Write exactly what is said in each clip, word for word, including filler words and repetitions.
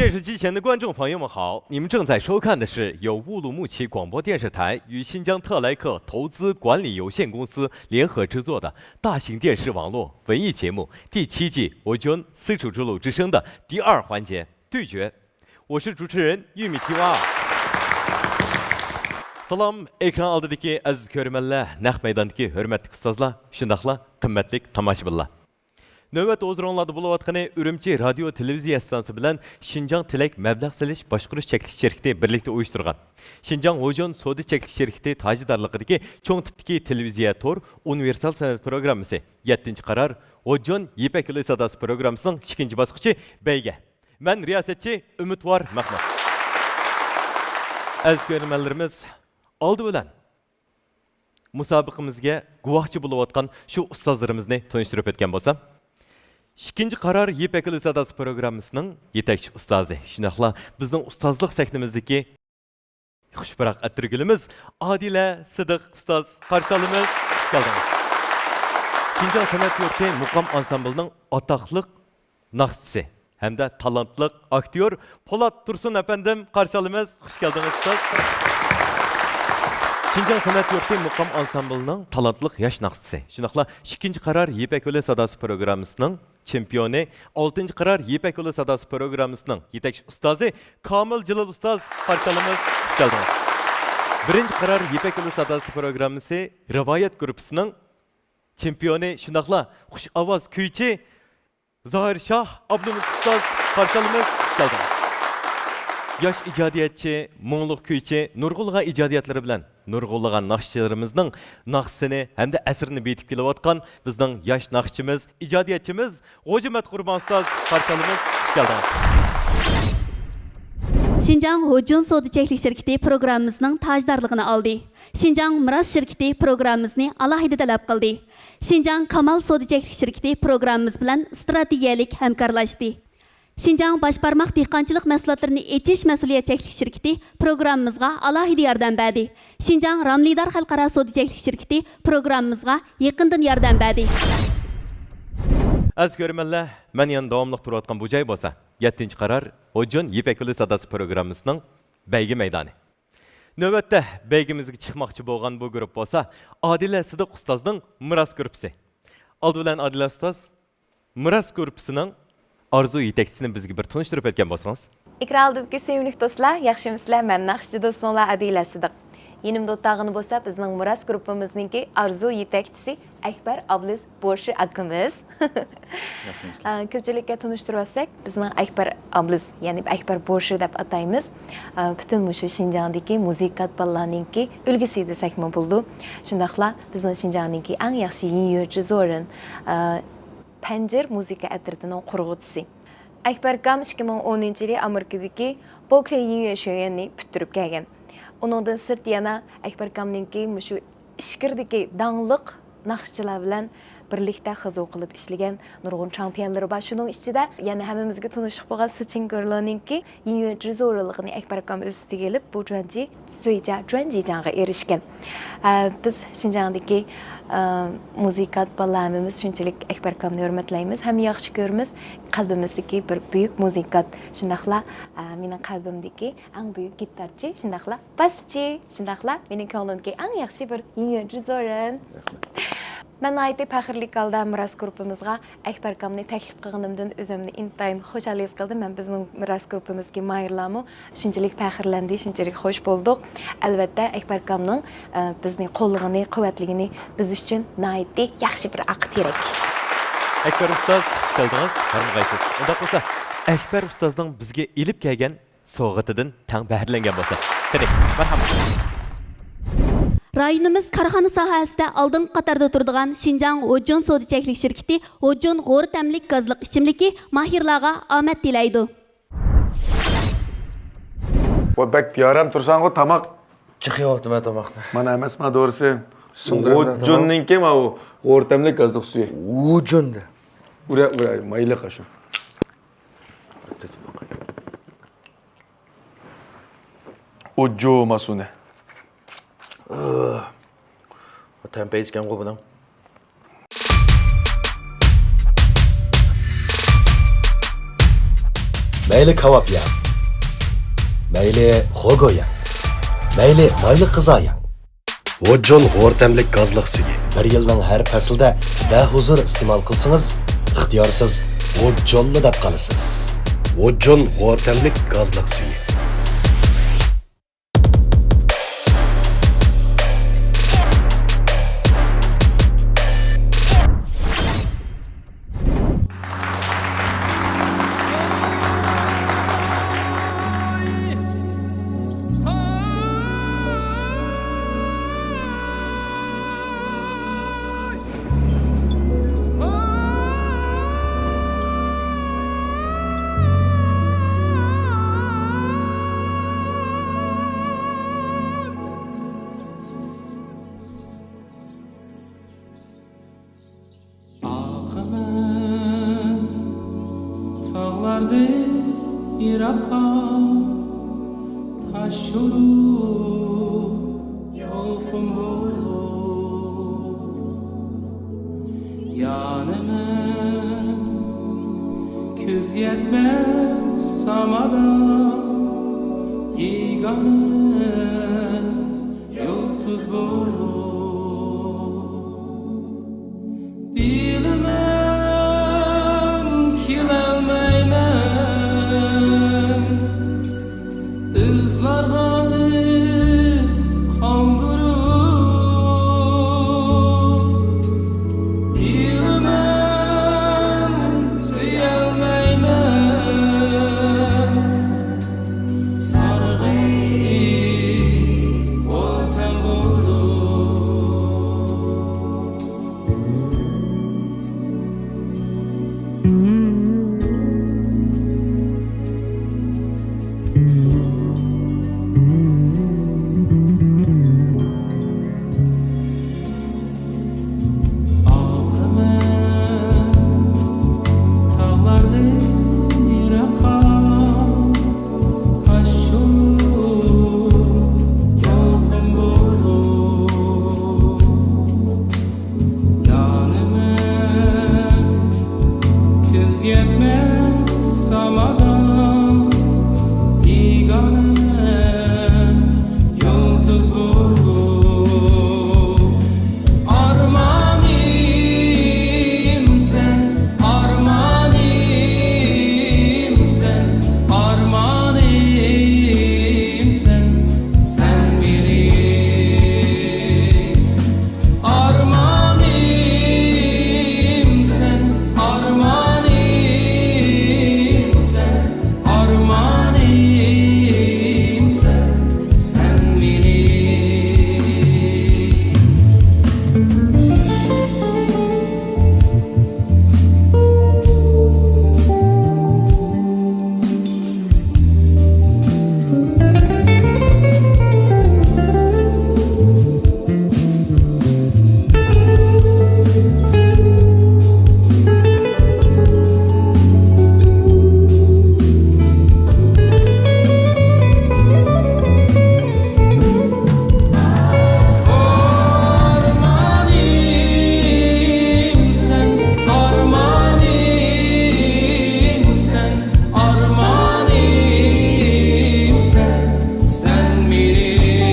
电视机前的观众朋友们好，你们正在收看的是由乌鲁木齐广播电视台与新疆特莱克投资管理有限公司联合制作的大型电视网络文艺节目第七季《我捐丝绸之路之声》的第二环节对决。我是主持人玉米提娃。سالام، ئېكران ئالدىدىكى ئەزىز كۆرۈرمەنلەر، نەق مەيداندىكى ھۆرمەتلىك ئۇستازلار، شۇنداقلا قىممەتلىك تاماشىبىنلار. نۆۋەتتە ھۇزۇرۇڭلاردا بولۇۋاتقىنى ئۈرۈمچى رادىيو تېلېۋىزىيە ئىستانسىسى بىلەن شىنجاڭ تىلەك مەبلەغ سېلىش باشقۇرۇش چەكلىك شىركىتى بىرلىكتە ئۇيۇشتۇرغان شىنجاڭ ھوجون سودا چەكلىك شىركىتى تاجىدارلىقىدىكى چوڭ تىپتىكى تېلېۋىزىيە تور ئۇنىۋېرسال سەنئەت پروگراممىسى يەتتىنچى قارار ھوجون يىپەك يولى ساداسى پروگراممىسىنىڭ ئىككىنچى باسقۇچى بەيگە. مەن رىياسەتچى ئۈمىدۋار مەخمۇت. ئەزىز كۆرۈرمەنلىرىمىز، ئالدى بىلەن مۇسابىقىمىزگە گۇۋاھچى بولۇۋاتقان شۇ ئۇستازلىرىمىزنى تونۇشتۇرۇپ ئۆتكەن بولسام، ئىككىنچى قارار يىپەك يولى ساداسى پروگراممىسىنىڭ يېتەكچى ئۇستازى، شۇنداقلا بىزنىڭ ئۇستازلىق سەھنىمىزدىكى خۇش پۇراق ئەتىرگۈلىمىز ئادىلە سىدىق ئۇستاز، قارشى ئالىمىز، خۇش كەلدىڭىز. شىنجاڭ سەنئەت يۇرتى مۇقام ئانسامبىلىنىڭ ئاتاقلىق ناخشىچىسى ھەمدە تالانتلىق ئاكتيور پولات تۇرسۇن ئەپەندىم، قارشى ئالىمىز، خۇش كەلدىڭىز ئۇستاز. شىنجاڭ سەنئەت يۇرتى مۇقام ئانسامبىلىنىڭ تالانتلىق ياش ناخشىچىسى، شۇنداقلا ئىككىنچى قارار يىپەك يولى ساداسى پروگراممىسىنىڭ چېمپىيونى، ئالتىنچى قارار يىپەك يولى ساداسى پروگراممىسىنىڭ يېتەكچى ئۇستازى كامىل جېلىل ئۇستاز، قارشى ئالىمىز، خۇش كەلدىڭىز. بىرىنچى قارار يىپەك يولى ساداسى پروگراممىسى رىۋايەت گۇرۇپپىسىنىڭ چېمپىيونى، شۇنداقلا خۇش ئاۋاز كۈيچى زاھىر شاھ ئابلىمىت ئۇستاز، قارشى ئالىمىز، خۇش كەلدىڭىز. ياش ئىجادىيەتچى، مۇڭلۇق كۈيچى، نۇرغۇنلىغان ئىجادىيەتلىرى بىلەن نۇرغۇنلىغان ناخشىچىلىرىمىزنىڭ ناخشىسىنى ھەمدە ئەسىرىنى بېيىتىپ كېلىۋاتقان بىزنىڭ ياش ناخشىچىمىز، ئىجادىيەتچىمىز غوجىمەت قۇربان ئۇستاز، قارشى ئالىمىز، خۇش كەلدىڭىز. شىنجاڭ ھوجون سودا چەكلىك شىركىتى پروگراممىمىزنىڭ تاجدارلىقىنى ئالدى. شىنجاڭ مىراس شىركىتى پروگراممىمىزنى ئالاھىدە تەلەپ قىلدى. شىنجاڭ كامال سودا چەكلىك شىركىتى پروگراممىمىز بىلەن ئىستراتېگىيەلىك ھەمكارلاشتى. شىنجاڭ باش بارماق دېھقانچىلىق مەھسۇلاتلىرىنى ئېچىش مەسئۇلىيەت چەكلىك شىركىتى پروگراممىمىزغا ئالاھىدە ياردەم بەردى. شىنجاڭ راملىدار خەلقئارا سودا چەكلىك شىركىتى پروگراممىمىزغا يېقىندىن ياردەم بەردى. ئەزىز كۆرۈرمەنلەر، مەن يەنە داۋاملىق تۇرۇۋاتقان بۇ جاي بولسا يەتتىنچى قارار ھوجون يىپەك يولى ساداسى پروگراممىسىنىڭ بەيگە مەيدانى. نۆۋەتتە بەيگىمىزگە چىقماقچى بولغان بۇ گۇرۇپپا بولسا ئادىلە سىدىق ئۇستازنىڭ مىراس گۇرۇپپىسى. ئالدى بىلەن ئادىلە ئۇستاز، مىراس گۇرۇپپىسىنىڭ ئارزۇ يېتەكچىسىنى بىزگە بىر تونۇشتۇرۇپ ئۆتكەن بولسىڭىز. ئېكران ئالدىدىكى سۆيۈملۈك دوستلار، ياخشىمۇسىلەر؟ مەن ناخشىچى دوستۇڭلار ئادىلە سىدىق. يېنىمدا ئولتۇرغىنى بولسا بىزنىڭ مىراس گۇرۇپپىمىزنىڭكى ئارزۇ يېتەكچىسى ئەكبەر ئابلىز بوشى ئاكىمىز. ياخشىمۇسىلەر؟ ئا، كۆپچىلىككە تونۇشتۇرۇۋەتسەك، بىزنىڭ ئەكبەر ئابلىز، يەنى ئەكبەر بوشى دەپ ئاتايمىز. ئا، پۈتۈن مۇشۇ شىنجاڭدىكى مۇزىكانت بالىلارنىڭكى ئۈلگىسى دېسەكمۇ بولىدۇ. شۇنداقلا بىزنىڭ شىنجاڭنىڭكى ئەڭ ياخشى يىڭيۆجى زورېن، ئا، پەنجىر مۇزىكا ئەترىتىنىڭ قۇرغۇچىسى. ئەكبەر ئاكام ئىككى مىڭ ئونىنچى يىلى ئامېرىكىدىكى بوكلى يىڭيۆ شۆيۈەننى پۈتتۈرۈپ كەلگەن. ئۇنىڭدىن سىرت يەنە ئەكبەر ئاكامنىڭكى مۇشۇ ئىچكىرىدىكى داڭلىق ناخشىچىلار بىلەن بىرلىكتە خىزۇ قىلىپ ئىشلىگەن نۇرغۇن چاڭ پىيانلىرى بار. شۇنىڭ ئىچىدە يەنە ھەممىمىزگە تونۇشلۇق بولغان سىچىن گېرلونىڭكى يىڭيۆجى زورېنلىقىنى ئەكبەر ئاكام ئۆز ئۈستىگە ئېلىپ، بۇ جۇەنجى سۈيجا جۇەنجىجاڭغا ئېرىشكەن. ئە، بىز شىنجاڭدىكى، ئە، مۇزىكانت بالىلار ھەممىمىز شۇنچىلىك ئەكبەر ئاكامنى ھۆرمەتلەيمىز ھەم ياخشى كۆرىمىز. قەلبىمىزدىكى بىر بۈيۈك مۇزىكانت، شۇنداقلا، ئە، مېنىڭ قەلبىمدىكى ئەڭ بۈيۈك گىتارچى، شۇنداقلا باسچى، شۇنداقلا مېنىڭ كۆڭلۈمدىكى ئەڭ ياخشى بىر يىڭيۆجى زورېن. رەھمەت. مەن ناھايىتى پەخىرلىك ھالدا مىراس گۇرۇپپىمىزغا ئەكبەر ئاكامنى تەكلىپ قىلغىنىمدىن ئۆزۈمنى ئىنتايىن خۇشال ھېس قىلدىم. مەن بىزنىڭ مىراس گۇرۇپپىمىزدىكى ماھىرلارمۇ شۇنچىلىك پەخىرلەندى، شۇنچىلىك خۇش بولدۇق. ئەلۋەتتە، ئەكبەر ئاكامنىڭ، ئە، بىزنى قوللىغىنى، قۇۋۋەتلىگىنى بىز ئۈچۈن ناھايىتى ياخشى بىر ئارقا تىرەك. ئەكبەر ئۇستاز، خۇش كەلدىڭىز، ھارمىغايسىز. ئۇنداق بولسا، ئەكبەر ئۇستازنىڭ بىزگە ئېلىپ كەلگەن سوۋغىتىدىن تەڭ بەھرىلەنگەن بولسا. قېنى، مەرھەمەت. رايونىمىز كارخانا ساھەسىدە ئالدىنقى قاتاردا تۇرىدىغان شىنجاڭ ھوجون سودا چەكلىك شىركىتى ھوجون غورا تەملىك گازلىق ئىچىملىكى ماھىرلارغا ئامەت تىلەيدۇ. ۋە بەك بىئارام تۇرساڭغۇ، تاماق. چىقىۋاپتىمەن تاماقنى. مانا ئەمەسما دورىسى. سىڭدۈرەمدۇ تاماق؟ غوجۇننىڭكى ماۋۇ غورا تەملىك گازلىق سۈيى. ۋۇجۇندى. ئۇرە، ئۇرە، مايلىق شۇ. ئوجۇ ماسۇنى. تەمپەيسىكەنغۇ بۇنىڭ. مەيلى كاۋاپ يەڭ، مەيلى خوگو يەڭ، مەيلى مايلىق غىزا يەڭ. ۋوجون غور تەملىك گازلىق سۈيى. بىر يىلنىڭ ھەر پەسلىدە بەھۇزۇر ئىستېمال قىلسىڭىز، ئىختىيارسىز ۋوجونلا دەپ قالىسىز. ۋوجون غور تەملىك گازلىق سۈيى. ئاقىمەن تاغلاردىن يىراققا، تاش يولۇم يالقۇن بولۇپ يانىمەن. كۆز يەتمەس سامادا يېگانە يۇلتۇز بولۇپ. بىلىمەن، كېلەلمەيمەن، ئىزلارغا ئىز قالدۇرۇپ. بىلىمەن، سۆيەلمەيمەن، سارغىيىپ ئۆتەم بولۇپ. ئاقىمەن تاغلاردىن يىراققا، تاش يولۇم يالقۇن بولۇپ يانىمەن. كۆز يەتمەس سامادا بىگانە يۇلتۇز بولۇپ. ئارمانىم سەن، ئارمانىم سەن، ئارمانىم سەن، سەن مېنىڭ. ئارمانىم سەن، ئارمانىم سەن، ئارمانىم سەن، سەن مېنىڭ. ئارمانىم سەن، ئارمانىم سەن، سەن مېنىڭ.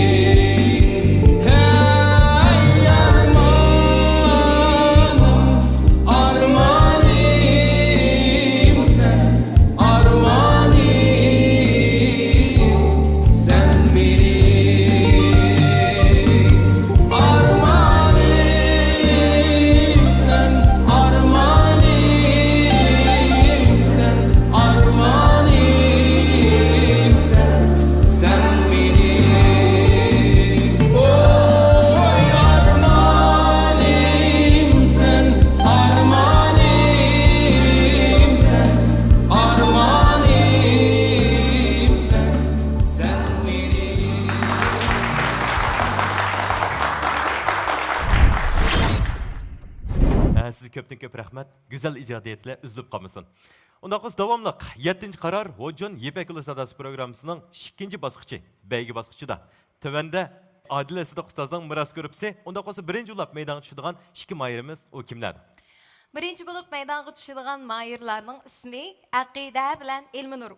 ھەي ئارمانىم، ئارمانىم سەن، ئارمانىم سەن مېنىڭ. ئارمانىم سەن، ئارمانىم سەن، ئارمانىم سەن، سەن مېنىڭ. ئوي ئارمانىم سەن، ئارمانىم سەن، ئارمانىم سەن، سەن مېنىڭ. ھە، سىزگە كۆپتىن كۆپ رەھمەت. گۈزەل ئىجادىيەتلەر ئۈزۈلۈپ قالمىسۇن. ئۇنداق بولسا داۋاملىق يەتتىنچى قارار ۋوجون يىپەك يولى ساداسى پروگراممىسىنىڭ ئىككىنچى باسقۇچى، بەيگە باسقۇچىدا. تۆۋەندە ئادىل ئەسىدىق ئۇستازنىڭ مىراس گۇرۇپپىسى، ئۇنداق بولسا بىرىنچى ئۇلاپ مەيدانغا چۈشىدىغان ئىككى ماھىرىمىز ئۇ كىملەر؟ بىرىنچى بولۇپ مەيدانغا چۈشىدىغان ماھىرلارنىڭ ئىسمى ئەقىدە بىلەن ئىلمىنۇر.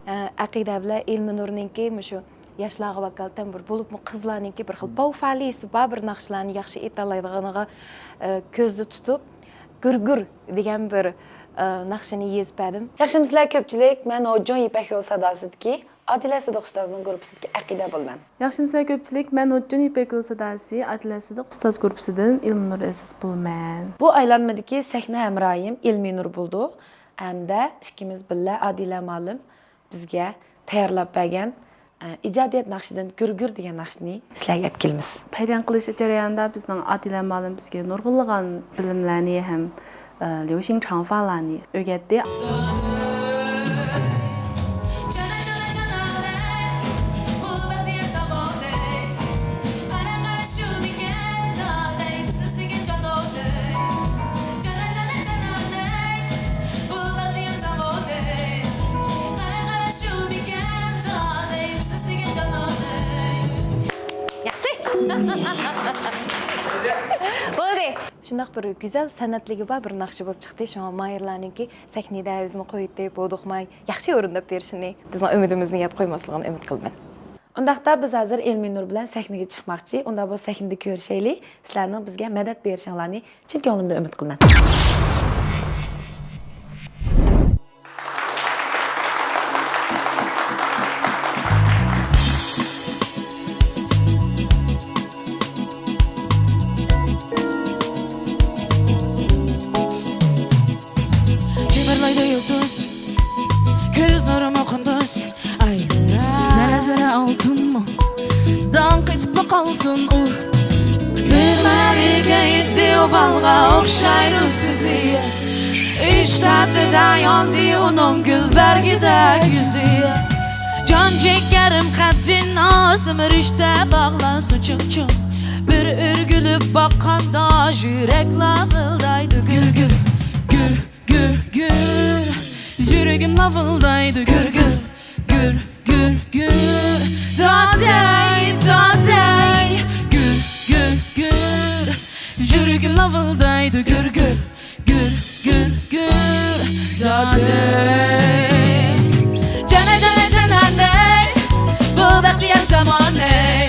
ئە، ئەقىدە بىلەن ئىلمىنۇرنىڭكى مۇشۇ ياشلارغا ۋاكالىتەن بىر، بولۇپمۇ قىزلارنىڭكى بىر خىل باۋ فالىيىسى بار بىر ناخشىلارنى ياخشى ئېيتالايدىغىنىغا، ئە، كۆزدە تۇتۇپ، گۈر گۈر دېگەن بىر، ئە، ناخشىنى يېزىپ بەردىم. ياخشىمۇسىلەر كۆپچىلىك، مەن ھوججۇن يىپەك يول ساداسىدىكى ئادىلە سىدىق ئۇستازنىڭ گۇرۇپپىسىدىكى ئەقىدە بولىمەن. ياخشىمۇسىلەر كۆپچىلىك، مەن ھوججۇن يىپەك يول ساداسى ئادىلە سىدىق ئۇستاز گۇرۇپپىسىدىن ئىلمىنۇر ئەزىز بولىمەن. بۇ ئايلانمىدىكى سەھنە ھەمراھىم ئىلمىنۇر بولىدۇ. ھەمدە ئىككىمىز بىللە ئادىلە مۇئەللىم بىزگە تەييارلاپ بەرگەن، ئە، ئىجادىيەت ناخشىدىن گۈر گۈر دېگەن ناخشىنى سىلەرگە ئەپ كېلىمىز. پەيدەن قىلىش جەريانىدا بىزنىڭ ئادىلە مۇئەللىم بىزگە نۇرغۇنلىغان بىلىملەرنى ھەم، ئە، ليۇشىڭ چاڭفالارنى ئۆگەتتى. ياخشى. بولدى. شۇنداق بىر گۈزەل سەنئەتلىكى بار بىر ناخشا بولۇپ چىقتى. شۇڭا ماھىرلارنىڭكى سەھنىدە ئۆزىنى قويۇۋېتىپ، ھودۇقماي ياخشى ئورۇنداپ بېرىشىنى، بىزنىڭ ئۈمىدىمىزنى يەپ قويماسلىقىنى ئۈمىد قىلىمەن. ئۇنداقتا بىز ھازىر ئىلمىنۇر بىلەن سەھنىگە چىقماقچى. ئۇنداق بولسا سەھنىدە كۆرۈشەيلى. سىلەرنىڭ بىزگە مەدەت بېرىشىڭلارنى چىن كۆڭلۈمدىن ئۈمىد قىلىمەن. جىمىرلايدۇ يۇلتۇز، كۆز نۇرىمۇ قۇندۇز. ئاي، زەرە-زەرە ئالتۇنمۇ داڭ قېتىپلا قالسۇن ئۇ. بىر مەلىكە ئىدى ئۇ بالغا ئوخشايدۇ سۆزى. ئىشق تەپتىدە ياندى ئۇنىڭ گۈل بەرگىدەك يۈزى. جان جىگەرىم قەددى نازىم رىشتە باغلانسۇن چىڭ-چىڭ. بىر ئۆرگۈلۈپ باققاندا يۈرەك لاۋۇلدايدۇ گۈر-گۈر، گۈر. گۈر، گۈر، يۈرىكىم لاۋۇلدايدۇ گۈر، گۈر، گۈر، گۈر، گۈر. دادەي، دادەي، گۈر، گۈر، گۈر، يۈرىكىم لاۋۇلدايدۇ گۈر، گۈر، گۈر، گۈر، گۈر، دادەي. جانا، جانا، جانانەي، بۇ بەختىيار زامانەي.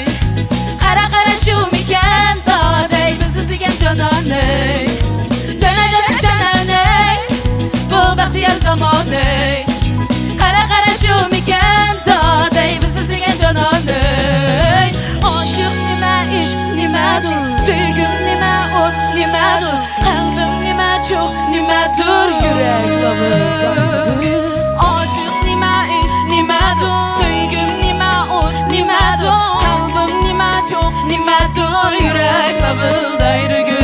قارا، قارا، شۇمىكەن دادەي، بىز ئىزدىگەن جانانەي. جانا، جانا، جانانەي، بۇ بەختىيار زامانەي. قارا، قارا، شۇمىكەن دادەي، بىز ئىزدىگەن جانانەي. ئاشىق نېمە، ئىشق نېمەدۇر، سۆيگۈم نېمە، ئوت نېمەدۇر، قەلبىم نېمە، چوغ نېمەدۇر، يۈرەك لاۋۇلدايدۇ. ئاشىق نېمە، ئىشق نېمەدۇر، سۆيگۈم نېمە، ئوت نېمەدۇر، قەلبىم نېمە، چوغ نېمەدۇر، يۈرەك لاۋۇلدايدۇ گۈر.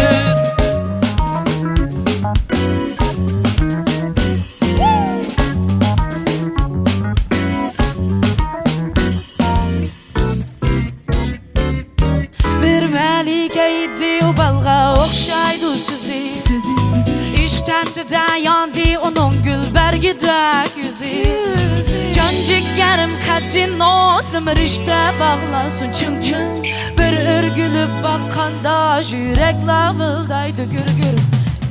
بىر مەلىكە ئىدى ئۇ بالغا ئوخشايدۇ سۆزى. سۆزى، سۆزى. ئىشق تەپتىدە ياندى ئۇنىڭ گۈل بەرگىدەك يۈزى. يۈزى. جان جىگەرىم قەددى نازىم رىشتە باغلانسۇن چىڭ چىڭ. بىر ئۆرگۈلۈپ باققاندا يۈرەك لاۋۇلدايدۇ گۈر گۈر.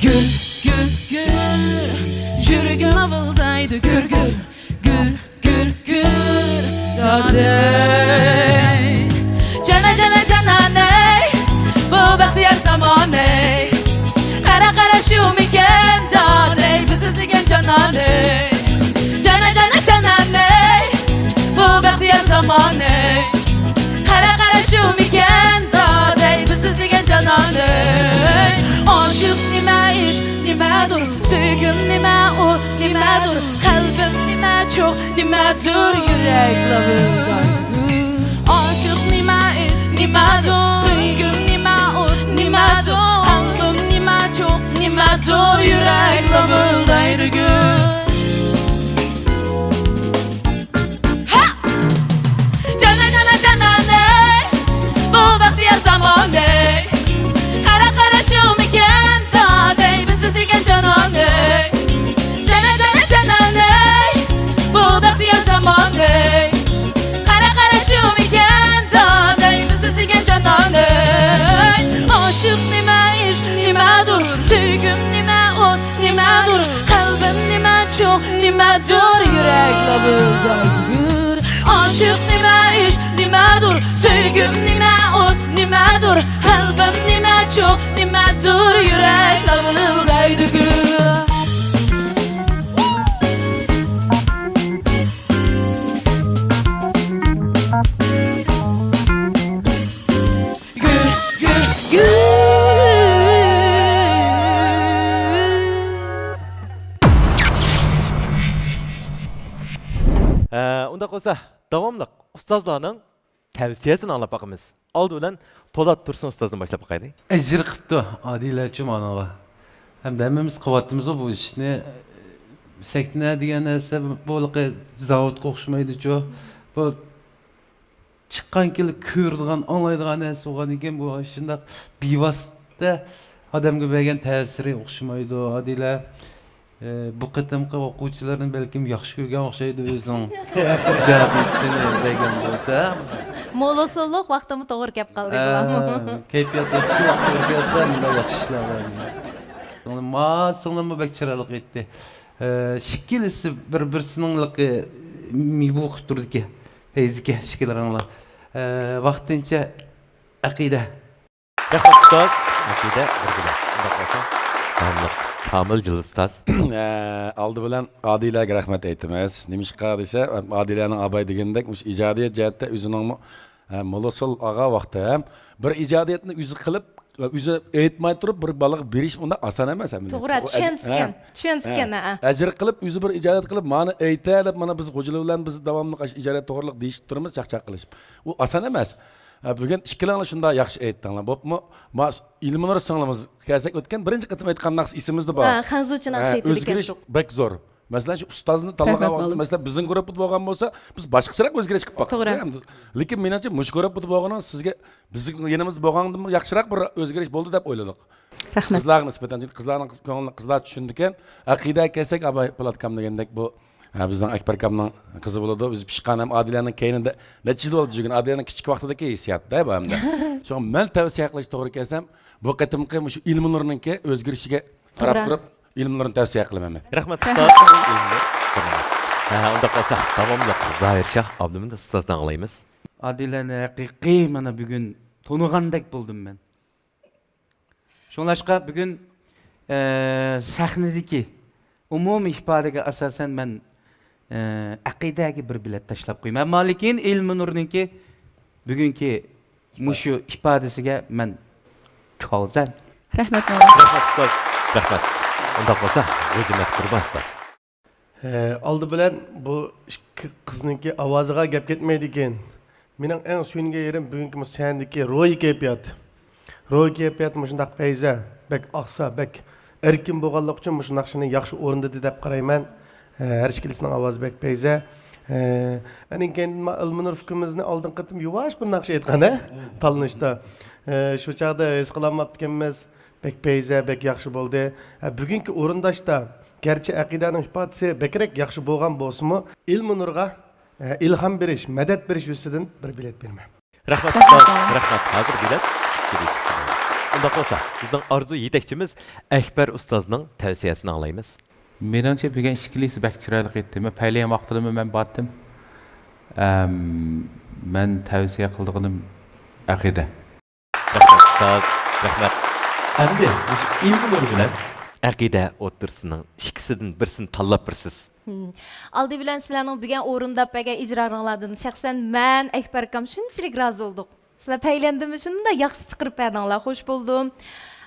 گۈر، گۈر، گۈر، يۈرىكىم لاۋۇلدايدۇ گۈر گۈر. گۈر، گۈر، گۈر، دادەي. جانا، جانا، جانانەي، بۇ بەختىيار زامانەي. قارا، قارا، شۇمىكەن دادەي، بىز ئىزدىگەن جانانەي. جانا، جانا، جانانەي، بۇ بەختىيار زامانەي. قارا، قارا، شۇمىكەن دادەي، بىز ئىزدىگەن جانانەي. ئاشىق نېمە، ئىشق نېمەدۇر، سۆيگۈم نېمە، ئۇ نېمەدۇر، قەلبىم نېمە، چوغ نېمەدۇر، يۈرەك لاۋۇلدايدۇ گۈر. ئاشىق نېمە، ئىشق نېمەدۇر، سۆيگۈم نېمە، ئوت نېمەدۇر، قەلبىم نېمە، چوغ نېمەدۇر، يۈرەك لاۋۇلدايدۇ گۈر. ھە! جانا، جانا، جانانەي، بۇ بەختىيار زامانەي. قارا، قارا، شۇمىكەن دادەي، بىز ئىزدىگەن جانانەي. جانا، جانا، جانانەي، بۇ بەختىيار زامانەي. قارا، قارا، شۇمىكەن دادەي، بىز ئىزدىگەن جانانەي. ئاشىق نېمە، سۆيگۈم نېمە ئوت، نېمە نۇر، قەلبىم نېمە چوغ، نېمە دۇر، يۈرەك لاۋۇلدايدۇ گۈر. ئاشىق نېمە ئىش، نېمە دۇر، سۆيگۈم نېمە ئوت، نېمە دۇر، قەلبىم نېمە چوغ، نېمە دۇر، يۈرەك لاۋۇلدايدۇ گۈر. گۈر، گۈر، گۈر. ئە، ئۇنداق بولسا، داۋاملىق ئۇستازلارنىڭ تەۋسىيەسىنى ئاڭلاپ باقىمىز. ئالدى بىلەن پولات تۇرسۇن ئۇستازدىن باشلاپ باقايلى. ئەجىر قىپتۇ ئادىلەچۇ مانىغا. ھەمدە ھەممىمىز قىلىۋاتىمىزغۇ بۇ ئىشنى. سەھنە دېگەن نەرسە بۇ زاۋۇتقا ئوخشىمايدۇچۇ. بۇ چىققان كۈنى كۆرىدىغان، ئاڭلايدىغان نەرسە بولغاندىكىن، بۇ شۇنداق بىۋاسىتە ئادەمگە بەرگەن تەسىرى ئوخشىمايدۇ، ئادىلە. ئە، بۇ قېتىمقى ئوقۇغۇچىلارنى بەلكىم ياخشى كۆرگەن ئوخشايدۇ ئۆزىنىڭ ئىجادىيىتىنى دېگەن بولسا. مولىسولۇق ۋاقتىمۇ توغرا كەپ قالدى بۇلارمۇ. ئە، كەيپىيات ياخشى ۋاقىت توغرا كەلسە، مۇنداق ياخشى ئىشلار بار. سىڭلىم، ما، سىڭلىممۇ بەك چىرايلىق ئېيتتى. ئە، ئىككىلىسى بىر-بىرسىنىڭلىقى مىبۇ قىلىپ تۇرىدىكەن. پەيزىكە ئىككىلىرىڭلار. ئە، ۋاقتىنچە ئەقىدە. رەھمەت ئۇستاز. ئەقىدە بىر بىلەن. ئۇنداق بولسا، داۋاملىق كامىل جىلۋە ئۇستاز. ئە، ئالدى بىلەن ئادىلەگە رەھمەت ئېيتىمىز. نېمىشقا دېسە، ئادىلەنىڭ ئاباي دېگىنىدەك، مۇشۇ ئىجادىيەت جەھەتتە ئۆزىنىڭمۇ، ئە، مولىسول ئاغا ۋاقتى ھەم بىر ئىجادىيەتنى ئۆزى قىلىپ، ئۆزى ئېيتماي تۇرۇپ بىر بالىغا بېرىش ئۇنداق ئاسان ئەمەس ھەم. توغرا، ئۇ ئەج-، چۈشەنسىكەن، ھە، چۈشەنسىكەن، ھە. ھە. ئەجىر قىلىپ ئۆزى بىر ئىجادىيەت قىلىپ، مانا ئېيتە دەپ، مانا بىز خوجىلى بىلەن بىز داۋاملىق ئاشۇ ئىجادىيەت توغرىلىق دېيىشىپ تۇرىمىز، چاقچاق قىلىشىپ. ئۇ ئاسان ئەمەس. ھە، بۈگۈن ئىككىلەڭلار شۇنداق ياخشى ئېيتتىڭلار. بوپمۇ؟ ما-، ئىلمىنۇر سىڭلىمىز كەلسەك، ئۆتكەن بىرىنچى قېتىم ئېيتقان ناخشا ئېسىمىزدە بار. ھە، خەنزۇچە ناخشا ھە، ئېيتىدىكەن. ئۆزگىرىش بەك زور. مەسىلەن، شۇ ئۇستازنى تاللىغان رەھمەت، ۋاقىتتا، مەسىلەن، بىزنىڭ گۇرۇپپىدا بولغان بولسا، بىز باشقىچىراق ئۆزگىرىش قىلىپ باقتۇق. توغرا. لېكىن مېنىڭچە، مۇشۇ گۇرۇپپىدا بولغىنىڭ سىزگە، بىزنىڭ يېنىمىزدا بولغاندىنمۇ ياخشىراق بىر ئۆزگىرىش بولدى دەپ ئويلىدۇق. رەھمەت. قىزلارغا نىسبەتەن، چۈنكى قىزلارنىڭ قىز-، كۆڭلىنى قىزلار چۈشىنىدىكەن. ئەقىدە كەلسەك، ئاباي پولات ئاكام دېگەندەك بۇ، ھە، بىزنىڭ ئەكبەر ئاكامنىڭ قىزى بولىدۇ. ئۆزى پىشقان ھەم ئادىلەنىڭ كەينىدە نەچچە يىل بولدى جۈگۈن. ئادىلەنىڭ كىچىك ۋاقتىدىكى ھېسسىيات-دە بۇ ھەمدە. شۇڭا مەن تەۋسىيە قىلىش توغرا كەلسەم، بۇ قېتىمقى مۇشۇ ئىلمىنۇرنىڭكى ئۆزگىرىشىگە قاراپ توغرا. تۇرۇپ، ئىلمىنۇرنى تەۋسىيە قىلىمەن مەن. رەھمەت رەھمەت. ئۇستاز. ھە، ئۇنداق بولسا، داۋاملىق زاھىر شاھ ئابدۇمىن ئۇستازدىن ئاڭلايمىز. ئادىلەنى ھەقىقىي مانا بۈگۈن تونۇغاندەك بولدۇم مەن. شۇڭلاشقا بۈگۈن، ئە، سەھنىدىكى ئومۇمىي ئىپادىگە ئاساسەن مەن، ئە، ئەقىدەگە بىر بېلەت تاشلاپ قويىمەن. ئەمما لېكىن ئىلمىنۇرنىڭكى بۈگۈنكى مۇشۇ ئىپادىسىگە مەن چالزەن. رەھمەت، ماڭا. رەھمەت، ئۇستاز. رەھمەت. ئۇنداق بولسا، غوجىمەت قۇربان ئۇستاز. ھە، ئالدى بىلەن بۇ ئىككى قىزنىڭكى ئاۋازىغا گەپ كەتمەيدىكەن. مېنىڭ ئەڭ سۆيۈنگەن يېرىم بۈگۈنكى مۇشۇ سەھنىدىكى روھىي كەيپىيات. روھىي كەيپىيات مۇشۇنداق پەيزە، بەك ئاقسا، بەك ئەركىن بولغانلىقى ئۈچۈن مۇشۇ ناخشىنى ياخشى ئورۇندىدى دەپ قارايمەن. ھە، ھەر ئىككىلىسىنىڭ ئاۋازى بەك پەيزە. ھە، ئاندىن كېيىن ما-، ئىلمىنۇر ئۇكىمىزنى ئالدىنقى قېتىم يۇۋاش بىر ناخشا ئېيتقان، ھە؟ تاللىنىشتا. ھە، شۇ چاغدا ھېس قىلالماپتىكەنمىز. بەك پەيزە، بەك ياخشى بولدى. ھە، بۈگۈنكى ئورۇنداشتا، گەرچە ئەقىدەنىڭ ئىپادىسى بەكرەك ياخشى بولغان بولسىمۇ، ئىلمىنۇرغا، ھە، ئىلھام بېرىش، مەدەت بېرىش يۈزىسىدىن بىر بېلەت بېرىمەن. رەھمەت، ئۇستاز. رەھمەت. ھازىر بېلەت ئىككى بېلەت. ئۇنداق بولسا، بىزنىڭ ئارزۇ يېتەكچىمىز ئەكبەر ئۇستازنىڭ تەۋسىيەسىنى ئاڭلايمىز. مېنىڭچە، بۈگۈن ئىككىلىسى بەك چىرايلىق ئېيتتى. مەن پەيلەن ۋاقتىدىمۇ مەن بارتىم. ئەم، مەن تەۋسىيە قىلىدىغىنىم ئەقىدە. رەھمەت، ئۇستاز. رەھمەت. ئەمدى مۇشۇ ئىلمىنۇر بىلەن ئەقىدە ئوتتۇرىسىنىڭ ئىككىسىدىن بىرسىنى تاللاپ بېرىسىز. ھىم. ئالدى بىلەن سىلەرنىڭ بۈگۈن ئورۇنداپ بەرگەن ئىجرالىرىڭلاردىن شەخسەن مەن، ئەكبەر ئاكام شۇنچىلىك رازى بولدۇق. سىلەر پەيلەندىمۇ شۇنداق ياخشى چىقىرىپ بەردىڭلار، خوش بولدۇم.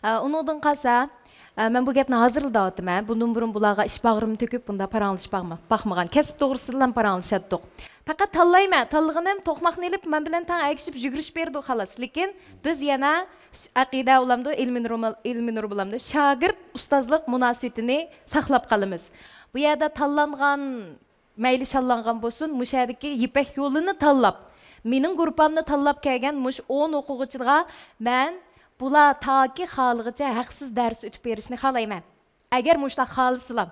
ئە، ئۇنىڭدىن قالسا، ئە، مەن بۇ گەپنى ھازىرلا دەۋاتىمەن. بۇندىن بۇرۇن بۇلارغا ئىش باغرىمنى تۆكۈپ بۇنداق پاراڭلىشىپ باقما-، باقمىغان. كەسىپ توغرىسىدىلا پاراڭلىشاتتۇق. پەقەت تاللايمەن، تاللىغىنىم توقماقنى ئېلىپ، مەن بىلەن تەڭ ئەگىشىپ يۈگۈرۈشۈپ بېرىدۇ، خالاس. لېكىن بىز يەنە ش-، ئەقىدە بولامدۇ، ئىلمىنۇر بولام-، ئىلمىنۇر بولامدۇ، شاگىرت ئۇستازلىق مۇناسىۋىتىنى ساقلاپ قالىمىز. بۇ يەردە تاللانغان، مەيلى شاللانغان بولسۇن، مۇشۇ يەردىكى يىپەك يولىنى تاللاپ، مېنىڭ گۇرۇپپامنى تاللاپ كەلگەن مۇشۇ ئون ئوقۇغۇچىغا مەن بۇلار تاكى خالىغىچە ھەقسىز دەرس ئۆتۈپ بېرىشنى خالايمەن. ئەگەر مۇشۇلار خالىسىلا،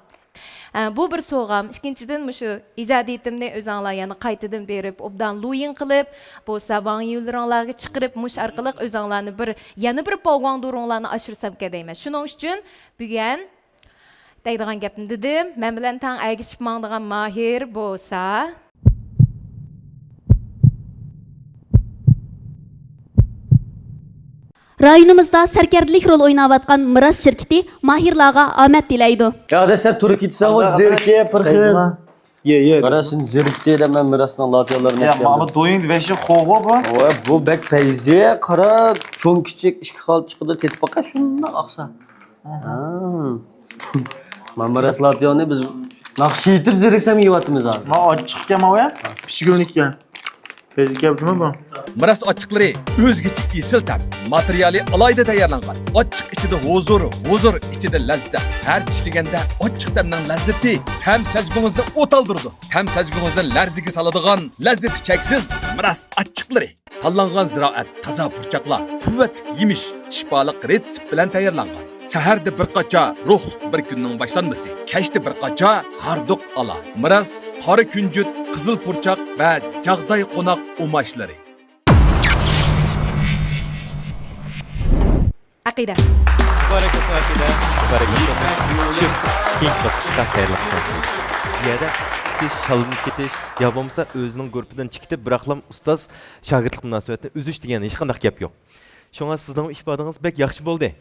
ئە، بۇ بىر سوۋغام. ئىككىنچىدىن، مۇشۇ ئىجادىيىتىمنى ئۆزۈڭلار يەنە قايتىدىن بېرىپ، ئوبدان لۇيىڭ قىلىپ، بولسا ۋاڭ يۈنلىرىڭلارغا چىقىرىپ، مۇشۇ ئارقىلىق ئۆزۈڭلارنى بىر، يەنە بىر پوغۇاڭدۇرۇڭلارنى ئاشۇرسامكەن دەيمەن. شۇنىڭ ئۈچۈن بۈگۈن دەيدىغان گەپنى دېدىم. مەن بىلەن تەڭ ئەگىشىپ ماڭىدىغان ماھىر بولسا. رايونىمىزدا سەركەردىلىك رول ئويناۋاتقان مىراس شىركىتى ماھىرلارغا ئامەت تىلەيدۇ. يا، دەسسە تۇرۇپ كېتىسەن، ئۇ زېرىكىپ بىر خىل. يە، يە. قارا، سېنى زېرىكتى دەپ مەن مىراسنىڭ لاتىيالىرىنى يا، ئەكەلدىم. ماما دويۇڭ ۋەشى خوغۇ بۇ. ۋە بۇ بەك پەيزى، قارا، چوڭ كىچىك ئىككى خىل چىقىدۇ، تېتىپ باقاي، شۇنداق ئاقسا. ھە. ماما مىراس لاتىيالنى بىز ناخشا ئېيتىپ زېرىكسەم يەۋاتىمىز ھازىر. ما ئاچچىقكەن ماۋۇ يا؟ پىشىگۈلنىككەن. پەيزى كەپتىمۇ بۇ؟ مىراس ئاچچىقلىرى ئۆزگىچە ئېسىل تەم. ماتېرىيالى ئالاھىدە تەييارلانغان. ئاچچىق ئىچىدە ھۇزۇر، ھۇزۇر ئىچىدە لەززەت. ھەر چىشلىگەندە ئاچچىق تەمنىڭ لەززىتى تەم سەزگۈڭىزنى ئوتالدۇرىدۇ. تەم سەزگۈڭىزنى لەرزىگە سالىدىغان لەززىتى چەكسىز مىراس ئاچچىقلىرى. تاللانغان زىرائەت، تازا پۇرچاقلار، قۇۋۋەتلىك يېمىش، شىپالىق رېتسېپ بىلەن تەييارلانغان. سەھەردە بىر قاچا، روھلۇق بىر كۈننىڭ باشلانمىسى. كەچتە بىر قاچا، ھاردۇق ئالا. مىراس، قارا كۈنجۈت، قىزىل پۇرچاق ۋە جاغداي قوناق ئۇماچلىرى. ئەقىدە. مۇبارەك بولسۇن، ئەقىدە. مۇبارەك بولسۇن. شۈپ، كېيىنكى باسقۇچقا تەييارلىق قىلسىڭىز بولىدۇ. بۇ يەردە كېتىش، شاللىنىپ كېتىش يا بولمىسا ئۆزىنىڭ گۇرۇپپىدىن چىقىپ، بىراقلا ئۇستاز شاگىرتلىق مۇناسىۋەتنى ئۈزۈش دېگەن ھېچقانداق گەپ يوق. شۇڭا سىزنىڭ ئىپادىڭىز بەك ياخشى بولدى.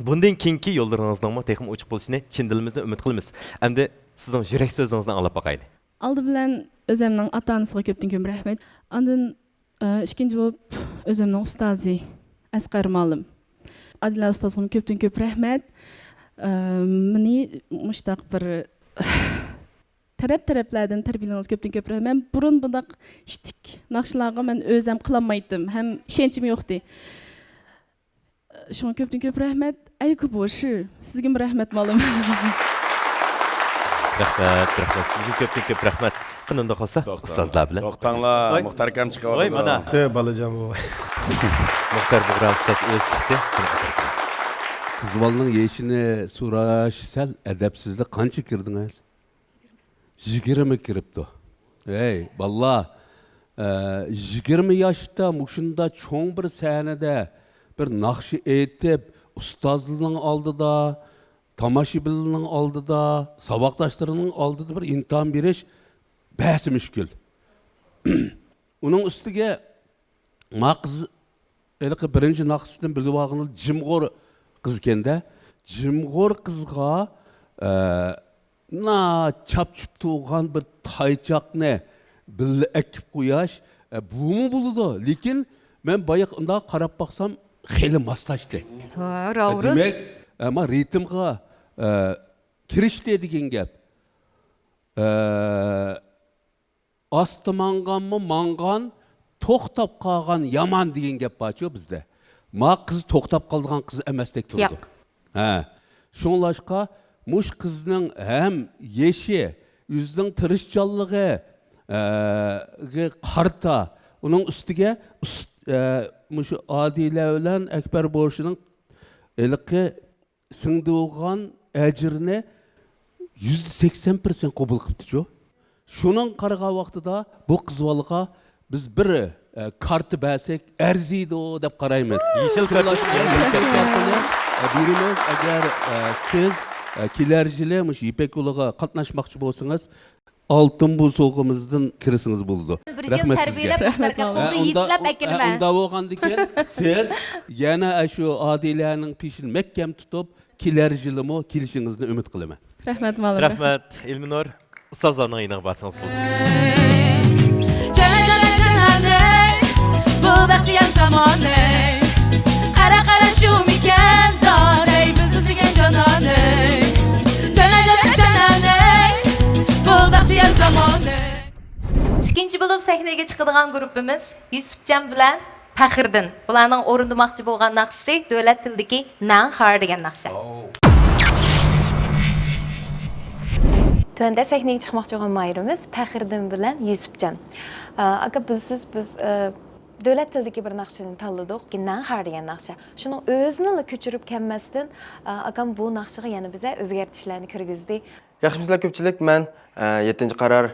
بۇندىن كېيىنكى يوللىرىڭىزنىڭمۇ تېخىمۇ ئوچۇق بولۇشىنى چىن دىلىمىزدىن ئۈمىد قىلىمىز. ئەمدى سىزنىڭ يۈرەك سۆزىڭىزنى ئاڭلاپ باقايلى. ئالدى بىلەن ئۆزەمنىڭ ئاتا-ئانىسىغا كۆپتىن كۆپ رەھمەت. ئاندىن، ئە، ئىككىنچى بولۇپ ئۆزەمنىڭ ئۇستازى ئەسقەر مۇئەللىم. ئادىلە ئۇستازغىمۇ كۆپتىن كۆپ رەھمەت. ئە، مېنى مۇشتاق بىر تەرەپ-تەرەپلەردىن تەربىيەلىگىنىڭىزگە كۆپتىن كۆپ رەھمەت. مەن بۇرۇن بۇنداق ئىتتىك ناخشىلارغا مەن ئۆزەم قىلالمايتتىم ھەم ئىشەنچىم يوقتى. شۇڭا كۆپتىن كۆپ رەھمەت. ئەي كۇبوشى، سىزگىمۇ رەھمەت مالىم. رەھمەت، رەھمەت. سىزگە كۆپتىن كۆپ رەھمەت. قېنى ئۇنداق بولسا، توختاڭلار. ئۇستازلار بىلەن. توختاڭلار، ۋاي. مۇختەر ئاكام چىقىۋاتىدۇ. ۋاي، مانا. تۆ، بالىجان بوۋاي. مۇختەر بۇغرا ئۇستاز ئۆزى چىقتى. قىز بالىنىڭ يېشىنى سوراش سەل ئەدەپسىزلىك. قانچە كىردىڭىز؟ يىگىرمە كىرىپتۇ. ھەي، بالىلار، ئە، يىگىرمە ياشتا مۇشۇنداق چوڭ بىر سەھنىدە بىر ناخشا ئېيتىپ، ئۇستازلىرىنىڭ ئالدىدا، تاماشىبىنلىرىنىڭ ئالدىدا، ساۋاقداشلىرىنىڭ ئالدىدا بىر ئىمتىھان بېرىش بەسى مۈشكۈل. ئۇنىڭ ئۈستىگە ما قىز ھېلىقى بىرىنچى ناخشىسىدىن بىلىۋالغىنى جىمغور قىز ئىكەندە. جىمغور قىزغا، ئە، نا چاپچۇپ تۇرغان بىر تايچاقنى بىللە ئەكىپ قوياش، ئە، بۇمۇ بولىدۇ. لېكىن مەن بايىقى ئۇنداق قاراپ باقسام، خېلى ماسلاشتى. ھە، راۋۇرۇس. دېمەك، ئە، ما رىتىمغا، ئە، كىرىشتى دېگەن گەپ. ئە، ئاستا ماڭغانمۇ ماڭغان، توختاپ قالغان يامان دېگەن گەپ بارچۇ بىزدە. ما قىز توختاپ قالىدىغان قىز ئەمەستەك تۇرىدۇ. ياق. ھە. شۇڭلاشقا مۇش قىزنىڭ ھەم يېشى، ئۆزىنىڭ تىرىشچانلىقى، ئە، گە قارىتا، ئۇنىڭ ئۈستىگە ئۈست-، ئە، مۇشۇ ئادىلە بىلەن ئەكبەر بوۋىشىنىڭ ھېلىقى سىڭدۈرگەن ئەجرىنى يۈزدە سەكسەن پىرسەنت قوبۇل قىپتىچۇ. شۇنىڭغا قارىغان ۋاقتىدا بۇ قىز بالىغا بىز بىر، ئە، كارتا بەرسەك ئەرزىيدۇ دەپ قارايمىز. يېشىل كارتا، شۇڭلاشقا يېشىل كارتىنى، ئە، بېرىمىز. ئەگەر، ئە، سىز، ئە، كېلەر يىلى مۇشۇ يىپەك يولىغا قاتناشماقچى بولسىڭىز، ئالتۇن بۇزۇقىمىزدىن كىرسىڭىز بولىدۇ. بىر يىل رەھمەت سىزگە. تەربىيەلەپ، مۇختەر ئاكا، ھە، قولدا ئۇندا-، يېتىلەپ ئۇ-، ئەكېلىمە. ئۇنداق بولغاندىكىن سىز يەنە ئاشۇ ئادىلەنىڭ پېشىنى مەھكەم تۇتۇپ، كېلەر يىلىمۇ كېلىشىڭىزنى ئۈمىد قىلىمەن. رەھمەت، مۇئەللىم. رەھمەت، ئىلمىنۇر. ئۇستازلارنىڭ يېنىغا بارسىڭىز بولدى. جانا جانا جانانەي، بۇ بەختىيار زامانەي. قارا قارا شۇمىكەن دادەي، بىز ئىزدىگەن جانانەي. جانا جانا جانانەي، بۇ بەختىيار زامانەي. ئىككىنچى بولۇپ سەھنىگە چىقىدىغان گۇرۇپپىمىز يۈسۈپجان بىلەن پەخرىدىن. بۇلارنىڭ ئورۇندىماقچى بولغان ناخشىسى دۆلەت تىلىدىكى نەنخار دېگەن ناخشا. تۆۋەندە سەھنىگە چىقماقچى بولغان ماھىرىمىز پەخرىدىن بىلەن يۈسۈپجان. ئا، ئاكا، بىلىسىز، بىز، ئە، دۆلەت تىلىدىكى بىر ناخشىنى تاللىدۇق. نەنخار دېگەن ناخشا. شۇنىڭ ئۆزىنىلا كۆچۈرۈپ كەلمەستىن، ئا، ئاكام بۇ ناخشىغا يەنە بىزە ئۆزگەرتىشلەرنى كىرگۈزدى. ياخشىمۇسىلەر كۆپچىلىك، مەن، ئە، يەتتىنچى قارار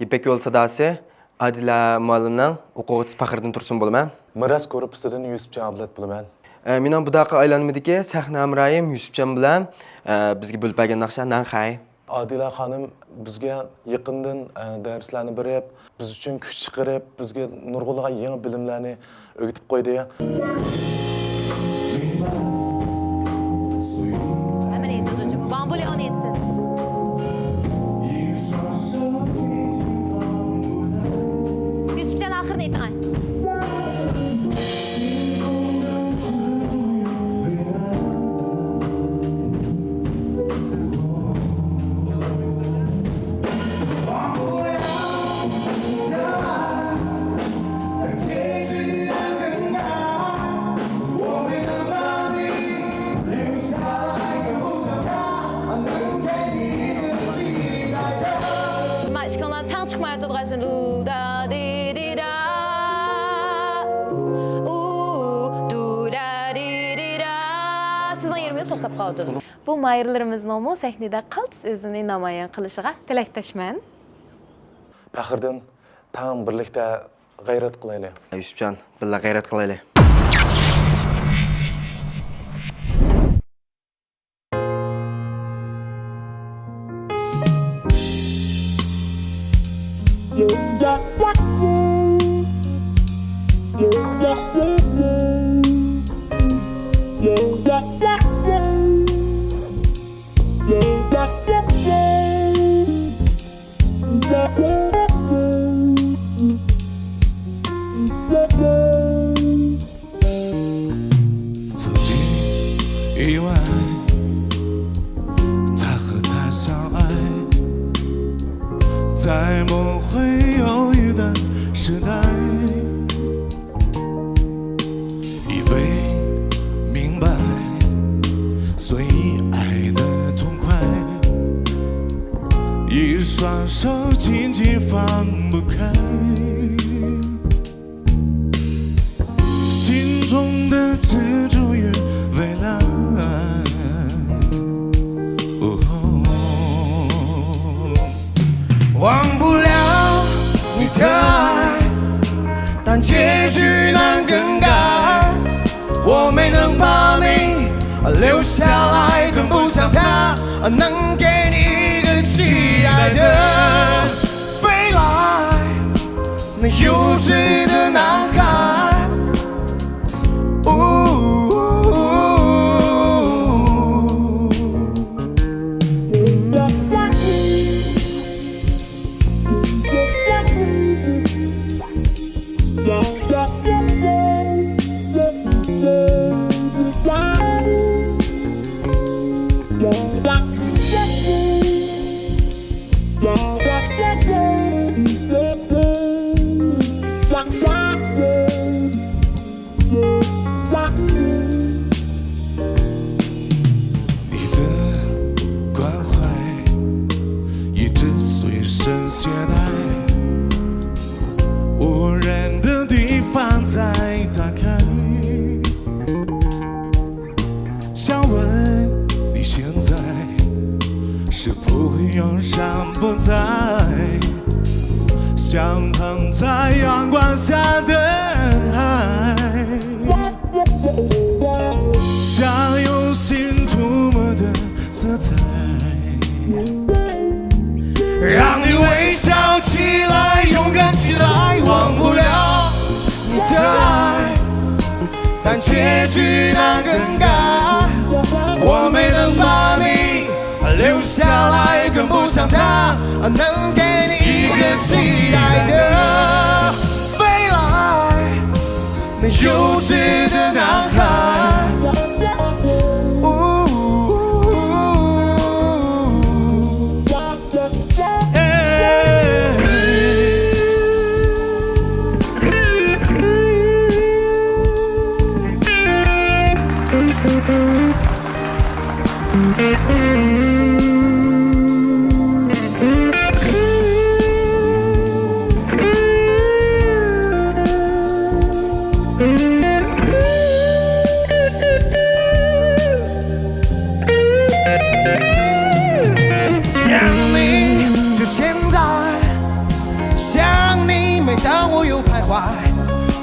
يىپەك يولى ساداسى ئادىلە مۇئەللىمنىڭ ئوقۇغۇچىسى پەخرىدىن تۇرسۇن بولىمەن. مىراس گۇرۇپپىسىدىن يۈسۈپجان ئابلەت بولىمەن. ئە، مېنىڭ بۇنداققا ئايلانمىدىكى سەھنە ھەمراھىم يۈسۈپجان بىلەن، ئە، بىزگە بۆلۈپ بەرگەن ناخشا نەنخەي. ئادىلە خانىم بىزگە يېقىندىن، ئە، دەرسلەرنى بېرىپ، بىز ئۈچۈن كۈچ چىقىرىپ، بىزگە نۇرغۇنلىغان يېڭى بىلىملەرنى ئۆگىتىپ قويدى. ئەمەلىيەتتە دۇچۇ بۇ باڭبۇلى ئون يەتتىسىز. يۈسۈپجان، ئاخىرىنى ئېيتىڭ. ئىككىڭلار تەڭ چىقمايۋاتىدىغان ئۈچۈن، دۇ، دا، دى، دى، دا. ئۇ، دۇ، دا، دى، دى، دا. سىزنىڭ يېرىم يىل توختاپ قالىۋاتىدۇ. بۇ ماھىرلىرىمىزنىڭمۇ سەھنىدە قالتىس ئۆزىنى نامايان قىلىشىغا تىلەكداشمەن. پەخرىدىن، تەڭ بىرلىكتە غەيرەت قىلايلى. يۈسۈپجان، بىللە غەيرەت قىلايلى.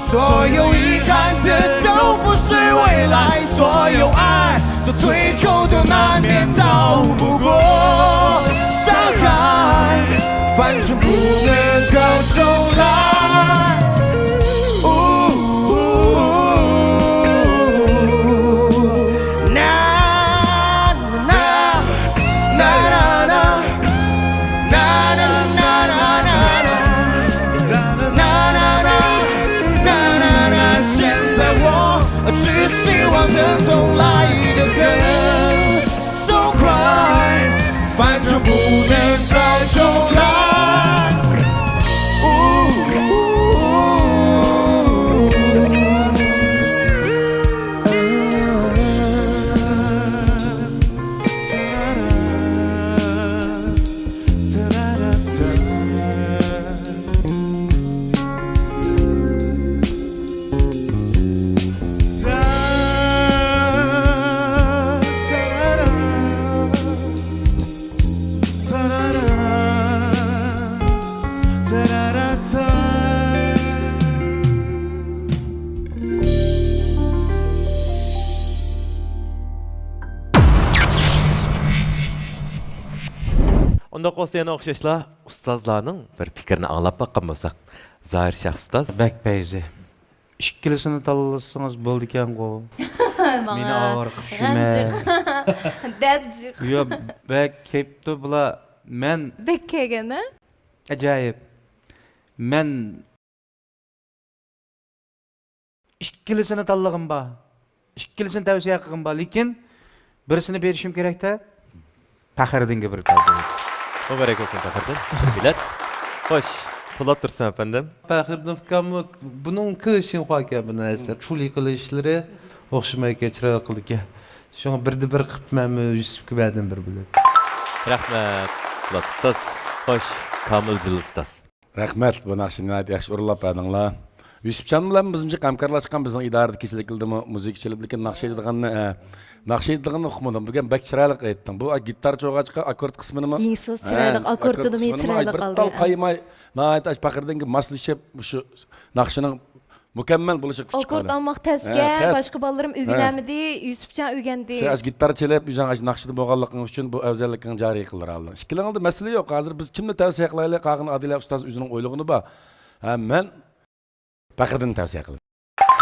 所有遗憾的都不是未来，所有爱的最后都难免逃不过伤害，反正不能再重来。现在我只希望等痛来得更痛快，反正不能再重来。ئۇنداق بولسا يەنە ئوخشاشلا ئۇستازلارنىڭ بىر پىكرىنى ئاڭلاپ باققان بولساق. زاھىر شاھ ئۇستاز. بەك پەيزى. ئىككىلىسىنى تاللىسىڭىز بولىدىكەنغۇ. مېنى ماڭا ئاۋارە قىلىپ يۈرمە. غەنجىق. دەپ جىق. يا، بەك كەپتۇ بۇلار. مەن بەك كەلگەن، ھە؟ ئاجايىپ. مەن ئىككىلىسىنى تاللىغىنىم بار. ئىككىلىسىنى تەۋسىيە قىلغىنىم بار. لېكىن بىرسىنى بېرىشىم كېرەك دەپ، پەخرىدىنگە بىر تاللىدىم. مۇبارەك بولسۇن پەخرىدىن. بىر بېلەت. خوش، پولات تۇرسۇن ئەپەندىم. پەخرىدىن ئۇكاممۇ بۇنىڭكى شىنخۇا ئىكەن، بۇ نەرسە. چۇلى قىلىشلىرى ئوخشىمايدىكەن، چىرايلىق قىلىدىكەن. شۇڭا بىردە بىر قىلىپ مەنمۇ يۈسۈپكە بەردىم بىر بېلەت. رەھمەت، پولات ئۇستاز. خوش، كامىل جىلىل ئۇستاز. رەھمەت، بۇ ناخشىنى ناھايىتى ياخشى ئورۇنلاپ بەردىڭلار. يۈسۈپجان بىلەن بىزنىڭ ھەمكارلاشقان بىزنىڭ ئىدارىدە كېچىلىك يىلدىمۇ مۇزىكا چېلىپ، لېكىن ناخشا ئېيتىدىغاننى، ئە، ناخشا ئېيتىدىغىنىنى ئۇقمىدىم. بۈگۈن بەك چىرايلىق ئېيتتىڭ. بۇ گىتار چوغاچقا ئاككورد قىسمىنىمۇ، يېڭىسىز، ھە، چىرايلىق، ئاككورد ئاككوردىمۇ قىسمىنىمۇ، ئاي، چىرايلىق بىر قالدى. تال قايماي، ناھايىتى ئاش پەخرىدىنگە ماسلىشىپ، مۇشۇ ناخشىنىڭ مۇكەممەل بولۇشىغا كۈچ چىقاردى. ئاككورد ئالماق تەسكەن، ھە، تەس. باشقا بالىلىرىم ھە. ئۆگىنەلمىدى، يۈسۈپجان ئۆگەندى. سەن ئاشۇ گىتار چېلىپ، ئۆزۈڭ ئاشۇ ناخشىدا بولغانلىقىڭ ئۈچۈن بۇ ئەۋزەللىكىڭ جارى قىلدۇرالدىڭ. ئىككىلىڭلاردا مەسىلە يوق. ھازىر بىز كىمنى تەۋسىيە قىلايلى؟ قالغان ئادىلە ئۇستاز ئۆزىنىڭ ئويلىغىنى بار. ھە، مەن پەخرىدىننى تەۋسىيە قىلىمەن.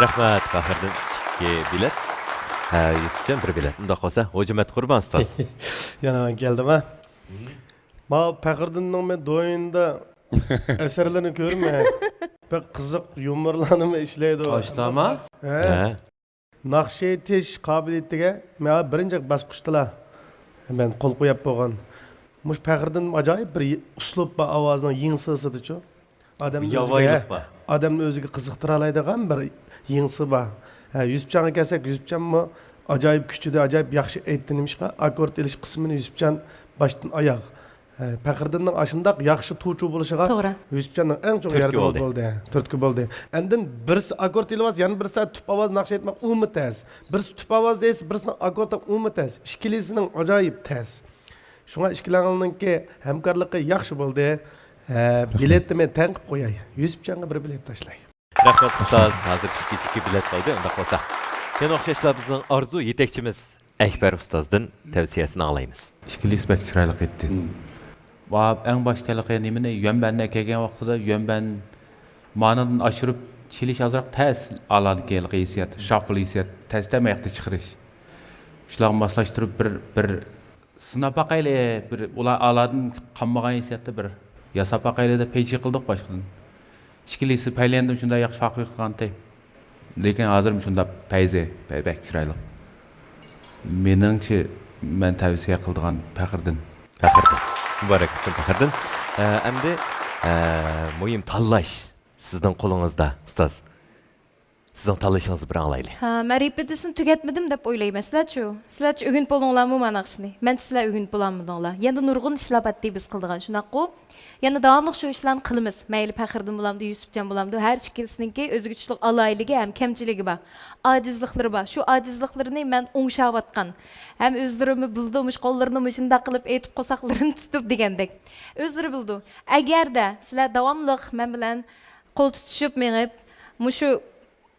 رەھمەت، پەخرىدىن ئىككى بېلەت. ھە، يۈسۈپجان بىر بېلەت. ئۇنداق بولسا، ھوجىمەت قۇربان ئۇستاز. يەنە مەن كەلدىم، ھە؟ ماۋۇ پەخرىدىننىڭ مەن دويىندا ئەسەرلىرىنى كۆرمە. بەك قىزىق يۇمۇرلارنىمۇ ئىشلەيدۇ. قاشتاما؟ ھە. ھە. ناخشا ئېيتىش قابىلىيىتىگە مانا بىرىنچى باسقۇچتىلا مەن قول قويۇپ بولغان. مۇشۇ پەخرىدىن ئاجايىپ بىر ئۇسلۇب بار، ئاۋازىنىڭ يىڭسىسىدىچۇ. ئادەمنى ئۆزىگە، ياۋايلىق بار. ئادەمنى ئۆزىگە قىزىقتۇرالايدىغان بىر يىڭسى بار. ھە، يۈسۈپجانغا كەلسەك، يۈسۈپجانمۇ ئاجايىپ كۈچىدى، ئاجايىپ ياخشى ئېيتتى. نېمىشقا؟ ئاككورد ئېلىش قىسمىنى يۈسۈپجان باشتىن ئاياغ. ھە، پەخرىدىننىڭ ئاشۇنداق ياخشى توۋچۇ بولۇشىغا توغرا. يۈسۈپجاننىڭ ئەڭ چوڭ تۈرتكە ياردىمى بولدى. بولدى. تۈرتكە بولدى. ئاندىن بىرسى ئاككورد ئېلىۋالسا، يەنە بىرسى تۈپ ئاۋاز ناخشا ئېيتماق ئۇمۇ تەس. بىرسى تۈپ ئاۋاز دەيسە، بىرسىنىڭ ئاككوردى ئۇمۇ تەس. ئىككىلىسىنىڭ ئاجايىپ تەس. شۇڭا ئىككىلەڭلارنىڭكى ھەمكارلىقى ياخشى بولدى. ھە، بېلەتنى مەن تەڭ قىلىپ قوياي. يۈسۈپجانغا بىر بېلەت تاشلاي. رەھمەت ئۇستاز، ھازىر ئىككى، ئىككى بېلەت بولدى، ئۇنداق بولسا. يەنە ئوخشاشلا بىزنىڭ ئارزۇ يېتەكچىمىز ئەكبەر ئۇستازدىن تەۋسىيەسىنى ئاڭلايمىز. ئىككىلىسى بەك چىرايلىق ئېيتتى. ۋا، ئەڭ باشتا ھېلىقى نېمىنى، يۈەنبەننى ئەكەلگەن ۋاقتىدا يۈەنبەن مانىدىن ئاشۇرۇپ چېلىش ئازراق تەس، ئالادىكى ھېلىقى ھېسسىيات، شاففل ھېسسىيات، تەستە ماياقتا چىقىرىش. شۇلارغا ماسلاشتۇرۇپ بىر، بىر سىناپ باقايلى، بىر ئۇلار ئالادىن قانمىغان ھېسسىياتتا بىر ياساپ باقايلى دەپ پەيجى قىلدۇق باشقىدىن. ئىككىلىسى پەيلەندىم شۇنداق ياخشى پاقىۋ قىلغانتى. لېكىن ھازىرمۇ شۇنداق پەيزى، بەك، بەك چىرايلىق. مېنىڭچە، مەن تەۋسىيە قىلىدىغان پەخرىدىن. پەخرىدىن. مۇبارەك بولسۇن پەخرىدىن. ئە، ئەمدى، ئە، مۇھىم تاللاش سىزنىڭ قولىڭىزدا، ئۇستاز. سىزنىڭ تاللىشىڭىزنى بىر ئاڭلايلى. ھە، مەرىپىتىسىنى تۈگەتمىدىم دەپ ئويلايمەن. سىلەرچۇ؟ سىلەرچە ئۆگىنىپ بولدۇڭلارمۇ مانا ناخشىنى؟ مەنچە سىلەر ئۆگىنىپ بولالمىدىڭلار. يەنە نۇرغۇن ئىشلار بارتتى بىز قىلىدىغان، شۇنداققۇ؟ يەنە داۋاملىق شۇ ئىشلارنى قىلىمىز. مەيلى پەخرىدىن بولامدۇ، يۈسۈپجان بولامدۇ، ھەر ئىككىلىسىنىڭكى ئۆزىگە تۇشلۇق ئالاھىدىلىكى ھەم كەمچىلىكى بار. ئاجىزلىقلىرى بار. شۇ ئاجىزلىقلىرىنى مەن ئوڭشاۋاتقان. ھەم ئۆزلىرىمۇ بىلىدۇ، مۇشۇ قوللىرىنى مۇشۇنداق قىلىپ ئېيتىپ، قورساقلىرىنى تۇتۇپ دېگەندەك. ئۆزلىرى بىلىدۇ. ئەگەردە سىلەر داۋاملىق مەن بىلەن قول تۇتۇشۇپ مېڭىپ، مۇشۇ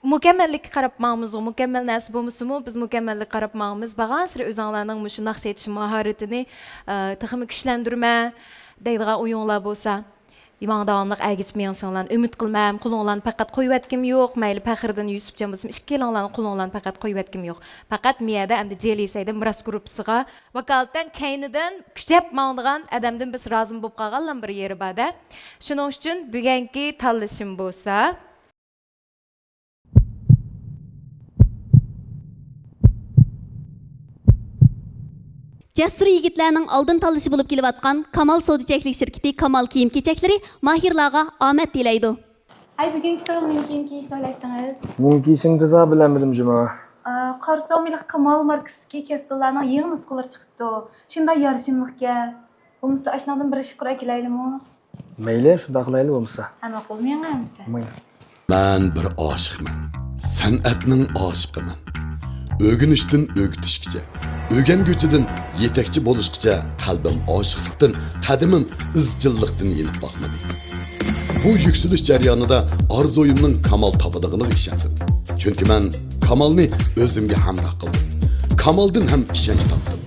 مۇكەممەللىككە قاراپ ماڭىمىزغۇ، مۇكەممەل نەرسە بولمىسىمۇ، بىز مۇكەممەللىككە قاراپ ماڭىمىز. بارغانسېرى ئۆزۈڭلارنىڭ مۇشۇ ناخشا ئېيتىش ماھارىتىنى، ئە، تېخىمۇ كۈچلەندۈرمە دەيدىغان ئويۇڭلار بولسا، ماڭا داۋاملىق ئەگىشىپ مېڭىشىڭلارنى ئۈمىد قىلىمەن. قولۇڭلارنى پەقەت قويۇۋەتكۈم يوق. مەيلى پەخرىدىن، يۈسۈپجان بولسۇن، ئىككىيلەڭلارنىڭ قولۇڭلارنى پەقەت قويۇۋەتكۈم يوق. پەقەت مىيەدە ئەمدى جېلى سەيدە مىراس گۇرۇپپىسىغا ۋاكالىتەن كەينىدىن كۈچەپ ماڭىدىغان ئادەمدىن بىز رازىمۇ بولۇپ قالغانلا بىر يېرى بار-دە. شۇنىڭ ئۈچۈن بۈگۈنكى تاللىشىم بولسا، جەسۇر يىگىتلەرنىڭ ئالدىن تاللىشى بولۇپ كېلىۋاتقان كامال سودا چەكلىك شىركىتى كامال كىيىم كېچەكلىرى ماھىرلارغا ئامەت تىلەيدۇ. ئەي، بۈگۈنكى تويغا نېمە كىيىم كىيىشنى ئويلاشتىڭىز؟ نېمە كىيسەم تازا بىلەلمىدىم جۇما. ئا، قارىسام ھېلىقى كامال ماركىسىدىكى كەستۇنلارنىڭ يېڭى نۇسخىلىرى چىقىپتۇ. شۇنداق يارىشىملىقكەن. بولمىسا ئاشۇنىڭدىن بىر ئىش قۇر ئەكېلەيلىمۇ؟ مەيلى، شۇنداق قىلايلى بولمىسا. ھە، ماقۇل، مېڭە ئەمىسە. مايلى. مەن بىر ئاشىقمەن، سەنئەتنىڭ ئاشىقىمەن. ئۆگىنىشتىن ئۆگىتىشكىچە، ئۆگەنگۈچىدىن يېتەكچى بولۇشقىچە قەلبىم ئاشىقلىقتىن، قەدىمىم ئىزچىللىقتىن يېنىپ باقمىدى. بۇ يۈكسىلىش جەريانىدا ئارزۇيۇمنىڭ كامال تاپىدىغىنىغا ئىشەندىم. چۈنكى مەن كامالنى ئۆزۈمگە ھەمراھ قىلدىم. كامالدىن ھەم ئىشەنچ تاپتىم.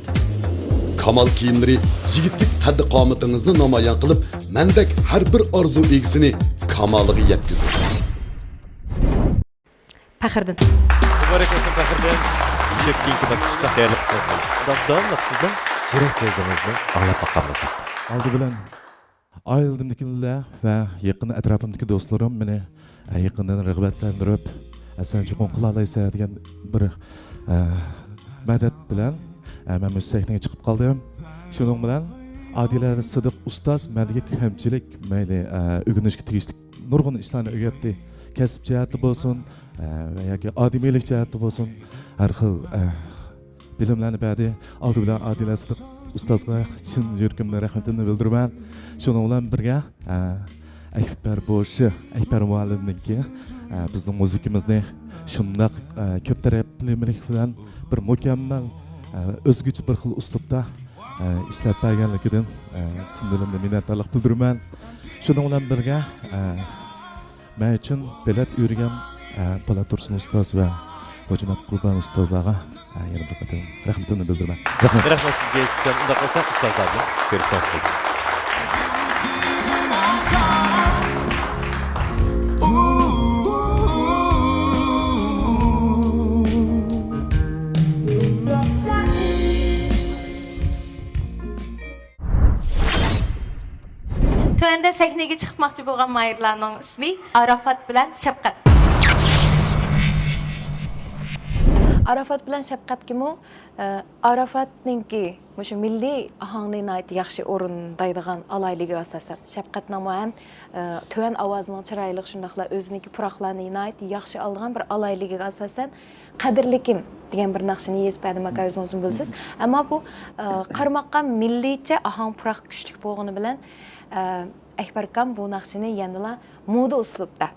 كامال كىيىملىرى يىگىتلىك قەددى-قامىتىڭىزنى نامايان قىلىپ، مەندەك ھەر بىر ئارزۇ ئىگىسىنى كامالىغا يەتكۈزىدۇ. پەخىردىن. مۇبارەك بولسۇن پەخىردىن. كېيىنكى باسقۇچتا خەيرلىك قىلسىڭىز بولىدۇ. داۋاملىق سىزنىڭ يۈرەك سۆزىڭىزنى ئاڭلاپ باققان بولساق. ئالدى بىلەن ئائىلىمدىكىلەر ۋە يېقىن ئەتراپىمدىكى دوستلىرىم مېنى يېقىندىن رىغبەتلەندۈرۈپ، سەن چوقۇم قىلالايسەن دېگەن بىر مەدەت بىلەن مەن مۇشۇ سەھنىگە چىقىپ قالدىم. شۇنىڭ بىلەن ئادىلە سىدىق ئۇستاز مەندىكى كەمچىلىك، مەيلى ئۆگىنىشكە تېگىشلىك نۇرغۇن ئىشلارنى ئۆگەتتى. كەسىپ جەھەتتە بولسۇن، ئە، ۋە ياكى ئادىمىيلىك جەھەتتە بولسۇن، ھەر خىل، ئە، بىلىملەرنى بەردى. ئالدى بىلەن ئادىلە سىدىق ئۇستازغا چىن يۈرىكىمدىن رەھمىتىمنى بىلدۈرىمەن. شۇنىڭ بىلەن بىرگە، ئە، ئەكبەر بوشى، ئەكبەر مۇئەللىمنىڭكى، ئە، بىزنىڭ مۇزىكىمىزنى شۇنداق، ئە، كۆپ تەرەپلىمىلىك بىلەن بىر مۇكەممەل، ئە، ئۆزگىچە بىر خىل ئۇسلۇبتا، ئە، ئىشلەپ بەرگەنلىكىدىن، ئە، چىن دىلىمدىن مىننەتدارلىق بىلدۈرىمەن. شۇنىڭ بىلەن بىرگە، ئە، مەن ئۈچۈن بېلەت ئۆرۈگەن، ئە، پولات تۇرسۇن ئۇستاز ۋە ھوجىمات قۇربان ئۇستازلارغا، ئە، يەنە بىر قېتىم رەھمىتىمنى بىلدۈرىمەن. رەھمەت. رەھمەت سىزگە يۈسۈپجان. ئۇنداق بولسا ئۇستازلار بىلەن كۆرۈشسەڭلار بولىدۇ. تۆۋەندە سەھنىگە چىقماقچى بولغان ماھىرلارنىڭ ئىسمى ئاراپات بىلەن شەپقەت. ئاراپات بىلەن شەپقەتكىمۇ، ئە، ئاراپاتنىڭكى مۇشۇ مىللىي ئاھاڭنى ناھايىتى ياخشى ئورۇندايدىغان ئالاھىدىلىكىگە ئاساسەن، شەپقەتنىڭمۇ ھەم، ئە، تۆۋەن ئاۋازىنىڭ چىرايلىق، شۇنداقلا ئۆزىنىڭكى پۇراقلارنى ناھايىتى ياخشى ئالىدىغان بىر ئالاھىدىلىكىگە ئاساسەن، قەدىرلىكىم دېگەن بىر ناخشىنى يېزىپ بەردىم، ئاكا، ئۆزىڭىزمۇ بىلىسىز. ئەمما بۇ، ئە، قارىماققا مىللىيچە ئاھاڭ پۇراق كۈچلۈك بولغىنى بىلەن، ئە، ئەكبەر ئاكام بۇ ناخشىنى يەنىلا مودا ئۇسلۇبتا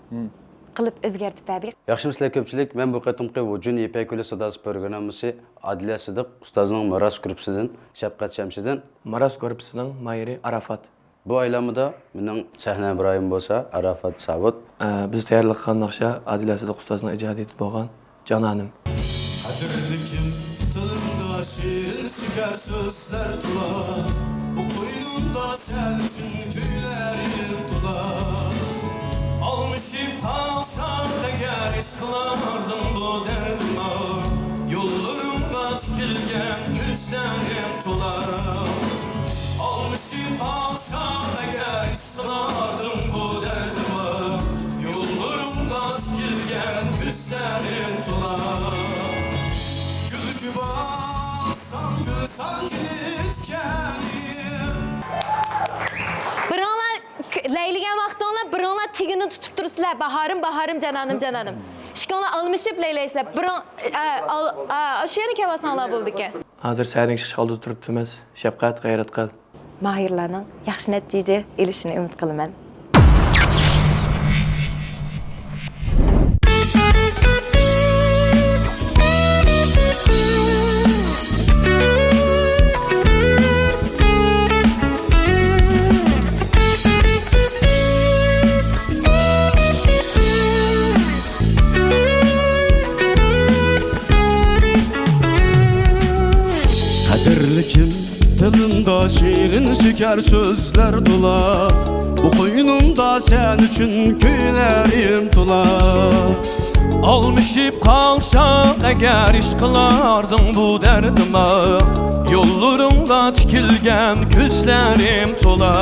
قىلىپ ئۆزگەرتىپ بەردى. ياخشىمۇسىلەر كۆپچىلىك؟ مەن بۇ قېتىمقى ۋۇجۇن يىپەك يولى ساداسى پروگراممىسى ئادىلە سىدىق ئۇستازنىڭ مىراس گۇرۇپپىسىدىن شەپقەت شەمشىدىن. مىراس گۇرۇپپىسىنىڭ ماھىرى ئاراپات. بۇ ئايلانمىدا مېنىڭ سەھنە ھەمراھىم بولسا ئاراپات ساۋۇت. ئە، بىز تەييارلىق قىلغان ناخشا ئادىلە سىدىق ئۇستازنىڭ ئىجادىيىتى بولغان جانانىم. قەدىرلىكىم، تىلىمدا شېرىن شېكەر سۆزلەر تولا، بۇ قوينۇمدا سەن ئۈچۈن كۈيلەرلىك تولا. ئالمىشىپ قالسام ئەگەر ئىشقىلاردىڭ بۇ دەردىمە، يوللىرىڭغا تىكىلگەن كۆزلىرىم تولا. ئالمىشىپ قالسام ئەگەر ئىشقىلاردىڭ بۇ دەردىمە، يوللىرىڭغا تىكىلگەن كۆزلىرىم تولا. گۈلگە باقسام گۈل سانجىلىپ كەلدى. بىرىڭلار ك-، لەيلىگەن ۋاقتىڭلار بىرىڭلار تېگىنى تۇتۇپ تۇرىسىلەر، باھارىم، باھارىم، جانانىم، جانانىم. ئىككىڭلار ئالمىشىپ لەيلەيسىلەر. بىرىڭ، ئە، ئال-، ئا، شۇ يەرنى كەلۋالساڭلار بولىدىكەن. ھازىر سەھنىگە چىقىش ئالدىدا تۇرۇپتىمىز. شەپقەت، غەيرەت قىل. ماھىرلارنىڭ ياخشى نەتىجە ئېلىشىنى ئۈمىد قىلىمەن. تىلىمدا شېرىن شېكەر سۆزلەر تولا، بۇ قوينۇمدا سەن ئۈچۈن كۈيلىرىم تولا. ئالمىشىپ قالساق ئەگەر ئىشقىلاردىڭ بۇ دەردىمە، يوللىرىڭدا تىكىلگەن كۆزلىرىم تولا.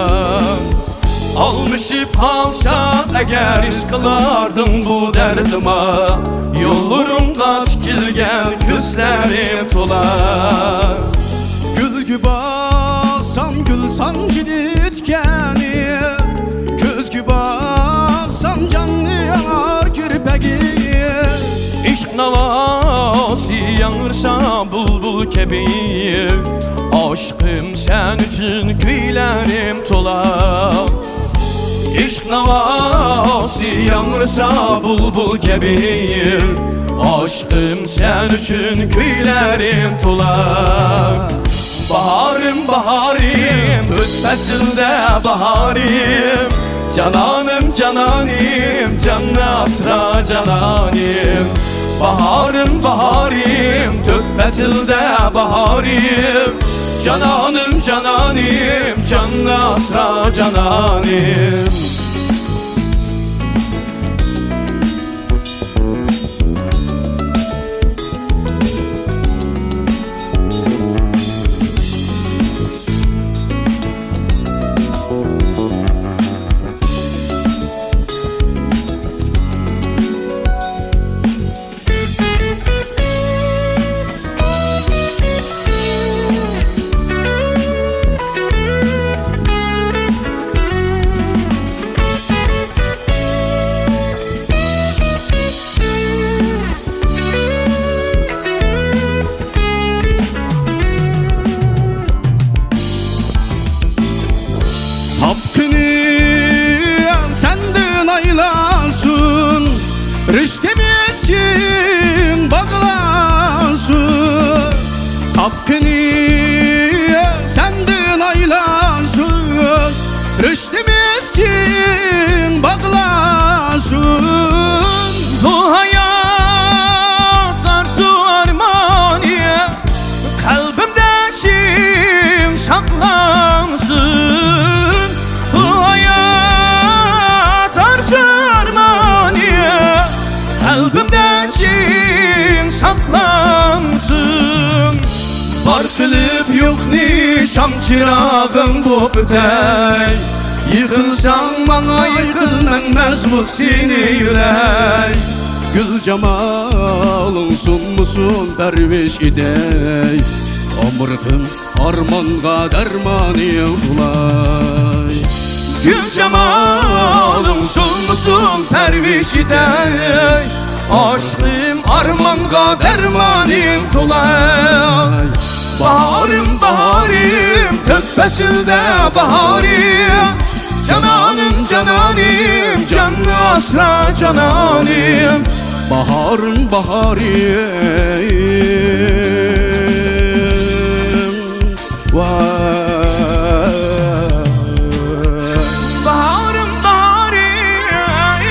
ئالمىشىپ قالساق ئەگەر ئىشقىلاردىڭ بۇ دەردىمە، يوللىرىڭغا تىكىلگەن كۆزلىرىم تولا. گۈلگە باقسام گۈل سانجىدى تىكەنى، كۆزگە باقسام جاننى ياڭار كىرپىكى. ئىشق ناۋاسى ياڭرىسا بۇلبۇل كەبى، ئاشىقىم سەن ئۈچۈن كۈيلىرىم تولا. ئىشق ناۋاسى ياڭرىسا بۇلبۇل كەبى، ئاشىقىم سەن ئۈچۈن كۈيلىرىم تولا. باھارىم، باھارىم، تۆت پەسىلدە باھارىم، جانانىم، جانانىم، جاننى ئاسرا جانانىم. باھارىم، باھارىم، تۆت پەسىلدە باھارىم، جانانىم، جانانىم، جاننى ئاسرا جانانىم. تاپقىنىم سەندىن ئايلانسۇن، رىشتىمىز چىڭ باغلانسۇن. تاپقىنىم سەندىن ئايلانسۇن، رىشتىمىز چىڭ باغلانسۇن. بۇ ھايات ئارزۇ ئارمانى قەلبىمدە چىڭ ساقلانسۇن. بۇ ھايات ئارزۇ ئارمانى قەلبىمدە چىڭ ساقلانسۇن. بار قىلىپ يوقنى شام چىراغىڭ بوپ ئۆتەي. يىقىلساڭ ماڭا يىقىل، مەن مەزمۇت سېنى يۆلەي. گۈل جامالىڭ سۇنمىسۇن پەرۋىش ئېتەي. ئامرىقىم ئارمانغا دەرمانىڭ بولاي. گۈل جامالىڭ سۇنمىسۇن پەرۋىش ئېتەي. ئاشىقىم ئارمانغا دەرمانىڭ تولاي. باھارىم، باھارىم، تۆت پەسىلدە باھارىم. جانانىم، جانانىم، جاننى ئاسرا جانانىم. باھارىم، باھارىم. ۋاي. باھارىم، باھارىم.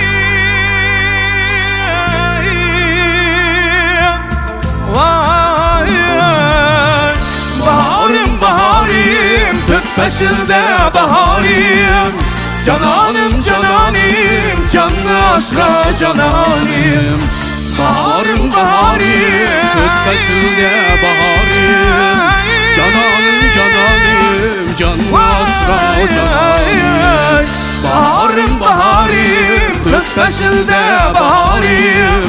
ۋاي. باھارىم، باھارىم، تۆت پەسىلدە باھارىم. جانانىم، جانانىم، جاننى ئاسرا جانانىم. باھارىم، باھارىم، تۆت پەسىلدە باھارىم. جانانىم، جانانىم، جاننى ئاسرا جانانىم. باھارىم، باھارىم، تۆت پەسىلدە باھارىم.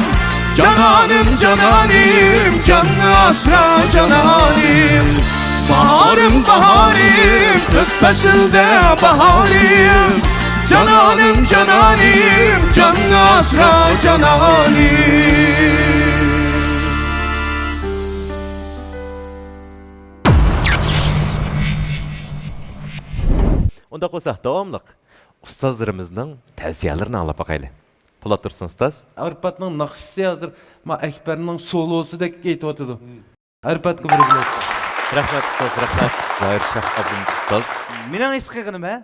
جانانىم، جانانىم، جاننى ئاسرا جانانىم. باھارىم، باھارىم، تۆت پەسىلدە باھارىم. جانانىم، جانانىم، جاننى ئاسرا جانانىم. ئۇنداق بولسا، داۋاملىق ئۇستازلىرىمىزنىڭ تەۋسىيەلىرىنى ئاڭلاپ باقايلى. پولات تۇرسۇن ئۇستاز. ئارپاتنىڭ ناخشىسى ھازىر ما ئەكبەرنىڭ سولوسىدەك ئېيتىۋاتىدۇ. ئارپاتقا بىر بىلەت. رەھمەت ئۇستاز، رەھمەت. زاھىر شاھ ئابدۇمىت ئۇستاز. مېنىڭ ھېس قىلغىنىم، ھە؟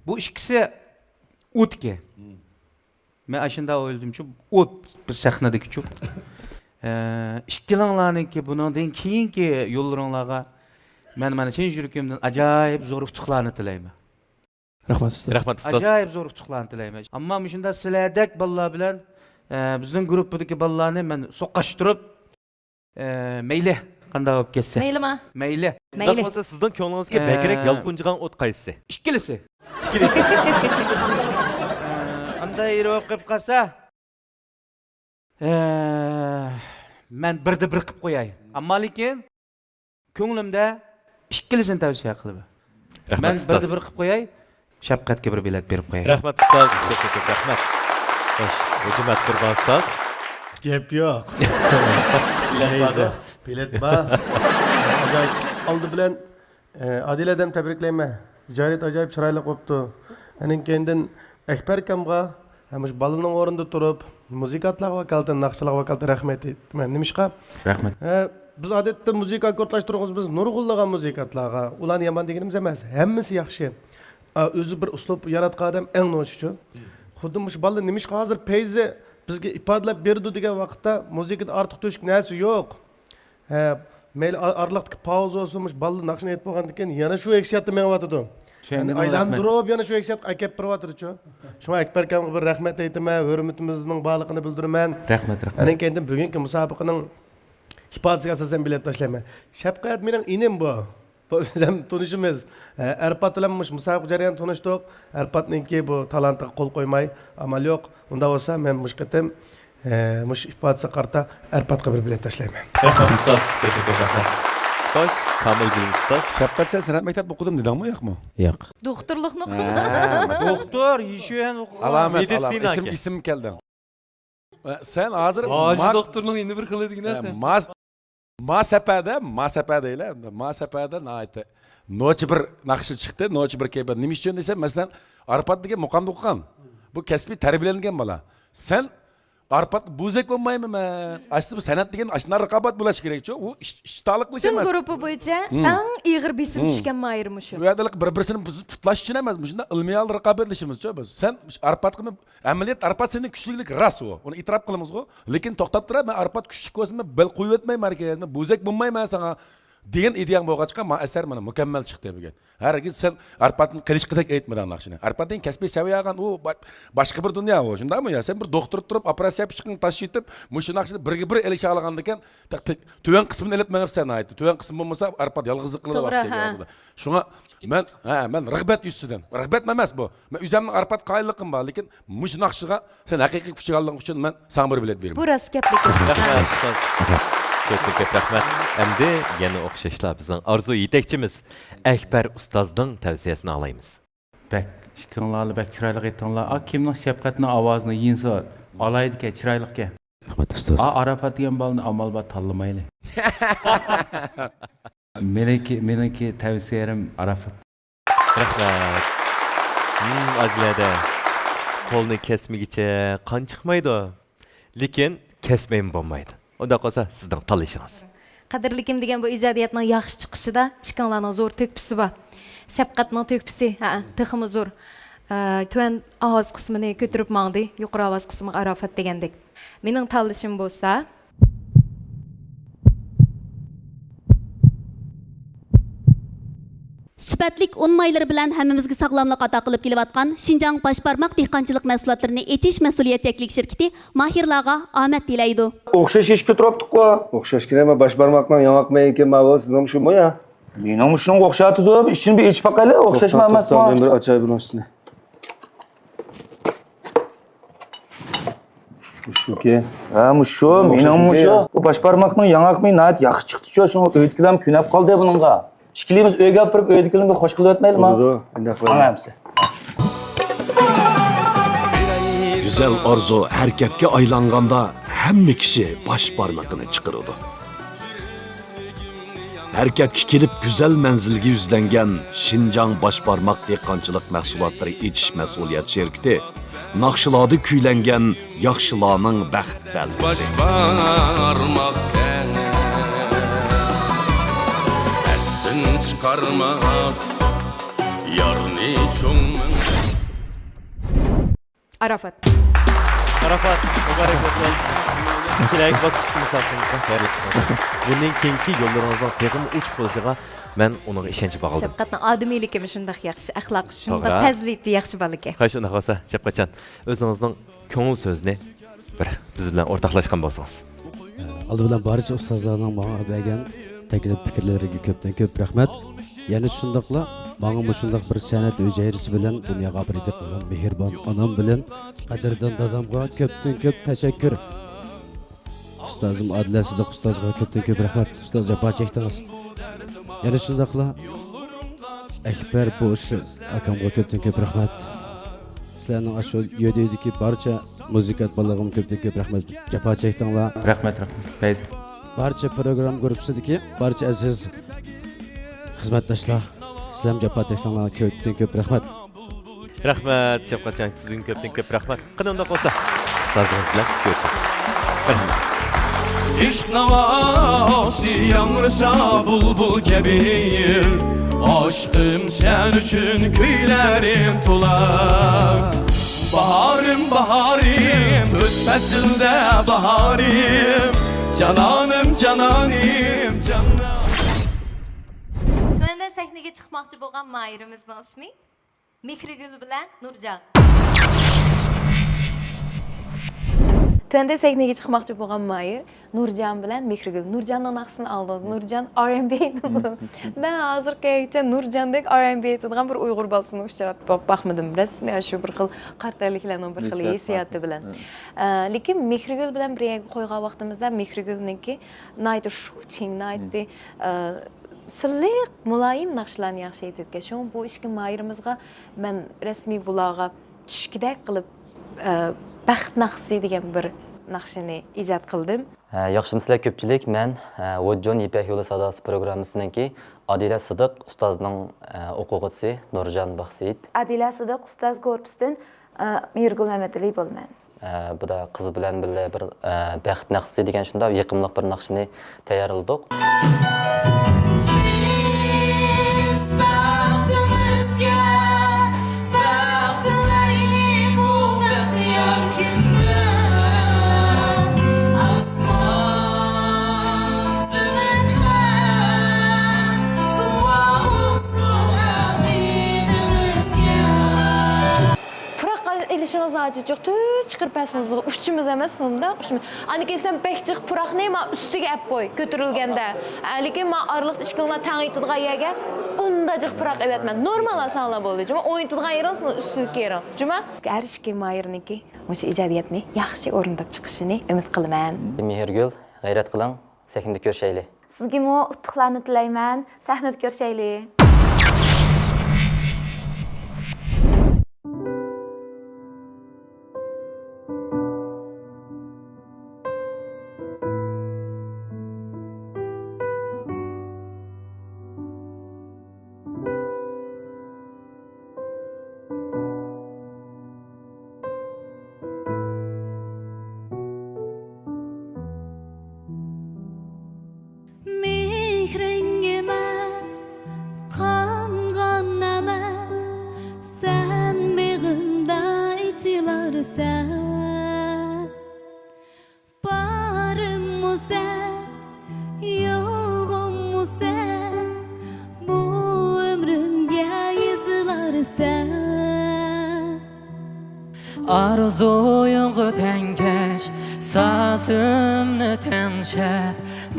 بۇ ئىككىسى ئوتكە. مەن ئاشۇنداق ئويلىدىمچۇ، ئوت بىر سەھنىدىكىچۇ. ئە، ئىككىلىڭلارنىڭكى بۇنىڭدىن كېيىنكى يوللىرىڭلارغا مەن مانا چىن يۈرىكىمدىن ئاجايىپ زور ئۇتۇقلارنى تىلەيمەن. رەھمەت ئۇستاز. رەھمەت ئۇستاز. ئاجايىپ زور ئۇتۇقلارنى تىلەيمەن. ئەمما مۇشۇنداق سىلەردەك بالىلار بىلەن، ئە، بىزنىڭ گۇرۇپپىدىكى بالىلارنى مەن سوقاشتۇرۇپ، ئە، مەيلى، قانداق بولۇپ كەتسە. مەيلىما؟ مەيلى. مەيلى. ئۇنداق بولسا سىزنىڭ كۆڭلىڭىزگە ئە، بەكرەك يالقۇنجىغان ئوت قايسىسى؟ ئىككىلىسى. ئىككىلىسى. ئە، ئاندا ئېرىۋاپ قېلىپ قالسا، ئە، مەن بىردە بىر قىلىپ قوياي. ئەمما لېكىن كۆڭلۈمدە ئىككىلىسىنى تەۋسىيە قىلىمەن. رەھمەت، مەن ئۇستاز. بىردە بىر قىلىپ قوياي، شەپقەتكە بىر بېلەت بېرىپ قوياي. رەھمەت، ئۇستاز. كۆپ، كۆپ، كۆپ رەھمەت. خوش، ھۆججىمەت قۇربان ئۇستاز. گەپ يوق. بېلەت بار. بېلەت بار. ئاجايىپ. ئالدى بىلەن ئادىلە ھەدەم تەبرىكلەيمەن. جارىت ئاجايىپ چىرايلىق بوپتۇ. ئانىڭ كەينىدىن ئەكبەر ئاكامغا، ھە، مۇشۇ بالىنىڭ ئورنىدا تۇرۇپ، مۇزىكانتلارغا ۋاكالىتەن، ناخشىچىلارغا ۋاكالىتەن رەھمەت ئېيتىمەن. نېمىشقا؟ رەھمەت. ھە، بىز ئادەتتە مۇزىكا ئاككوردلاشتۇرغۇچىمىز نۇرغۇنلىغان مۇزىكانتلارغا. ئۇلارنى يامان دېگىنىمىز ئەمەس. ھەممىسى ياخشى. ئا، ئۆزى بىر ئۇسلۇب ياراتقان ئادەم ئەڭ نوچىچۇ. خۇددى مۇشۇ بالىلار نېمىشقا ھازىر پەيزى بىزگە ئىپادىلەپ بېرىدۇ دېگەن ۋاقىتتا مۇزىكىدا ئارتۇق تۆشۈك نەرسە يوق. ھە، مەيلى ئا-، ئارىلىقتىكى پاۋزا بولسۇن، مۇشۇ بالىلار ناخشىنى ئېيتىپ بولغاندىن كېيىن يەنە شۇ ھېسسىياتتا مېڭىۋاتىدۇ. چۈشەندىم، يەنى رەھمەت. ئايلاندۇرۇپ يەنە شۇ ھېسسىياتقا ئەكەپ بېرىۋاتىدۇچۇ. شۇڭا ئەكبەر ئاكامغا بىر رەھمەت ئېيتىمەن، ھۆرمىتىمىزنىڭ بارلىقىنى بىلدۈرىمەن. رەھمەت، رەھمەت. ئانىڭ كەينىدىن بۈگۈنكى مۇسابىقىنىڭ ئىپادىسىگە ئاساسەن بېلەت تاشلايمەن. شەپقەت مېنىڭ ئىنىم بۇ. بۇ بىز ھەم تونۇشىمىز. ئە، ئەرپات بىلەن مۇشۇ مۇسابىقە جەريانىدا تونۇشتۇق. ئەرپاتنىڭكى بۇ تالانتىغا قول قويماي ئامال يوق. ئۇنداق بولسا مەن مۇشۇ قېتىم، ئە، مۇشۇ ئىپادىسىگە قارىتا ئەرپاتقا بىر بېلەت تاشلايمەن. رەھمەت ئۇستاز. كۆپتىن كۆپ رەھمەت. خوش، كامىل جېلىل ئۇستاز. شەپقەت، سەن سەنئەت مەكتەپ ئوقۇدۇم دېدىڭمۇ، ياقمۇ؟ ياق. دوختۇرلۇقنى ئوقۇدۇم. ھە، دوختۇر، يىشۈەن ئوقۇغان. ئالامەت، مېدىتسىنا ئالامەت. ئىسىم، ئىكەن. ئىسىم كەلدىڭ. سەن ھازىر ھاجى ما-، دوختۇرنىڭ يەنە بىر خىلى دېگىنە ھە، سەن. ما-، ما سەپەدە، ما سەپە دەيلى، ما سەپەدە ناھايىتى نوچى بىر ناخشا چىقتى، نوچى بىر كەيپىيات. نېمە ئۈچۈن دېسە، مەسىلەن، ئارپات دېگەن مۇقامدا ئوقۇغان. بۇ كەسپىي تەربىيەلەنگەن بالا. سەن ئارپاتقا بوزەك بولمايمەن مەن. ئەسلى بۇ سەنئەت دېگەن ئاشۇنداق رىقابەت بولۇشى كېرەكچۇ. ئۇ ئىش-، ئىشتالىقلىشىمىز. پۈتۈن گۇرۇپپا بويىچە ھىم. ئەڭ ئېغىر بېسىم ھىم. چۈشكەن ماھىر مۇشۇ. بۇ يەردە بىر-بىرسىنى بۇزۇپ پۇتلاش ئۈچۈن ئەمەس، مۇشۇنداق ئىلمىي ھالدا رىقابەتلىشىمىزچۇ بىز. سەن مۇشۇ ئارپاتقىمۇ ئەمەلىيەتتە ئارپات سېنىڭ كۈچلۈكلۈك راست ئۇ. ئۇنى ئېتىراپ قىلىمىزغۇ. لېكىن توختاپ تۇرە، مەن ئارپات كۈچلۈك بولسىمۇ، بەل قويۇۋەتمەيمەن ھەرگىز، مەن بوزەك بولمايمەن ساڭا دېگەن ئىدىيەڭ بولغاچقا، ما ئەسەر مانا مۇكەممەل چىقتى بۈگۈن. ھەرگىز سەن ئارپاتنى قىلىشقىدەك ئېيتمىدىڭ ناخشىنى. ئارپاتنىڭ كەسپىي سەۋىيە ئالغان، ئۇ با-، باشقا بىر دۇنيا ئۇ، شۇنداقمۇ يا؟ سەن بىر دوختۇر تۇرۇپ ئوپېراتسىيە پىچىقىڭ تاش يېتىپ، مۇشۇ ناخشىنى بىرگە بىر ئېلىشالايدىكەن، تۆ-، تۆۋەن قىسمىنى ئېلىپ مېڭىپسەن ناھايىتى. تۆۋەن قىسىم بولمىسا، ئارپات يالغۇزلۇق قىلىدۇ توغرا، ۋاقتى ھە. كەلگەندە. شۇڭا مەن، ھە، مەن رىغبەت يۈزىسىدىن. رىغبەتمۇ ئەمەس بۇ. مەن ئۆزۈمنىڭ ئارپات قايىللىقىم بار، لېكىن مۇشۇ ناخشىغا سەن ھەقىقىي كۈچ ئالغانلىقىڭ ئۈچۈن مەن ساڭا بىر بېلەت بېرىمەن. بۇ راست گەپ لېكىن. رەھمەت، ھە. ئۇستاز. كۆپتىن كۆپ رەھمەت. ئەمدى يەنە ئوخشاشلا بىزنىڭ ئارزۇ يېتەكچىمىز ئەكبەر ئۇستازنىڭ تەۋسىيەسىنى ئاڭلايمىز. بەك ئىككىڭلارلا بەك چىرايلىق ئېيتتىڭلار. ئا، كىمنىڭ شەپقەتنىڭ ئاۋازىنى يېڭىسا ئالاھىدىكەن، چىرايلىقكەن. رەھمەت ئۇستاز. ئا، ئاراپات دېگەن بالىنى ئامال بار تاللىمايلى. مېنىڭكى، مېنىڭكى تەۋسىيەم ئاراپات. رەھمەت. ھىم، ئادىلەدە قولنى كەسمىگىچە قان چىقمايدۇ. لېكىن كەسمەيمۇ بولمايدۇ. ئۇنداق بولسا سىزنىڭ تاللىشىڭىز. قەدىرلىكىم دېگەن بۇ ئىجادىيەتنىڭ ياخشى چىقىشىدا ئىككىڭلارنىڭ زور تۆھپىسى بار. شەپقەتنىڭ تۆھپىسى، ھە، تېخىمۇ زور. ئە، تۆۋەن ئاۋاز قىسمىنى كۆتۈرۈپ ماڭدى، يۇقىرى ئاۋاز قىسمىغا ئاراپات دېگەندەك. مېنىڭ تاللىشىم بولسا، سۈپەتلىك ئۇن مايلىرى بىلەن ھەممىمىزگە ساغلاملىق ئاتا قىلىپ كېلىۋاتقان شىنجاڭ باش بارماق دېھقانچىلىق مەھسۇلاتلىرىنى ئېچىش مەسئۇلىيەت چەكلىك شىركىتى ماھىرلارغا ئامەت تىلەيدۇ. ئوخشاش ئىش كۆتۈرۈپتۇققۇ. ئوخشاش كېرەكمۇ؟ باش بارماقنىڭ ياڭاق مېيى ئىكەن، ماۋۇ سىزنىڭ شۇمۇ يا؟ مېنىڭمۇ شۇنىڭغا ئوخشايتىدۇ. ئىچىنى بىر ئېچىپ باقايلى، ئوخشاشمۇ توختاڭ، ئەمەسمۇ؟ توختاڭ، مەن بىر ئاچاي بۇنىڭ ئۈستىنى. مۇشۇكى. ھە، مۇشۇ، مېنىڭ مۇشۇ. بۇ باش بارماقنىڭ ياڭاق مېيى ناھايىتى ياخشى چىقتىچۇ، شۇڭا ئۆيدىكىلەرمۇ كۆنۈپ قالدى بۇنىڭغا. ئىككىلىمىز ئۆيگە ئاپىرىپ، ئۆيدىكىلەرنى بىر خوش قىلىۋەتمەيلىما؟ بولىدۇ، ئۇنداق قىلايلى. ماڭا ئەمسە. گۈزەل ئارزۇ ھەرىكەتكە ئايلانغاندا، ھەممە كىشى باش بارمىقىنى چىقىرىدۇ. ھەرىكەتكە كېلىپ، گۈزەل مەنزىلگە يۈزلەنگەن شىنجاڭ باش بارماق دېھقانچىلىق مەھسۇلاتلىرى ئېچىش مەسئۇلىيەت شىركىتى ناخشىلاردا كۈيلەنگەن ياخشىلارنىڭ بەخت بەلگىسى. باش بارماق تەڭ ئەستىن چىقارماس، يارنى چوڭ مىڭ. ئاراپات. ئاراپات، مۇبارەك بولسۇن. كېيىنكى باسقۇچتىكى مۇسابىقىمىزدە خەيرلىك قىلسىڭىز. بۇندىن كېيىنكى يوللىرىڭىزنىڭ تېخىمۇ ئوچۇق بولۇشىغا مەن ئۇنىڭغا ئىشەنچ باغلىدىم. شەپقەتنىڭ ئادىمىيلىكىمۇ شۇنداق ياخشى، ئەخلاقى شۇنداق، توغرا. پەزىلىتى ياخشى بالىكەن. خوش، ئۇنداق بولسا، شەپقەتجان، ئۆزىڭىزنىڭ كۆڭۈل سۆزىنى بىر بىز بىلەن ئورتاقلاشقان بولسىڭىز. ئالدى بىلەن بارچە ئۇستازلارنىڭ ماڭا بەرگەن تەكلىپ پىكىرلىرىگە كۆپتىن كۆپ رەھمەت. يەنە شۇنداقلا ماڭا مۇشۇنداق بىر سەنئەت ھۈجەيرىسى بىلەن دۇنياغا ئابرىدى قىلغان مېھرىبان ئانام بىلەن قەدىردان دادامغا كۆپتىن كۆپ تەشەككۈر. ئۇستازىم ئادىلە سىدىق ئۇستازغا كۆپتىن كۆپ رەھمەت. ئۇستاز، جاپا چەكتىڭىز. يەنە شۇنداقلا ئەكبەر بوش ئاكامغا كۆپتىن كۆپ رەھمەت. سىلەرنىڭ ئاشۇ يۆدىيىدىكى بارچە مۇزىكانت بالىلارغىمۇ كۆپتىن كۆپ رەھمەت. جاپا چەكتىڭلار. رەھمەت، رەھمەت. پەيزى. بارچە پروگرامما گۇرۇپپىسىدىكى بارچە ئەزىز خىزمەتداشلار، سىلەرمۇ جاپا چەكتىڭلار، كۆپتىن كۆپ رەھمەت. رەھمەت، شەپقەتجان، سىزگىمۇ كۆپتىن كۆپ رەھمەت. قېنى ئۇنداق بولسا، ئۇستازىڭىز بىلەن كۆرۈشەيلى. رەھمەت. ئىشق ناۋاسى ياڭرىسا بۇلبۇل كەبى، ئاشقىم سەن ئۈچۈن كۈيلىرىم تولا. باھارىم، باھارىم، تۆت پەسىلدە باھارىم، جانانىم، جانانىم، جانان. تۆۋەندە سەھنىگە چىقماقچى بولغان ماھىرىمىزنىڭ ئىسمى مېھرىگۈل بىلەن نۇرجان. تۆۋەندە سەھنىگە چىقماقچى بولغان ماھىر نۇرجان بىلەن مېھرىگۈل. نۇرجاننىڭ ناخشىسىنى ئاڭلىدىڭىز. نۇرجان ئار ئېن بى ئېيتىدۇ. مەن ھازىرغىچە نۇرجاندەك ئار ئېن بى ئېيتىدىغان بىر ئۇيغۇر بالىسىنى ئۇچراتتىم، باقمىدىم. رەسمىي شۇ بىر خىل قارا تەنلىكلەرنىڭ بىر خىل ھېسسىياتى بىلەن. ئە، لېكىن مېھرىگۈل بىلەن بىر يەرگە قويغان ۋاقتىمىزدا مېھرىگۈلنىڭكى ناھايىتى شۇچىڭ، ناھايىتى، ئە، سىلىق، مۇلايىم ناخشىلارنى ياخشى ئېيتىدىكەن. شۇڭا بۇ ئىككى ماھىرىمىزغا مەن رەسمىي بۇلارغا چۈشكۈدەك قىلىپ، ئە، بەخت ناخشىسى دېگەن بىر ناخشىنى ئىجاد قىلدىم. ئە، ياخشىمۇسىلەر كۆپچىلىك؟ مەن، ئە، ۋۇدجون يىپەك يولى ساداسى پروگراممىسىنىڭكى ئادىلە سىدىق ئۇستازنىڭ، ئە، ئوقۇغۇچىسى نۇرجان باخسىيىت. ئادىلە سىدىق ئۇستاز گۇرۇپپىسىدىن، ئە، مېھرىگۈل مەمەتئېلى بولىمەن. ئە، بۇدا قىز بىلەن بىللە بىر، ئە، بەخت ناخشىسى دېگەن شۇنداق يېقىملىق بىر ناخشىنى تەييارلىدۇق. بىز بەختىمىزگە بەخت تىلەيلى بۇ بەختىيار كۈندە. ئاسمان زېمىن ھەم ھاۋا بولسۇن ئەقىدىمىزگە. پۇراق ئېلىشىڭىزنىڭ ھاجىتى يوق، تۈز چىقىرىپ بەرسىڭىز بولىدۇ. ئۇچىمىز ئەمەس، مۇنداق ئۇچىمىز. ئاندىن كېيىن سەن بەك جىق پۇراقنى ما ئۈستىگە ئەپ قوي، كۆتۈرۈلگەندە. ھە، لېكىن ما ئارىلىقتا ئىككىڭلار تەڭ ئېيتىدىغان يەرگە ئۇندا جىق پۇراق ئەۋەتمە. نورمال ئالساڭلار بولدى. جۇما، ئوينىتىدىغان يېرىڭ سىزنىڭ ئۈستىدىكى يېرىڭ. جۇما. ھەر ئىككى ماھىرنىڭكى مۇشۇ ئىجادىيەتنى ياخشى ئورۇنداپ چىقىشىنى ئۈمىد قىلىمەن. مېھرىگۈل، غەيرەت قىلىڭ. سەھنىدە كۆرۈشەيلى. سىزگىمۇ ئۇتۇقلارنى تىلەيمەن. سەھنىدە كۆرۈشەيلى. مېھرىڭگە مەن قانغان ئەمەس، سەن بېغىمدا ئېچىلارسەن. بارىممۇ سەن، يوغۇممۇ سەن، بۇ ئۆمرۈمگە يېزىلارسەن. ئارزۇيۇڭغا تەڭكەش سازىمنى تەڭشەپ،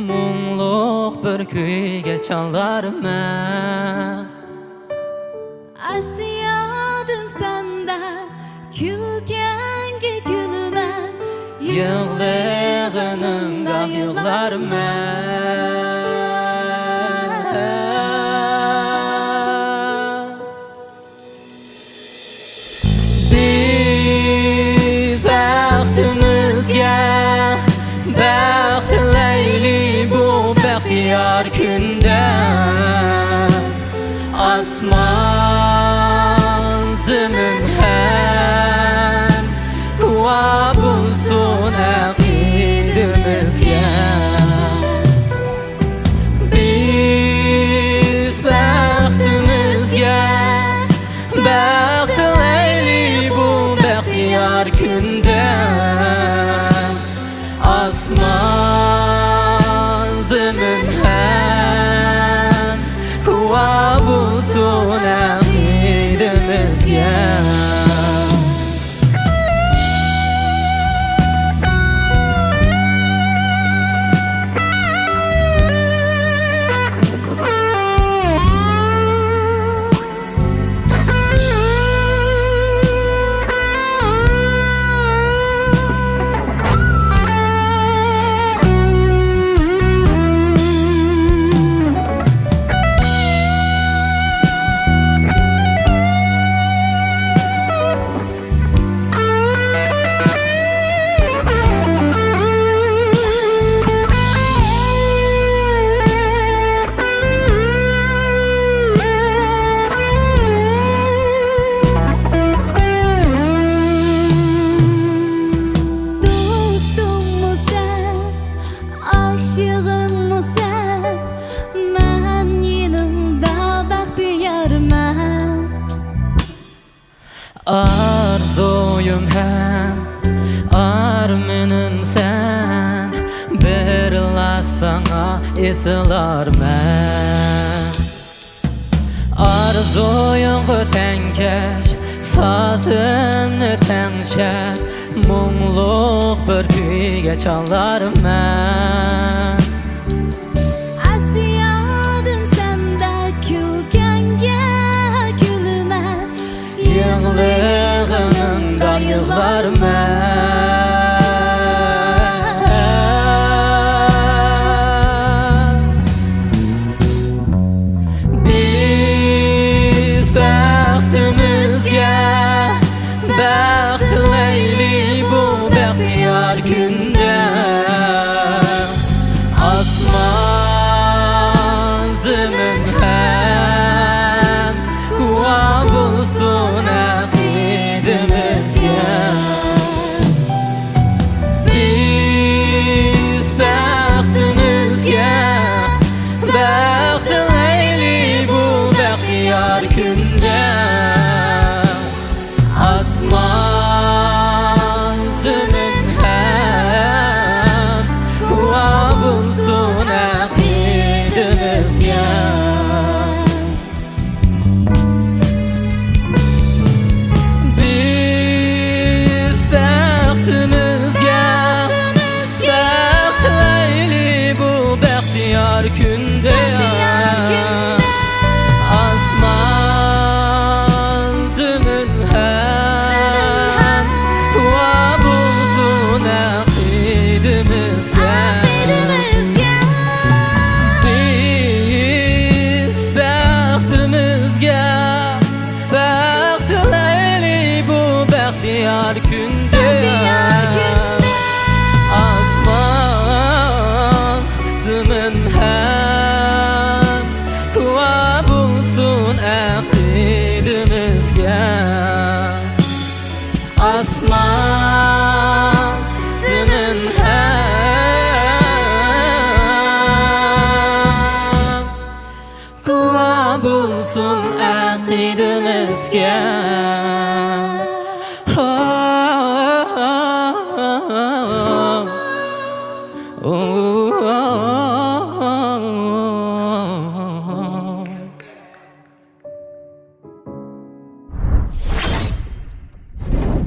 مۇڭلۇق بىر كۈيگە چالارمەن. ئەسيادىم سەندە كۈلكەڭگە كۈلىمەن، يىغلىغىنىڭدا يىغلارمەن. بىز بەختىمىزگە بەخت تىلەيلى بۇ بەختىيار كۈندە. ئاسمان، زېمىن ھەم گۇۋاھ بولسۇن ئەقىدىمىزگە. بىز بەختىمىزگە بەخت تىلەيلى بۇ بەختىيار كۈندە. ئاسمان ئارزۇيۇم ھەم ئارمىنىم سەن، بىرلا ساڭا ئېسىلارمەن. ئارزۇيۇڭغا تەڭكەش، سازىمنى تەڭشەپ، مۇڭلۇق بىر كۈيگە چالارمەن. ئەسيادىم سەندە كۈلكەڭگە كۈلىمەن، يىغلىغىنىمدا يىغلارمەن. بىز بەختىمىزگە بەخت تىلەيلى بۇ بەختىيار كۈندە. ئاسمان، زېمىن ھەم گۇۋاھ بولسۇن ئەقىدىمىزگە. بىز بەختىمىزگە بەخت تىلەيلى بۇ بەختىيار كۈندە. ئاسمان، زېمىن ھەم گۇۋاھ بولسۇن ئەقىدىمىزگە. بىز بەختىمىزگە بەخت تىلەيلى بۇ بەختىيار كۈندە. ئاسمان، زېمىن ھەم گۇۋاھ بولسۇن ئەقىدىمىزگە. بىز بەختىمىزگە بەخت تىلەيلى بۇ بەختىيار كۈندە. ئاسمان، زېمىن ھەم گۇۋاھ بولسۇن ئەقىدىمىزگە. ئاسمان، زېمىن ھەم گۇۋاھ بولسۇن ئەقىدىمىزگە.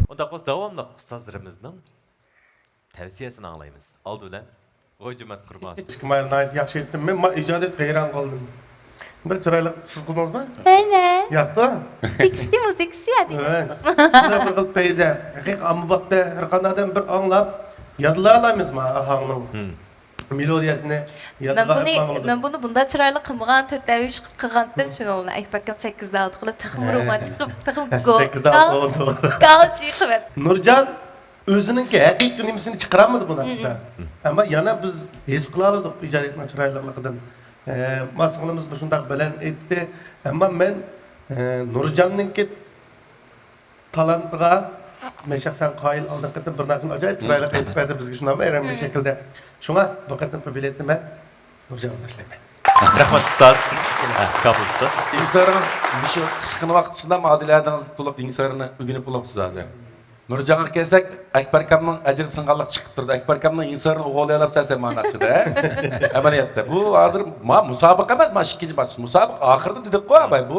ئۇنداق بولسا داۋاملىق ئۇستازلىرىمىزنىڭ تەۋسىيەسىنى ئاڭلايمىز. ئالدى بىلەن غوجىمەت قۇرماس. ئىككى مايل ناھايىتى ياخشى ئېيتتىم. مەن، مەن ئىجادىيەتكە ھەيران قالدىم. بىر چىرايلىق سىز قىلدىڭىزمۇ؟ ھەي، مەن. ياقتۇ؟ تېكىستى، مۇزىكىسى يادىمدا. ھەي. شۇنداق بىر خىل پەيزە. ھەقىقىي ئاممىبابتا ھەر قانداق ئادەم بىر ئاڭلاپ يادلايالايمىزمۇ ئاھاڭنىڭ مېلودىيەسىنى مەن يادلىغان بۇنى، ئەھۋالىڭىزدا؟ مەن بۇنى بۇنداق چىرايلىق قىلمىغان، تۆتتە ئۈچ قىلىپ قىلغانتىم. شۇنىڭ بىلەن ئەكبەركەم سەككىزدە ئالتە قىلىپ، تېخىمۇ رومانتىك قىلىپ، تېخىمۇ ھە، گو-، سەككىزدە ئالتە گال-، بولدى. گال چېقىپ. نۇرجان ئۆزىنىڭكى ھەقىقىي نېمىسىنى چىقىرالمىدى بۇ ناخشىدا. مم. ئەمما يەنە بىز ھېس قىلالىدۇق ئىجادىيەتنىڭ چىرايلىقلىقىدىن. ئە، ما سىڭلىمىز مۇشۇنداق بەلەن ئېيتتى. ئەمما مەن، ئە، نۇرجاننىڭكى تالانتىغا مەن شەخسەن قايىل. ئالدىنقى قېتىم بىر ناخشىنى ئاجايىپ چىرايلىق ئېيتىپ بەردى بىزگە، شۇنداقمۇ؟ ئايرىم بىر شەكىلدە. شۇڭا بۇ قېتىمقى بېلەتنى مەن نۇرجانغا تاشلايمەن. رەھمەت، ئۇستاز. ھە، كاپىل ئۇستاز. ئىنكاسىڭىز مۇشۇ قىسقىغىنە ۋاقىت ئىچىدە ئادىلە ھەدىڭىز تولۇق ئىنكاسىنى ئۆگىنىپ بولۇپسىز ھازىر. نۇرجانغا كەلسەك، ئەكبەركامنىڭ ئەجرى سىڭغانلىق چىقىپ تۇرىدۇ. ئەكبەركامنىڭ ئىنكاسىنى ئوغۇلى يالاپ سەسەن مانا ناخشىدا، ھە؟ ئەمەلىيەتتە. بۇ ھازىر ما مۇسابىقە ئەمەس، ما ئىككىنچى باسقۇچ. مۇسابىقە ئاخىرىدا دېدۇققۇ، ئاباي. بۇ،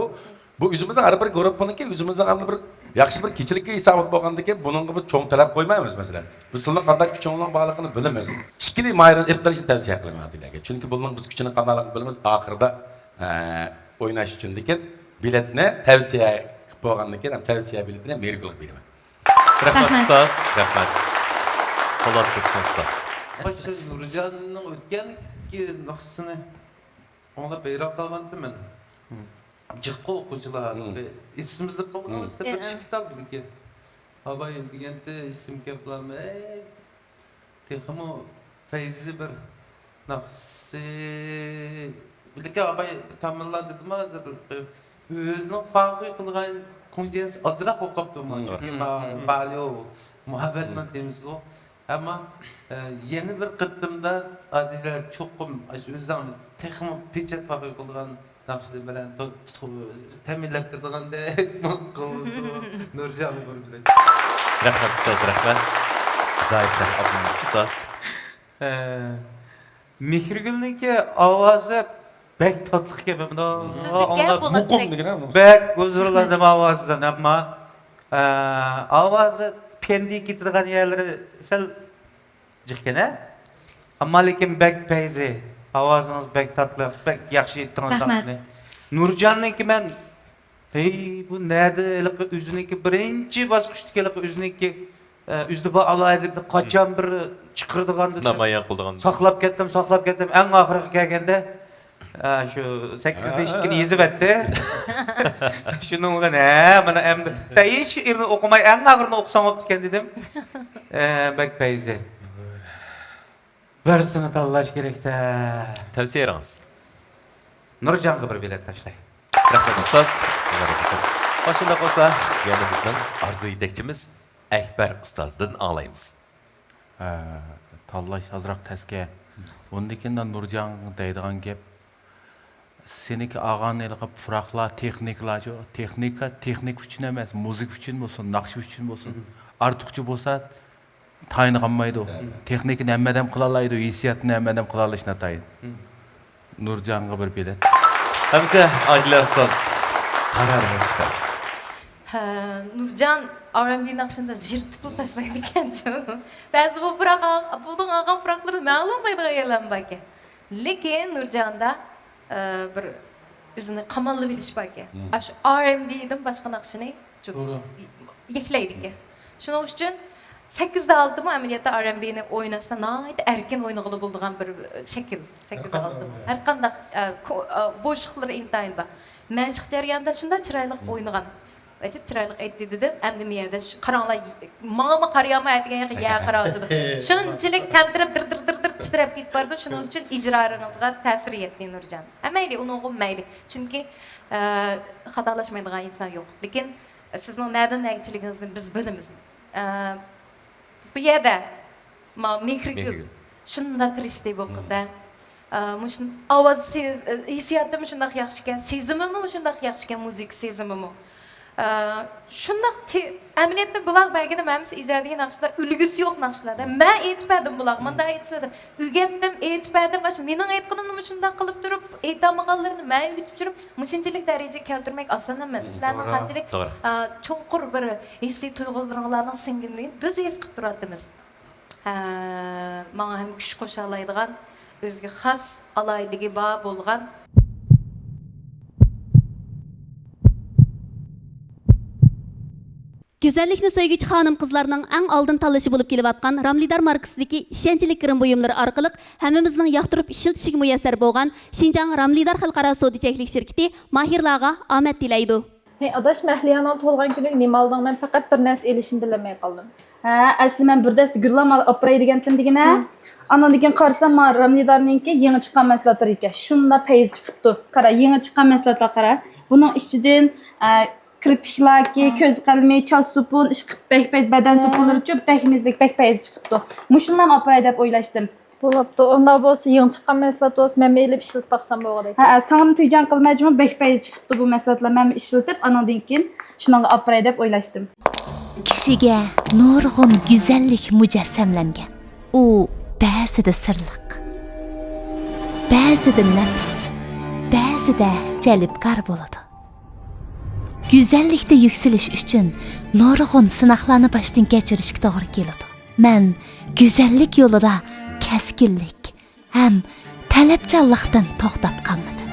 بۇ ئۆزىمىزنىڭ ھەر بىر گۇرۇپپىنىڭكى ئۆزىمىزنىڭ ھەر بىر ياخشى بىر كېچىلىكى ھېسابىدا بولغاندىكىن، بۇنىڭغا بىز چوڭ تەلەپ قويمايمىز، مەسىلەن. بىز سىلىنىڭ قانداق كۈچىڭىزنىڭ بارلىقىنى بىلىمىز. ئىككىنى ماھىرىنى ئېلىپ قېلىشنى تەۋسىيە قىلىمەن ئادىلەگە. چۈنكى بۇنىڭ بىز كۈچىنىڭ قانداقلىقىنى بىلىمىز. ئاخىرىدا، ئە، ئويناش ئۈچۈن. لېكىن بېلەتنى تەۋسىيە قىلىپ بولغاندىن كېيىن، ھەم تەۋسىيە بېلىتىنى ھەم مېھرىگۈلگە بېرىمەن. رەھمەت، رەھمەت. ئۇستاز، رەھمەت. پولات تۇرسۇن ئۇستاز. مانا شۇ نۇرجاننىڭ ئۆتكەنكى ناخشىسىنى ئاڭلاپ ھەيران قالغانتىم مەن. مم. جىققا ئوقۇغۇچىلار، مم، ئېسىمىزدە قالغان، مم، ئىشتە بىر، ئىككى كىتاب لېكىن. ئاباي دېگەنتى، ئېسىم كەپ بولالماي، ئەي، تېخىمۇ پەيزى بىر ناخشىسى. لېكىن ئاباي تامىللا دېدىمۇ ھازىر، ئۆزىنىڭ فاخۇي قىلغان كۇڭجىنسى ئازراق ئوقۇپتۇ، مم، چۈنكى، مم، با-، مم، باليو، مۇھەببەتنىڭ، مم، تېمىسىغۇ. ئەمما، ئە، يەنە بىر قېتىمدا ئادىلە چوقۇم ئاشۇ ئۆزۈڭنى تېخىمۇ پېچەت پاخىر قىلىدىغان ناخشىلىرى بىلەن تو-، تو-، تەمىنلەپ بېرىدىغاندەك قىلىدۇ. نۇرجان بىر بىلەن. رەھمەت ئۇستاز، رەھمەت. زاھىر شاھ ئابدۇمىت ئۇستاز. ھە. مېھرىگۈلنىڭكى ئاۋازى بەك تاتلىق ئىكەن، مەن بۇنى سىزنىڭكى ئاڭلاپ بولاتتەك. مۇقىم دېگىنە بۇ. بەك ھۇزۇرلاندىم ئاۋازىدىن، ئەمما، ئە، ئاۋازى پەندىي كېتىدىغان يەرلىرى سەل جىقكەن، ھە؟ ئەمما لېكىن بەك پەيزى، ئاۋازىڭىز بەك تاتلىق، بەك ياخشى ئېيتتىڭىز رەھمەت. ناخشىنى. نۇرجاننىڭكى مەن، ھەي، بۇ نەدە ھېلىقى ئۆزىنىڭكى بىرىنچى باسقۇچتىكى ھېلىقى ئۆزىنىڭكى، ئە، ئۆزىدە بار ئالاھىدىلىكنى قاچان بىر چىقىرىدىغاندۇ دەپ نامايان قىلىدىغان. ساقلاپ كەتتىم، ساقلاپ كەتتىم. ئەڭ ئاخىرىغا كەلگەندە، ئە، شۇ سەككىزنى ئىككىنى يېزىۋەتتى. شۇنىڭ بىلەن، ھە، مانا ئەمدى سەن ھېچ شېئىرنى ئوقۇماي، ئەڭ ئاخىرىنى ئوقۇساڭ بوپتىكەن دېدىم. ئە، بەك پەيزى. بىرسىنى تاللاش كېرەك-تە. تەۋسىيەڭىز. نۇرجانغا بىر بېلەت تاشلاي. رەھمەت ئۇستاز. مۇبارەك بولسۇن. شۇنداق بولسا، يەنە بىزنىڭ ئارزۇ يېتەكچىمىز ئەكبەر ئۇستازدىن ئاڭلايمىز. ھە، تاللاش ئازراق تەسكەن. ئۇندىن كېيىن نۇرجان دەيدىغان گەپ، سېنىڭكى ئالغان ھېلىقى پۇراقلار، تېخنىكىلارچۇ؟ تېخنىكا، تېخنىكا ئۈچۈن ئەمەس، مۇزىكا ئۈچۈن بولسۇن، ناخشا ئۈچۈن بولسۇن. مم. ئارتۇقچە بولسا، تايىنى قالمايدۇ. ھە. تېخنىكىنى ھەممە ئادەم قىلالايدۇ، ھېسسىياتنى ھەممە ئادەم قىلالىشى ناتايىن. مم. نۇرجانغا بىر بېلەت. ئەمىسە ئادىلە ئۇستاز، قارارىڭىز چىقىڭ. ھە، نۇرجان ئار ئەن بى ناخشىنى يىرتىپلا تاشلايدىكەنچۇ. بەزى بۇ پۇراق، بۇنىڭ ئالغان پۇراقلىرىنى مەن ئاڭلىمايدىغان يەرلەرمۇ باركەن. لېكىن نۇرجاندا، ئە، بىر ئۆزىنى قاماللاپ ئېلىش باركەن. مم. ئاشۇ ئار ئەن بىدىن باشقا ناخشىنى توغرا. يەكلەيدىكەن. شۇنىڭ ئۈچۈن سەككىزدە ئالتىمۇ ئەمەلىيەتتە ئار ئەن بىنى ئويناتسا ناھايىتى ئەركىن ئوينىغىلى بولىدىغان بىر شەكىل. سەككىزدە ئالتىمۇ. ھەر قانداق، ئە، كو-، ئە، بوشلۇقلىرى ئىنتايىن بار. مەشىق جەريانىدا شۇنداق چىرايلىق ئوينىغان. ئەجەب چىرايلىق ئېيتتى دېدىم. ئەمدى مەيەردە شۇ-، قاراڭلار، ماڭىمۇ قارىيالماي ئەتىگەن ياقى يەر قاراۋاتىدۇ. شۇنچىلىك تەمتىرەپ، دىر، دىر، دىر، دىر تىترەپ كېتىپ بارىدۇ. شۇنىڭ ئۈچۈن ئىجرالىرىڭىزغا تەسىر يەتتى، نۇرجان. ھە، مەيلى، ئۇنىڭغىمۇ مەيلى. چۈنكى، ئە، خاتالاشمايدىغان ئىنسان يوق. لېكىن سىزنىڭ نەدىن نەگىچىلىكىڭىزنى بىز بىلىمىز. ئە، بۇ يەردە ما-، مېھرىگۈل. مېھرىگۈل. شۇنداق تىرىشتى بۇ قىز، ھە. ئە، مۇشۇ ئاۋاز سېز-، ھېسسىياتىمۇ شۇنداق ياخشىكەن، سېزىمىمۇ شۇنداق ياخشىكەن، مۇزىكا سېزىمىمۇ. ئە، شۇنداق تې-، ئەمەلىيەتتە بۇلار بەرگىنىم ھەممىسى ئىجادىي ناخشىلار، ئۈلگىسى يوق ناخشىلار-دە. مەن ئېيتىپ بەردىم بۇلارغا، مۇنداق ئېيتسىلە دەپ. ئۆگەتتىم، ئېيتىپ بەردىم، باشقا مېنىڭ ئېيتقىنىمنىمۇ شۇنداق قىلىپ تۇرۇپ، ئېيتالمىغانلىرىنى مەن ئۆگىتىپ يۈرۈپ، مۇشۇنچىلىك دەرىجىگە كەلتۈرمەك ئاسان ئەمەس. سىلەرنىڭ قانچىلىك، توغرا. ئا، چوڭقۇر بىر ھېسسىي تۇيغۇلىرىڭلارنىڭ سىڭگىنىنى بىز ھېس قىلىپ تۇراتتىمىز. ھە، ماڭا ھەم كۈچ قوشالايدىغان، ئۆزىگە خاس ئالاھىدىلىكى بار بولغان. گۈزەللىكنى سۆيگۈچى خانىم-قىزلارنىڭ ئەڭ ئالدىن تاللىشى بولۇپ كېلىۋاتقان راملىدار ماركىسىدىكى ئىشەنچلىك گىرىم بۇيۇملىرى ئارقىلىق ھەممىمىزنىڭ ياقتۇرۇپ ئىشلىتىشىگە مۇيەسسەر بولغان شىنجاڭ راملىدار خەلقئارا سودا چەكلىك شىركىتى ماھىرلارغا ئامەت تىلەيدۇ. ھەي ئاداش، مەھلىيانىڭ تۇغۇلغان كۈنىگە نېمە ئالدىڭ؟ مەن پەقەت بىر نەرسە ئېلىشنى بىلەلمەي قالدىم. ھە، ئەسلى مەن بىر دەستە گۈل ئاپىراي دېگەنتىم دېگىنە. ھە. ئانىڭدىن كېيىن قارىسام، ما راملىدارنىڭكى يېڭى چىققان مەھسۇلاتلىرى ئىكەن. شۇنداق پەيزى چىقىپتۇ. قارا، يېڭى چىققان مەھسۇلاتلار قارا. بۇنىڭ ئىچىدىن، ئە، كىرپىكلاكى، ھە. كۆز قەلىمى، چاچ سوپۇن، ئىشقىپ بەك پەيز، بەدەن ھە. سوپۇنلىرىچۇ بەك مېزىلىك، بەك پەيزى چىقىپتۇ. مۇشۇنىلارنى ئاپىراي دەپ ئويلاشتىم. بولۇپتۇ. ئۇنداق بولسا يېڭى چىققان مەھسۇلات بولسا مەنمۇ ئېلىپ ئىشلىتىپ باقسام بولغۇدەك. ھە، ساڭىمۇ تۈيجان قىلماي جۇمۇ بەك پەيزى چىقىپتۇ بۇ مەھسۇلاتلار. مەنمۇ ئىشلىتىپ ئانىڭدىن كېيىن شۇنىڭغا ئاپىراي دەپ ئويلاشتىم. كىشىگە نۇرغۇن گۈزەللىك مۇجەسسەملەنگەن. ئۇ بەزىدە سىرلىق، بەزىدە نەپىس، بەزىدە جەلپكار بولىدۇ. گۈزەللىكتە يۈكسىلىش ئۈچۈن نۇرغۇن سىناقلارنى باشتىن كەچۈرۈشكە توغرا كېلىدۇ. مەن گۈزەللىك يولىدا كەسكىنلىك ھەم تەلەپچانلىقتىن توختاپ قالمىدىم.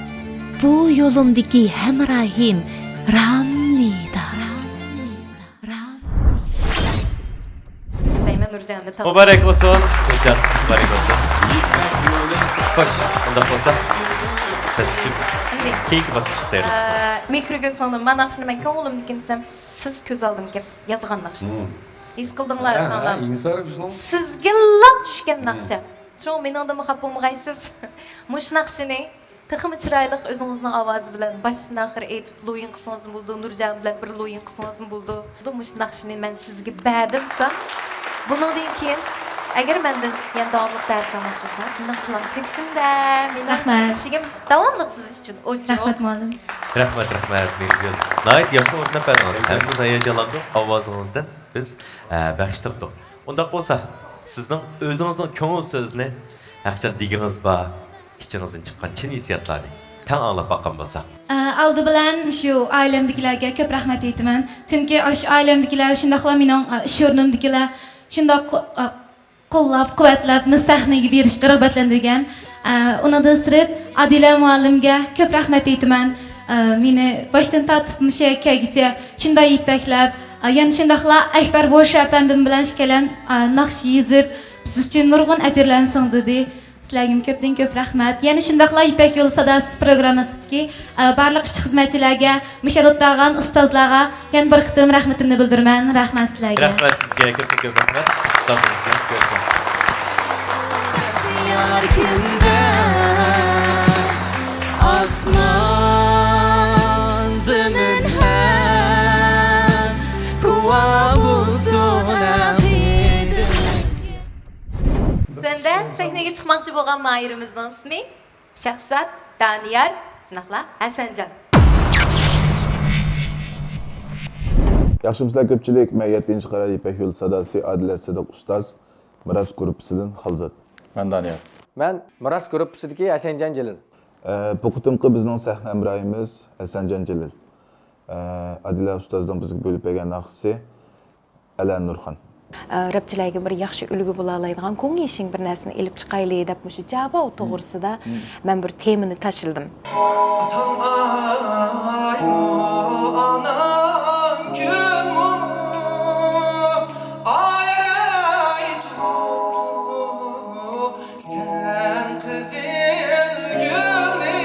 بۇ يولۇمدىكى ھەمراھىم راملىدا. سەيمەن نۇرجاننى تاپ- مۇبارەك بولسۇن، نۇرجان، مۇبارەك بولسۇن. خوش، ئۇنداق بولسا، سەن چۈشۈپ، ئەمدى، كېيىنكى باسقۇچقا تەييارلىنىسىز. ئە، مېھرىگۈل سىڭلىم، مانا ناخشىنى مەن كۆڭلۈمدىكىنى دېسەم، سىز كۆز ئالدىمغا كەپ يازغان ناخشا. مم. ھېس قىلدىڭلار، ھە، ھە، ئاڭلاپ. ئىنسان شۇنىڭ. سىزگىلا چۈشكەن ناخشا. شۇڭا مېنىڭدىنمۇ خاپا بولمىغايسىز. مۇشۇ ناخشىنى تېخىمۇ چىرايلىق ئۆزىڭىزنىڭ ئاۋازى بىلەن باشتىن ئاخىر ئېيتىپ لويىن قىلسىڭىزمۇ بولىدۇ، نۇرجان بىلەن بىر لويىن قىلسىڭىزمۇ بولىدۇ. مۇشۇ ناخشىنى مەن سىزگە بەردىم، ئۇكام. بۇنىڭدىن كېيىن ئەگەر مەندىن يەنە داۋاملىق دەرس ئاڭلاش بولسىڭىز، مېنىڭ قولۇم تەگسىن-دە، مېنىڭ رەھمەت. ئىشىكىم داۋاملىق سىز ئۈچۈن ئوچۇق. رەھمەت، مۇئەللىم. رەھمەت، رەھمەت، مېھرىگۈل. ناھايىتى ياخشى ئورۇنلاپ بەردىڭىز. ھەممىمىز ھاياجانلاندۇق. ئاۋازىڭىزدىن بىز، ئە، بەخش تاپتۇق. ئۇنداق بولسا، سىزنىڭ ئۆزىڭىزنىڭ كۆڭۈل سۆزىنى، ھەقىچان دېگىڭىز بار، ئىچىڭىزدىن چىققان چىن ھېسسىياتلارنى تەڭ ئاڭلاپ باققان بولساق. ئە، ئالدى بىلەن شۇ ئائىلەمدىكىلەرگە كۆپ رەھمەت ئېيتىمەن. چۈنكى ئاشۇ ئائىلەمدىكىلەر شۇنداقلا مېنىڭ، ئە، ئىش ئورنۇمدىكىلەر شۇنداق قو-، ئە، قوللاپ، قۇۋۋەتلەپ، مېنى سەھنىگە بېرىشكە رىغبەتلەندۈرگەن. ئە، ئۇنىڭدىن سىرت، ئادىلە مۇئەللىمگە كۆپ رەھمەت ئېيتىمەن. ئە، مېنى باشتىن تارتىپ مۇشۇ يەرگە كەلگۈچە شۇنداق يېتەكلەپ، ئە، يەنە شۇنداقلا ئەكبەر بوشى ئەپەندىم بىلەن ئىككىيلەن، ئە، ناخشا يېزىپ، بىز ئۈچۈن نۇرغۇن ئەجىرلەرنى سىڭدۈردى. سىلەرگىمۇ كۆپتىن كۆپ رەھمەت. يەنە شۇنداقلا يىپەك يولى ساداسى پروگراممىسىدىكى، ئە، بارلىق ئىشچى خىزمەتچىلەرگە، مۇشۇ يەردە ئولتۇرغان ئۇستازلارغا يەنە بىر قېتىم رەھمىتىمنى بىلدۈرىمەن. رەھمەت سىلەرگە. رەھمەت سىزگە، كۆپتىن كۆپ رەھمەت. ئۇستازىمىزغا كۆرۈشىمىز. يار كۈندە ئاسمان زېمىن ھەم گۇۋاھ بولسۇن ئەقىدىمىزگە. تۆۋەندە سەھنىگە چىقماقچى بولغان ماھىرىمىزنىڭ ئىسمى شاھزات دانىيار، شۇنداقلا ھەسەنجان. ياخشىمۇسىلەر كۆپچىلىك؟ مەن يەتتىنچى قارار يىپەك يولى ساداسى ئادىلە سىدىق ئۇستاز، مىراس گۇرۇپپىسىدىن خالزات. مەن دانىيار. مەن مىراس گۇرۇپپىسىدىكى ھەسەنجان جېلىل. ئە، بۇ قېتىمقى بىزنىڭ سەھنە ھەمراھىمىز ھەسەنجان جېلىل. ئە، ئادىلە ئۇستازنىڭ بىزگە بۆلۈپ بەرگەن ناخشىسى ئەلە نۇرخان. ئە، رەپچىلەرگە بىر ياخشى ئۈلگە بولالايدىغان، كۆڭۈل يېشىڭ بىر نەرسىنى ئېلىپ چىقايلى دەپ مۇشۇ جاباۋ توغرىسىدا مەن بىر تېمىنى تاشلىدىم. ئاتاڭ ئايمۇ، ئاناڭ كۈنمۇ، ئايرەي تۇرۇپتۇ سەن قىزىل گۈلنى.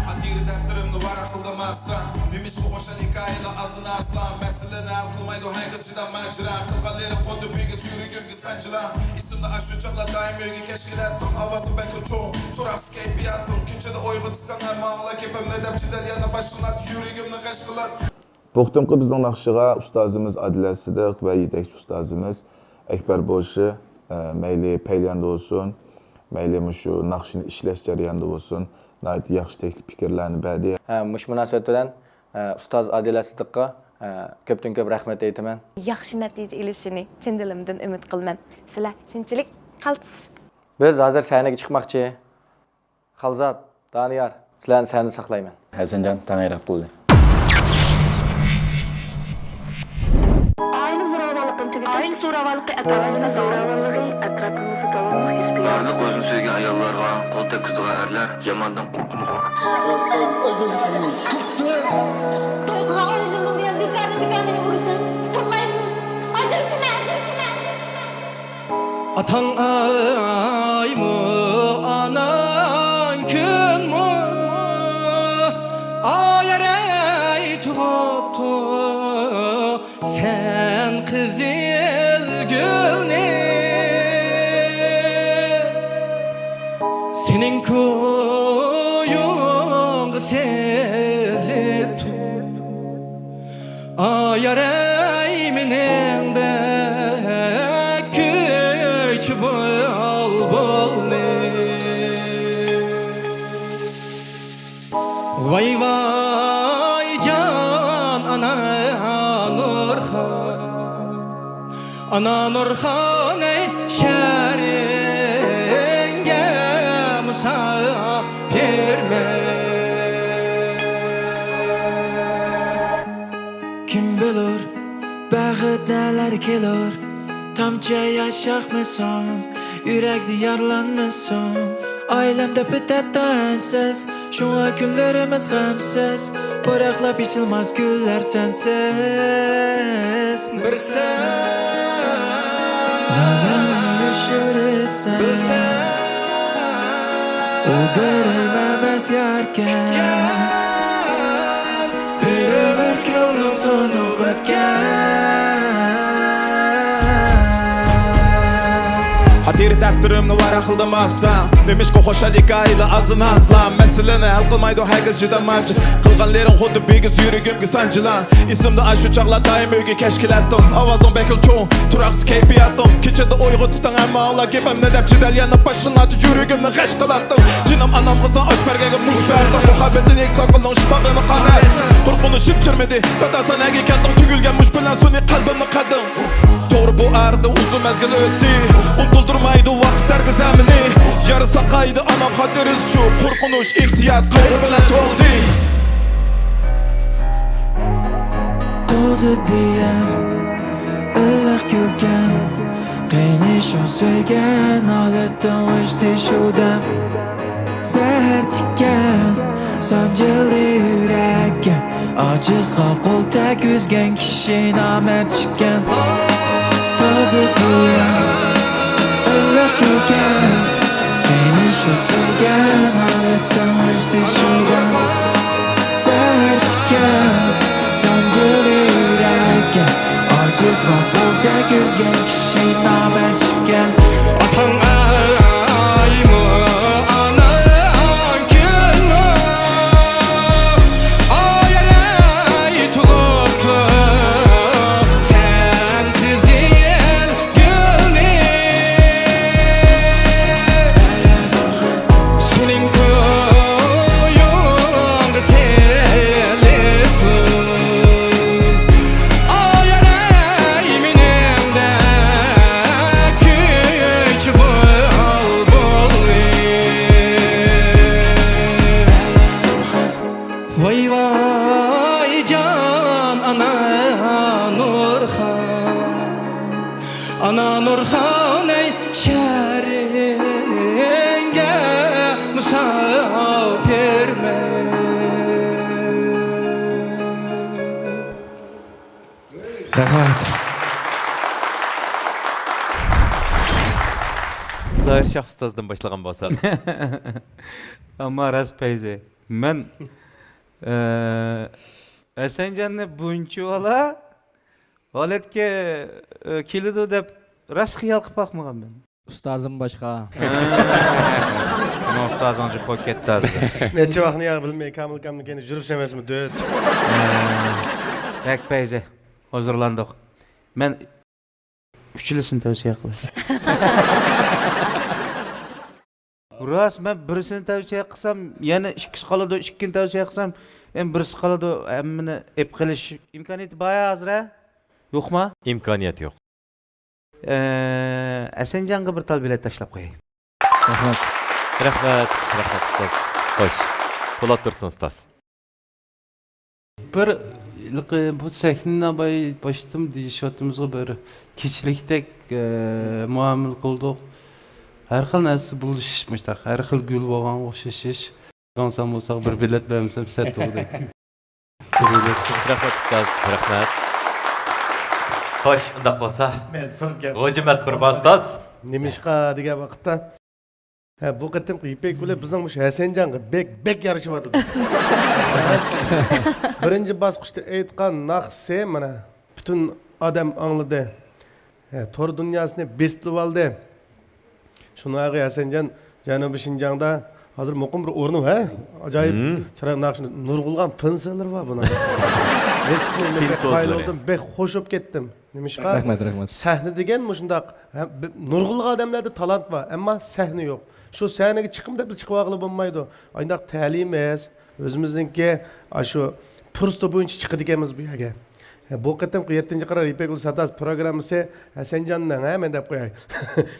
خاتىرە دەپتىرىمنى ۋاراق قىلدىم ئاستا. نېمىشقا ئوخشاش ھېكايىلەر ئازدىن ئاستا. مەسىلىنى ھەل قىلمايدۇ ھەرگىز چىدام ماجىرا. قىلغانلىرىم خۇددى بىگىز يۈرىكىمگە سانجىلا. ئېسىمدە ئاشۇ چاغلار دائىم ئۆيگە كەچ كېلەتتىڭ. ئاۋازىڭ بەكلا چوڭ، تۇراقسىز كەيپىياتتىڭ. كېچىدە ئويغىتىسەن ھەممە ئاڭلا گېپىمنى دەپ جېدەل يەنە باشلىناتتى يۈرىكىمنى غەش قىلاتتى. بۇ قېتىمقى بىزنىڭ ناخشىغا ئۇستازىمىز ئادىلە سىدىق ۋە يېتەكچى ئۇستازىمىز ئەكبەر بوشى، ئە، مەيلى پەيلىياندا بولسۇن، مەيلى مۇشۇ ناخشىنى ئىشلەش جەريانىدا بولسۇن، ناھايىتى ياخشى تەكلىپ پىكىرلەرنى بەردى. ھە، مۇشۇ مۇناسىۋەت بىلەن، ئە، ئۇستاز ئادىلە سىدىققا، ئە، كۆپتىن كۆپ رەھمەت ئېيتىمەن. ياخشى نەتىجە ئېلىشىنى چىن دىلىمدىن ئۈمىد قىلىمەن. سىلەر شۇنچىلىك قالتىس. بىز ھازىر سەھنىگە چىقماقچى. خالزات، دانىيار، سىلەرنى سەھنىدە ساقلايمەن. ھەسەنجان تەڭ ھەرىكەت قىلدى. ئائىلە زوراۋانلىقىنى تۈگىتىپ، ئائىلە زوراۋانلىقى ئائىلە زوراۋانلىقى ئەتراپىمىزدا داۋاملىق يۈز بېرىدۇ. بارلىق ئۆزىنى سۆيگەن ئاياللارغا قول تەگكۈزىدىغان ئەرلەر ياماندىن قورقىدۇ. توختاڭ، ئون يىلدىن بۇيان بىكاردىن بىكار مېنى ئۇرىسىز، تىللايسىز. ئاجرىشىمەن، ئاجرىشىمەن. ئاتاڭ ئايمۇ، ئاناڭ كۈنمۇ ئايرەي تۇرۇپتۇ سەن قىزىل گۈلنى. سېنىڭ كويۇڭغا سېلىپتۇ. ئايرەي مېنىڭدەك كۈيچى بۇلبۇلنى. ۋاي ۋاي جان ئانا نۇرخان، ئانا نۇرخان ئەي شەھىرىڭگە مۇساپىرمەن. كىم بىلۇر، بەخت نەلەر كېلۇر، تامچە ياش ئاقمىسۇن، يۈرەكنى يارىلانمىسۇن. ئائىلەمدە پۈتەتتى ئەنسىز، شۇڭا كۈنلىرىمىز غەمسىز، پۇراقلاپ ئېچىلماس گۈللەر سەنسىز. بىر سەن ماڭا يوشۇرىسەن، بىر سەن ئۇ گىرىم ئەمەس ياركەن. بىر ئۆمۈر كۆڭلۈڭ سۇنۇپ ئۆتكەن. خاتىرە خاتىرەمنى ۋاراقلىدىم ئاستا. نېمىشقا خۇشال ھېكايىلەر ئازدىن ئازلا؟ مەسىلىنى ھەل قىلمايدۇ ھەرگىز جىدام ماجا. قىلغانلىرىڭ خۇددى بىگىز يۈرىكىمگە سانجىلا. ئېسىمدە ئاشۇ چاغلار دائىم ئۆيگە كەچ كېلەتتىڭ. ئاۋازىڭ بەكلا چوڭ، تۇراقسىز كەيپىياتىڭ. كېچىدە ئويغىتىتتىڭ ھەممە ئاڭلار گېپىمنى دەپ جېدەل يەنە باشلىناتتى. يۈرىكىمنى غەش قىلاتتىڭ. جېنىم ئانامغا سەن ئاش بەرگەنگە مۇش بەردىڭ. مۇھەببەتنى يەكسان قىلدىڭ، ئىش باغرىنى قانات. قورقۇنۇشۇم چىرمىدى، دادا سەن نەگە كەتتىڭ؟ تۈگۈلگەن مۇش بىلەن سۇنى قەلبىمنى قەددىڭ. توغرا، بۇ ئارىدا ئۇزۇن مەزگىل ئۆتتى. ئۇنتۇلدۇرمايدۇ ۋاقىت ھەرگىز ھەممىنى. يارا ساقايدى ئانام خاتىرىسى شۇ. قورقۇنچ، ئېھتىيات، قايغۇ بىلەن تولدى. توزا دىيەم، ئىللىق كۈلكەم، قېنى شۇ سۆيگەن ھالەتتىڭ ئۆچتى شۇ دەم. زەھەر تىككەن سانجىلدى يۈرەككە، ئاجىزغا قول تەگكۈزگەن كىشى نامەرد ئىكەن. توزا دىيەم، ئىللىق كۈلكەم، قېنى شۇ سۆيگەن ھالەتتىڭ ئۆچتى شۇ دەم. زەھەر تىككەن سانجىلدى يۈرەككە، ئاجىزغا قول تەگكۈزگەن كىشى نامەرد ئىكەن. ئاتاڭ ئايمۇ، ئاناڭ كۈنمۇ، ئايرى تۇغۇپتۇ سەن تۈزىگەن گۈلنى. سېنىڭ كويۇڭغا سېلىپتۇ ئايرى مېنىڭدەك كۈيچى بۇلبۇلنى. ۋاي ۋاي جان ئانا نۇرخان، ئانا نۇرخان ئەي شەھىرىڭگە مۇساپىرمەن. رەھمەت. زاھىر شاھ ئۇستازدىن باشلىغان بولساق. ئەمما راست پەيزى. مەن، ئە، ھەسەنجاننى بۇنچىۋالا ھالەتكە، ئە، كېلىدۇ دەپ راست خىيال قىلىپ باقمىغانمەن. ئۇستازىم باشقا. ھە. مېنىڭ ئۇستازىڭ جىق بولۇپ كەتتى ھازىر. نەچچە ۋاقنى يا بىلمەي، كامىل كامنىڭ كەينىدە يۈرۈپسەن ئەمەسمۇ، دۆت؟ ھە. بەك پەيزى. ھۇزۇرلاندۇق. مەن ئۈچىلىسىنى تەۋسىيە قىلىمەن. راست، مەن بىرسىنى تەۋسىيە قىلسام، يەنە ئىككىسى قالىدۇ، ئىككىنى تەۋسىيە قىلسام، يەنە بىرسى قالىدۇ، ھەممىنى ئېلىپ قېلىش ئىمكانىيىتى بار ھازىر، ھە؟ يوقما؟ ئىمكانىيەت يوق. ئە، ھەسەنجانغا بىر تال بېلەت تاشلاپ قوياي. رەھمەت. رەھمەت، رەھمەت ئۇستاز. خوش. پولات تۇرسۇن ئۇستاز. بىر ھېلىقى بۇ سەھنىنى باي باشتىن دېيىشىۋاتىمىزغۇ، بىر كېچىلىكتەك، ئە، مۇئامىلە قىلدۇق. ھەر خىل نەرسە بولۇشۇش مۇشتاق، ھەر خىل گۈل بولغانغا ئوخشىشىش. ئاڭسام بولساق بىر بېلەت بەرمىسەم سەت بولدى. رەھمەت ئۇستاز، رەھمەت. خوش، ئۇنداق بولسا، مەن تۇرۇپ گەپ غوجىمەت قۇربان ئۇستاز. نېمىشقا دېگەن ۋاقىتتا، ھە، بۇ قېتىمقى يىپەك گۈلى بىزنىڭ مۇشۇ ھەسەنجانغا بەك، بەك يارىشىۋاتىدۇ. بىرىنچى باسقۇچتا ئېيتقان ناخشىسى مانا پۈتۈن ئادەم ئاڭلىدى. ھە، تور دۇنياسىنى بېسىپلىۋالدى. شۇنىڭغا ھەسەنجان جەنۇبىي شىنجاڭدا ھازىر مۇقىم بىر ئورنى، ھە؟ ئاجايىپ چىرايلىق ناخشا، نۇرغۇنلىغان فېنسلىرى بار بۇنىڭ. رەسمىي مەن بەك قايىل بولدۇم، بەك خوش بولۇپ كەتتىم. نېمىشقا؟ رەھمەت، رەھمەت. سەھنە دېگەن مۇشۇنداق، ھە، بى-، نۇرغۇنلىغان ئادەملەردە تالانت بار، ئەمما سەھنە يوق. شۇ سەھنىگە چىقىم دەپ چىقىۋالغىلى بولمايدۇ. ئانداق تەلىيىمىز، ئۆزىمىزنىڭكى ئاشۇ پۇرسىتى بويىچە چىقىدىكەنمىز بۇ يەرگە. بۇ قېتىمقى يەتتىنچى قارار يىپەك يولى ساداسى پروگراممىسى ھەسەنجاننىڭ، ھە، مەن دەپ قوياي.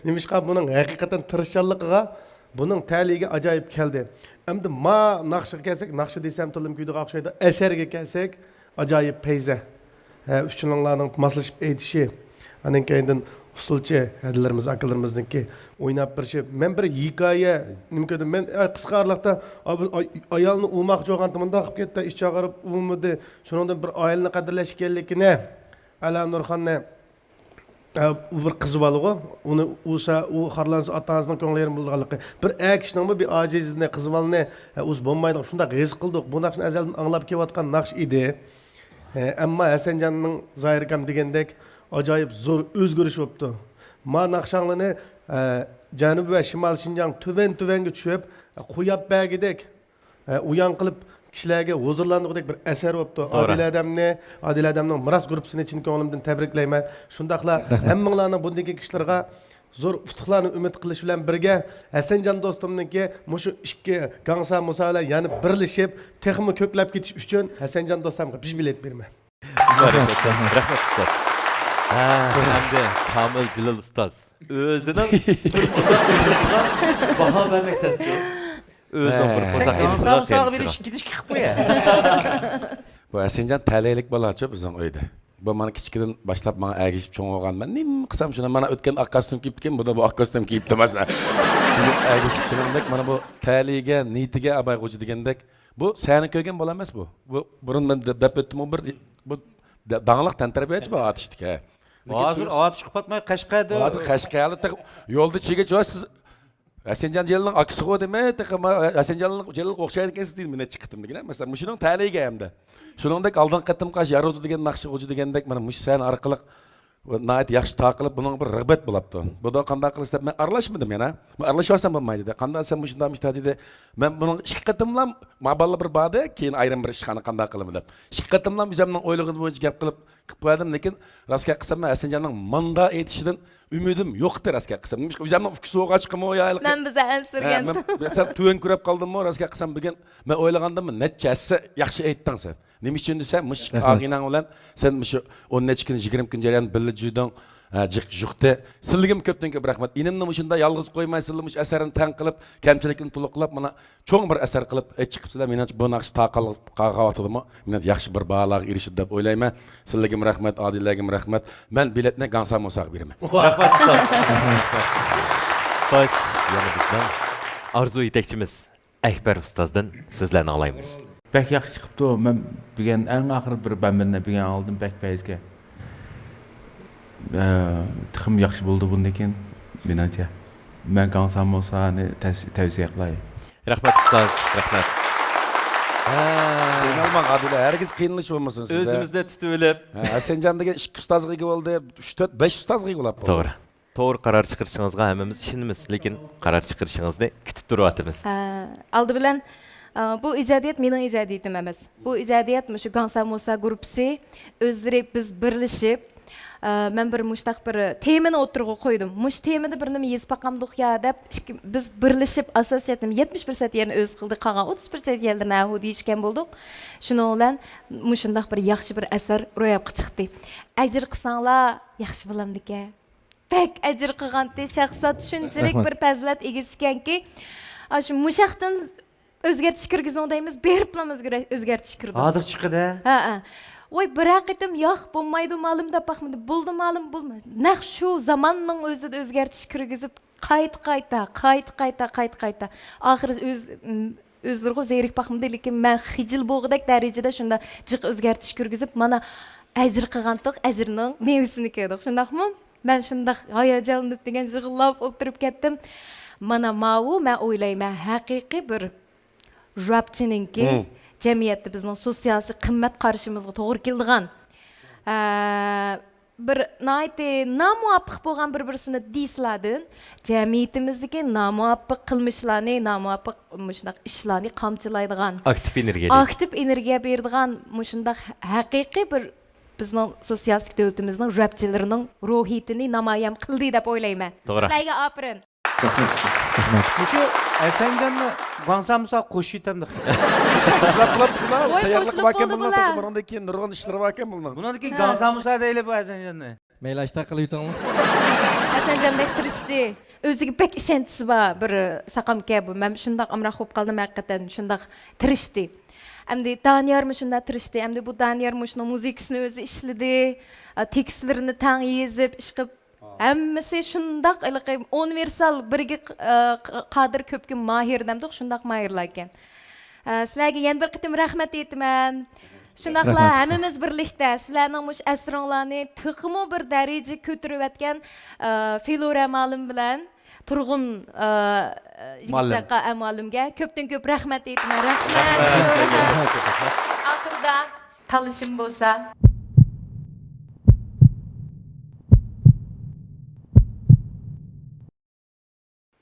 نېمىشقا، بۇنىڭ ھەقىقەتەن تىرىشچانلىقىغا، بۇنىڭ تەلىيىگە ئاجايىپ كەلدى. ئەمدى ما ناخشىغا كەلسەك، ناخشا دېسەم تىلىم كۈيىدىغان ئوخشايدۇ. ئەسەرگە كەلسەك، ئاجايىپ پەيزە. ھە، ئۈچىنىڭلارنىڭ ماسلىشىپ ئېيتىشى. ئاندىن كېيىندىن ئۇسسۇلچى ھەدىلىرىمىز، ئاكىلىرىمىزنىڭكى ئويناپ بېرىشى. مەن بىر ھېكايە نېمە كۆردۈم. مەن، ئە، قىسقا ئارىلىقتا، ئا، بىر ئاي-، ئايالنى ئۇرماقچى بولغانتىم، مۇنداق قىلىپ كەتتى، ئىچ ئاغرىپ ئۇرمىدى. شۇنىڭدىن بىر ئائىلىنى قەدىرلەش ئىكەنلىكىنى ئەلا نۇرخاننى، ئە، ئۇ بىر قىز بالىغۇ، ئۇنى ئۇرسا، ئۇ خارلانسا ئاتا-ئانىسىنىڭ كۆڭلى يېرىم بولىدىغانلىقى. بىر ئەر كىشىنىڭمۇ بىر ئاجىزىنى، قىز بالىنى، ئە، ئۇرسا بولمايدىغان، شۇنداق ھېس قىلدۇق. بۇ ناخشىنى ئەزەلدىن ئاڭلاپ كېلىۋاتقان ناخشا ئىدى. ئە، ئەمما ھەسەنجاننىڭ زاھىركام دېگەندەك ئاجايىپ زور ئۆزگىرىش بوپتۇ. ما ناخشاڭلىنى، ئە، جەنۇبىي ۋە شىمال شىنجاڭ تۆۋەن تۆۋەنگە چۈشۈپ، قوياپ بەرگۈدەك، ئە، ئويۇن قىلىپ، كىشىلەرگە ھۇزۇرلاندۇرغۇدەك بىر ئەسەر بوپتۇ. توغرا. ئادىل ئادەمنى، ئادىل ئادەمنىڭ مىراس گۇرۇپپىسىنى چىن كۆڭلۈمدىن تەبرىكلەيمەن. شۇنداقلا ھەممىڭلارنىڭ بۇندىن كېيىنكى ئىشلىرىغا زور ئۇتۇقلارنى ئۈمىد قىلىش بىلەن بىرگە، ھەسەنجان دوستۇمنىڭكى مۇشۇ ئىككى گاڭسا مۇسا بىلەن يەنە بىرلىشىپ، تېخىمۇ كۆكلەپ كېتىش ئۈچۈن ھەسەنجان دوستۇمغا بىر بېلەت بېرىمەن. مۇبارەك ئۇستاز. رەھمەت ئۇستاز. ھە، ئەمدى كامىل جېلىل ئۇستاز ئۆزىنىڭ بىر قورساق ئېلىشىغا باھا بەرمەك تەستۇ. ئۆزىنىڭ بىر قورساق ئېلىشىغا قىينىشىغا. بۇ ھەسەنجان تەلەيلىك بالاچۇ بىزنىڭ ئۆيدە. بۇ مانا كىچىكىدىن باشلاپ ماڭا ئەگىشىپ چوڭ بولغان. مەن نېمە قىلسام شۇنى، مانا ئۆتكەن ئاق كاستيۇم كىيىپتىكەن، بۇ بۇ ئاق كاستيۇم كىيىپتۇ مەسىلەن. ئەگىشىپ شۇنىڭدەك مانا بۇ تەلىيىگە، نىيىتىگە ئاباي غوجا دېگەندەك. بۇ سەنە كۆرگەن بالا ئەمەس بۇ. بۇ بۇرۇن مەن دە-، دەپ ئۆتتۈمغۇ بىر، بۇ دە-، داڭلىق تەنتەربىيەچى بۇ ئاتۇشتىكى. ھازىر ئاتۇشقا پاتماي قەشقەردە. ھازىر قەشقەردە تېخى يولدا چىگىچ، ۋاي سىز ھەسەنجان جېلىلنىڭ ئاكىسىغۇ دېمەي، تېخى ما-، ھەسەنجان جېلىلغا ئوخشايدىكەنسىز دېدى، مەن نەچچە قېتىم دېگىنە. مەسىلەن، مۇشۇنىڭ تەلىيىگە ئەمدى. شۇنىڭدەك ئالدىنقى قېتىمقى يارۇدى دېگەن ناخشا غوجا دېگەندەك، مانا مۇشۇ سەھنە ئارقىلىق ناھايىتى ياخشى تارقىلىپ، بۇنىڭغا بىر رىغبەت بولاپتۇ. بۇ دا قانداق قىلىش دەپ مەن ئارىلاشمىدىم يەنە. مەن ئارىلىشىۋالسام بولمايدۇ دېدى. قانداق دېسەم، مۇشۇنداق، مۇشۇنداق دېدى. مەن بۇنىڭ ئىككى قېتىملا، ما بالىلار بىر باردى، كېيىن ئايرىم بىر ئىشخانا قانداق قىلىمەن دەپ. ئىككى قېتىملا ئۆزۈمنىڭ ئويلىغىنى بويىچە گەپ قىلىپ، قىلىپ بەردىم، لېكىن راست گەپ قىلسام، مەن ھەسەنجاننىڭ ماندا ئېيتىشىدىن ئۈمىدىم يوق ئىدى، راست گەپ قىلسام. نېمىشقا، ئۆزۈمنىڭ ئۇكىسى بولغاچقىمۇ يا ھېلىقى، مەن بىزە ئەنسىرىگەن. ھە، مەن سەل تۆۋەن كۆرۈپ قالدىممۇ، راست گەپ قىلسام، بۈگۈن مەن ئويلىغاندىنمۇ نەچچە ھەسسە ياخشى ئېيتتىڭ سەن. نېمە ئۈچۈن دېسە، مۇشۇ ئىككى ئاغىنەڭ بىلەن سەن مۇشۇ ئون نەچچە كۈن، يىگىرمە كۈن جەريانىدا بىللە جۈدۈڭ، ھە، جىق جۇقتى. سىلىگىمۇ كۆپتىن كۆپ رەھمەت. ئىنىمنى مۇشۇنداق يالغۇز قويماي، سىلە مۇشۇ ئەسەرنى تەڭ قىلىپ، كەمچىلىكنى تولۇقلاپ، مانا چوڭ بىر ئەسەر قىلىپ، ئېيت چىقىپسىلەر. مېنىڭچە، بۇ ناخشا تارقالغان ۋاقتىدىمۇ، مېنىڭچە، ياخشى بىر باھالارغا ئېرىشىدۇ دەپ ئويلايمەن. سىلىگىمۇ رەھمەت، ئادىلەگىمۇ رەھمەت. مەن بېلەتنى گاڭسا موساغا بېرىمەن. رەھمەت، ئۇستاز. خوش، يەنە بىزنىڭ ئارزۇ يېتەكچىمىز ئەكبەر ئۇستازدىن سۆزلەرنى ئاڭلايمىز. بەك ياخشى چىقىپتۇ. مەن بۈگۈن ئەڭ ئاخىرى بىر بەمبىرنى بۈگۈن ئاڭلىدىم، بەك پەيزكەن. ئە، تېخىمۇ ياخشى بولىدۇ بۇندىن كېيىن، مېنىڭچە. مەن گاڭسا موسانى تەس-، تەۋسىيە قىلاي. رەھمەت، ئۇستاز، رەھمەت. ھە. قىينالماڭ، ئادىلە، ھەرگىز قىينىلىش بولمىسۇن سىزدە. ئۆزىمىزنى تۇتۇۋېلىپ. ھە، ھەسەنجان دېگەن ئىككى ئۇستازغا ئىگە بولدى، ئۈچ، تۆت، بەش ئۇستازغا ئىگە بولاپ بولدى. توغرا. توغرا قارار چىقىرىشىڭىزغا ھەممىمىز ئىشىنىمىز، لېكىن قارار چىقىرىشىڭىزنى كۈتۈپ تۇرۇۋاتىمىز. ھە، ئالدى بىلەن، ئە، بۇ ئىجادىيەت مېنىڭ ئىجادىيىتىم ئەمەس. بۇ ئىجادىيەت مۇشۇ گاڭسا موسا گۇرۇپپىسى ئۆزلىرى بىز بىرلىشىپ، ئە، مەن بىر مۇشۇنداق بىر تېمىنى ئوتتۇرىغا قويدۇم. مۇشۇ تېمىدا بىر نېمە يېزىپ باقامدۇق يا دەپ، ئىككى، بىز بىرلىشىپ ئاساسىيەتنى يەتمىش پىرسەنت يەرنى ئۆزى قىلدى، قالغان ئوتتۇز پىرسەنت يەرلىرىنى ھەھۇ دېيىشكەن بولدۇق. شۇنىڭ بىلەن مۇشۇنداق بىر ياخشى بىر ئەسەر روياپقا چىقتى. ئەجىر قىلساڭلار ياخشى بولامدىكەن. بەك ئەجىر قىلغانتى، شەخسات شۇنچىلىك رەھمەت. بىر پەزىلەت ئىگىسىكەنكى، ئاشۇ مۇشاقتىن ئۆزگەرتىش كىرگۈزۈڭ دەيمىز، بېرىپلا ئۆزگىرە-، ئۆزگەرتىش كىرىدۇ. ھازىر چىقىدۇ. ھە، ھە. ۋاي، بىرەر قېتىم ياق، بولمايدۇ مالىم دەپ باقمىدى، بولدى مالىم، بولمىدى. نەق شۇ زاماننىڭ ئۆزىدە ئۆزگەرتىش كىرگۈزۈپ، قايتا، قايتا، قايتا، قايتا، قايتا، قايتا. ئاخىرى ئۆز-، ئۆزلىرىغۇ زېرىك باقمىدى، لېكىن مەن خىجىل بولغۇدەك دەرىجىدە شۇنداق جىق ئۆزگەرتىش كىرگۈزۈپ، مانا ئەجىر قىلغانتۇق، ئەجرىنىڭ مېۋىسىنى كۆردۇق. شۇنداقمۇ؟ مەن شۇنداق ھاياجانلىنىپ دېگەن يىغلاپ ئولتۇرۇپ كەتتىم. مانا ماۋۇ، مەن ئويلايمەن، ھەقىقىي بىر راپچىنىڭكى جەمئىيەتتە بىزنىڭ سوسىيالىستىك قىممەت قارىشىمىزغا توغرا كېلىدىغان، ئە، بىر ناھايىتى نامۇۋاپىق بولغان بىر-بىرسىنى دىسلاردىن، جەمئىيىتىمىزدىكى نامۇۋاپىق قىلمىشلارنى، نامۇۋاپىق مۇشۇنداق ئىشلارنى قامچىلايدىغان، ئاكتىپ ئېنېرگىيە دەيدۇ. ئاكتىپ ئېنېرگىيە بېرىدىغان مۇشۇنداق ھەقىقىي بىر بىزنىڭ سوسىيالىستىك دۆلىتىمىزنىڭ رەپچىلىرىنىڭ روھىيىتىنى نامايان قىلدى دەپ ئويلايمەن. توغرا. سىلەرگە ئاپىرىن. رەھمەت. مۇشۇ ھەسەنجاننى گۇاڭسا مۇسا قوشۇپ يېتەمدۇ؟ قوشۇلۇپ بولاتتى بۇلار. ۋاي، تەييارلىق قوشۇلۇپ باركەن بولدى بۇلارنىڭ بۇلار. تېخى بۇنىڭدىن كېيىن نۇرغۇن ئىشلىرى باركەن بۇلارنىڭ. بۇنىڭدىن كېيىن ھە. گۇاڭسا مۇسا دەيلى بۇ ھەسەنجاننى. مەيلى، ئاشتاق قىلىۋېتىڭلار. ھەسەنجان بەك تىرىشتى. ئۆزىگە بەك ئىشەنچىسى بار بىر ساقامكەن بۇ. مەن شۇنداق ئامراق بولۇپ قالدىم ھەقىقەتەن. شۇنداق تىرىشتى. ئەمدى دانىيارمۇ شۇنداق تىرىشتى. ئەمدى بۇ دانىيار مۇشۇنىڭ مۇزىكىسىنى ئۆزى ئىشلىدى. ئا، تېكىستلىرىنى تەڭ يېزىپ، ئىشقىلىپ، ھەممىسى شۇنداق ھېلىقى ئۇنىۋېرسال، بىرگە ق-، ئە، ق-، قادىر، كۆپكە ماھىر دەمدۇق، شۇنداق ماھىرلاركەن. ئە، سىلەرگە يەنە بىر قېتىم رەھمەت ئېيتىمەن. شۇنداقلا رەھمەت. ھەممىمىز بىرلىكتە سىلەرنىڭ مۇشۇ ئەسىرىڭلارنى تېخىمۇ بىر دەرىجىگە كۆتۈرۈۋەتكەن، ئە، فىلۇرە مۇئەللىم بىلەن تۇرغۇن، ئە، مۇئەللىم. يىگىتجاقا، ئە، مۇئەللىمگە كۆپتىن كۆپ رەھمەت ئېيتىمەن. رەھمەت. رەھمەت. ئاخىرىدا تاللىشىم بولسا.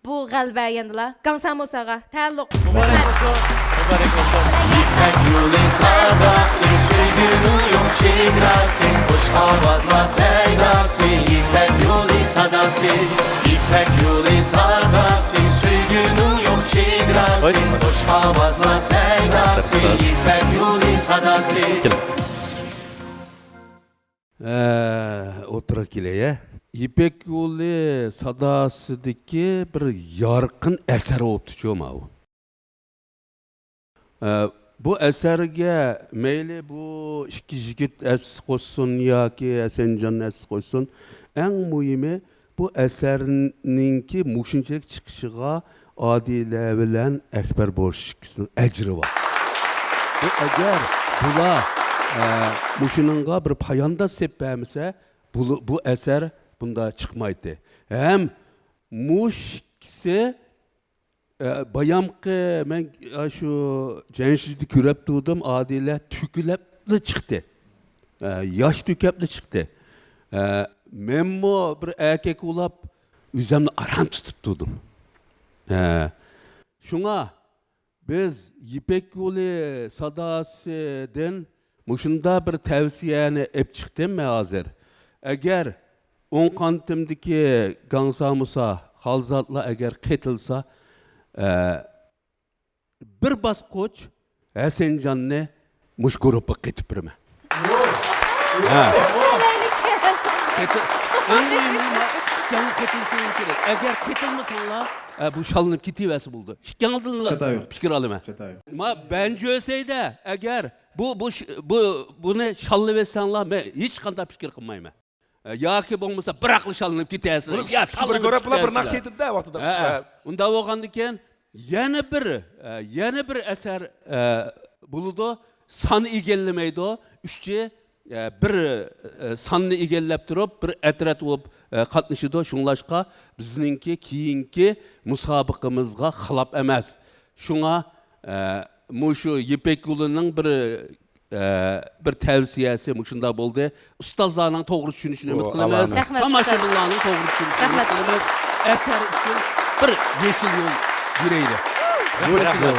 بۇ غەلىبە يەنىلا گاڭسا مۇساغا تەئەللۇق. مۇبارەك بولسۇن. مۇبارەك بولسۇن. يىپەك يولى ساداسى، سۆيگۈنىڭ يوق چېگراسى، خۇش ئاۋازلار سەيداسى، يىپەك يولى ساداسى، يىپەك يولى ساداسى، سۆيگۈنىڭ يوق چېگراسى، خۇش ئاۋازلار سەيداسى، يىپەك يولى ساداسى. ئە، ئولتۇرۇپ كېلەي، ھە. يىپەك يولى ساداسىدىكى بىر يارقىن ئەسەر بوپتۇچۇ ماۋۇ. ئە، بۇ ئەسەرگە مەيلى بۇ ئىككى يىگىت ئەس قوشسۇن ياكى ھەسەنجان ئەس قوشسۇن، ئەڭ مۇھىمى بۇ ئەسەرنىڭكى مۇشۇنچىلىك چىقىشىغا ئادىلە بىلەن ئەكبەر بوش ئىككىسىنىڭ ئەجرى بار. بۇ ئەگەر بۇلار، ئە، مۇشۇنىڭغا بىر پايانداز سېلىپ بەرمىسە، بۇ، بۇ ئەسەر بۇنداق چىقمايتتى. ھەم مۇشۇ ئىككىسى، ئە، بايامقى مەن، ئە، شۇ جەنشىدە كۆرۈپ تۇردۇم، ئادىلە تۆكۈلۈپلا چىقتى. ئە، ياش تۆكۈپلا چىقتى. ئە، مەنمۇ بىر ئەركەك بولاپ، ئۆزۈمنى ئاران تۇتۇپ تۇردۇم. ئە، شۇڭا بىز يىپەك يولى ساداسىدىن مۇشۇنداق بىر تەۋسىيەنى ئېلىپ چىقتىم مەن ھازىر. ئەگەر ئوڭ قانىتىمدىكى گاڭسا مۇسا، خالزادلار ئەگەر قېتىلسا، ئە، بىر باسقۇچ ھەسەنجاننى مۇشۇ گۇرۇپپىغا قېتىپ بېرىمەن. ھە. قېتىل-، ئەڭ مۇھىمى ما-، ئىككىڭلار قېتىلسىڭىز كېرەك. ئەگەر قېتىلمىساڭلار، ئە، بۇ شاللىنىپ كېتىۋەرسە بولىدۇ. ئىككىڭلاردىن چاتاق يوق. پىكىر ئالىمەن. چاتاق يوق. ما بەنجۆسەيدە ئەگەر بۇ، بۇ ش-، بۇ، بۇنى شاللىۋەتسەڭلار، مەن ھېچقانداق پىكىر قىلمايمەن. ئە، ياكى بولمىسا بىراقلا شاللىنىپ كېتەرسىلەر. بۇنى يا ئۈچ بىر ساللىنىپ كۆرۈپلا بىر كېتەرسىلەر. ناخشا ئېيتىدىدە ۋاقتىدا. ھە، ھە. ئۇنداق بولغاندىكىن يەنە بىر، ئە، يەنە بىر ئەسەر، ئە، بولىدۇ. سان ئىگىلىمەيدۇ. ئۈچى، ئە، بىر، ئە، ساننى ئىگىلەپ تۇرۇپ، بىر ئەترەت بولۇپ، ئە، قاتنىشىدۇ. شۇڭلاشقا بىزنىڭكى كېيىنكى مۇسابىقىمىزغا خىلاپ ئەمەس. شۇڭا، ئە، مۇشۇ يىپەك يولىنىڭ بىر، ئە، بىر تەۋسىيەسى مۇشۇنداق بولدى. ئۇستازلارنىڭ توغرا چۈشىنىشىنى ئۈمىد قىلىمىز. رەھمەت، ئۇستاز. تاماشىبىنلارنىڭ توغرا چۈشىنىشىنى ئۈمىد قىلىمىز. ئەسەر ئۈچۈن بىر يېشىل يول بېرەيلى. رەھمەت.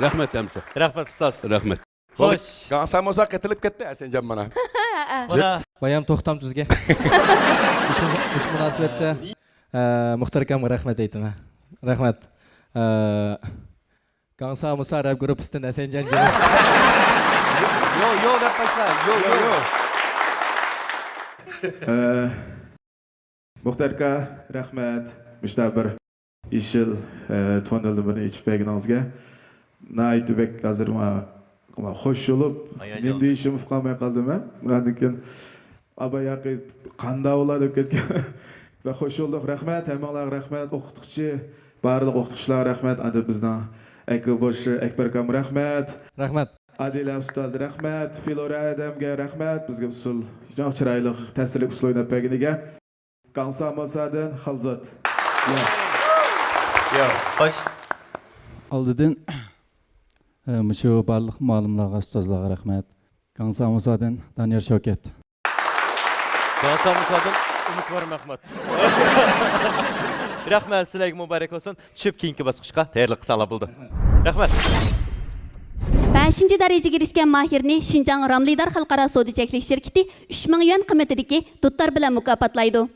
رەھمەت ھەمسە. رەھمەت، ئۇستاز. رەھمەت. خوش. گاڭسا مۇسا قېتىلىپ كەتتى، ھەسەنجان مانا. بايام توختام تۈزگە. مۇشۇ، مۇشۇ مۇناسىۋەتتە، ئە، مۇختەر ئاكامغا رەھمەت ئېيتىمەن. رەھمەت. ئە، گاڭسا مۇسا رەپ گۇرۇپپىسىدىن ھەسەنجان جىمى. يو، يو دەپ باشلا. يو، يو، يو. ئە، مۇختەر ئاكا، رەھمەت. مۇشۇنداق بىر يېشىل، ئە، توننېلدىن بىرنى ئېچىپ بەرگىنىڭىزگە ناھايىتى بەك ھازىر ما-، ما-، خوش بولۇپ، نېمە دېيىشىمنى ئۇقالماي قالدىم مەن. ئاندىن كېيىن ئاباي ياقى قانداق بولار دەپ كەتكەن. بەك خوش بولدۇق. رەھمەت، ھەممىڭلارغا رەھمەت. ئوقۇتقۇچى، بارلىق ئوقۇتقۇچىلارغا رەھمەت. ئاندىن بىزنىڭ ئەكبەر بوش، ئەكبەر ئاكامغا رەھمەت. رەھمەت. ئادىلە ئۇستاز، رەھمەت. فلورا ھەدەمگە رەھمەت. بىزگە ئۇسسۇل، چىرايلىق، تەسىرلىك ئۇسسۇل ئويناپ بەرگىنىگە. گاڭسا مۇسادىن خالزات. يا، خوش. ئالدىدىن، ئە، مۇشۇ بارلىق مۇئەللىملارغا، ئۇستازلارغا رەھمەت. گاڭسا مۇسادىن دانىيار شەۋكەت. گاڭسا مۇسادىن ئۈمىدۋار مەخمۇت. رەھمەت، سىلەرگە مۇبارەك بولسۇن. چۈشۈپ كېيىنكى باسقۇچقا تەييارلىق قىلساڭلار بولىدۇ. رەھمەت. بەشىنچى دەرىجىگە ئېرىشكەن ماھىرنى شىنجاڭ راملىدار خەلقئارا سودا چەكلىك شىركىتى ئۈچ مىڭ يۈەن قىممىتىدىكى دۇتار بىلەن مۇكاپاتلايدۇ.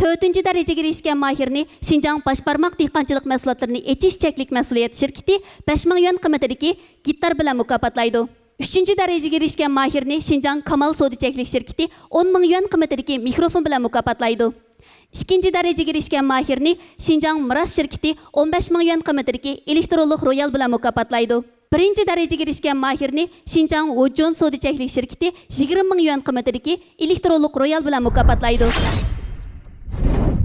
تۆتىنچى دەرىجىگە ئېرىشكەن ماھىرنى شىنجاڭ باش بارماق دېھقانچىلىق مەھسۇلاتلىرىنى ئېچىش چەكلىك مەسئۇلىيەت شىركىتى بەش مىڭ يۈەن قىممىتىدىكى گىتار بىلەن مۇكاپاتلايدۇ. ئۈچىنچى دەرىجىگە ئېرىشكەن ماھىرنى شىنجاڭ كامال سودا چەكلىك شىركىتى ئون مىڭ يۈەن قىممىتىدىكى مىكروفون بىلەن مۇكاپاتلايدۇ. ئىككىنچى دەرىجىگە ئېرىشكەن ماھىرنى شىنجاڭ مىراس شىركىتى ئون بەش مىڭ يۈەن قىممىتىدىكى ئېلېكترونلۇق رويال بىلەن مۇكاپاتلايدۇ. بىرىنچى دەرىجىگە ئېرىشكەن ماھىرنى شىنجاڭ ۋوجون سودا چەكلىك شىركىتى يىگىرمە مىڭ يۈەن قىممىتىدىكى ئېلېكترونلۇق رويال بىلەن مۇكاپاتلايدۇ.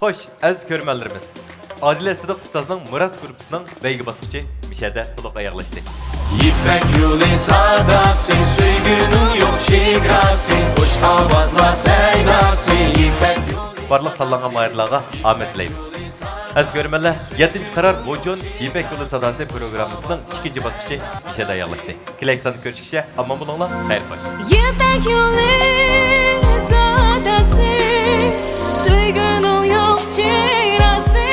خوش، ئەزىز كۆرۈرمەنلىرىمىز، ئادىلە سىدىق ئۇستازنىڭ مىراس گۇرۇپپىسىنىڭ بەيگە باسقۇچى مۇشەدە تولۇق ئاياغلاشتى. يىپەك يولى ساداسى، سۆيگۈنىڭ يوق چېگراسى، خۇش ئاۋازلار سەيداسى، يىپەك يولى. بارلىق تاللانغان ماھىرلارغا ئامەت تىلەيمىز. ئەزىز كۆرۈرمەنلەر، يەتتىنچى قارار ۋوجون يىپەك يولى ساداسى پروگراممىسىنىڭ ئىككىنچى باسقۇچى مۇشەدە ئاياغلاشتى. كېلەكى ساندا كۆرۈشكىچە ئامان بولۇڭلار، خەير خوش. يىپەك يولى ساداسى، سۆيگۈنىڭ يوق چېگراسى.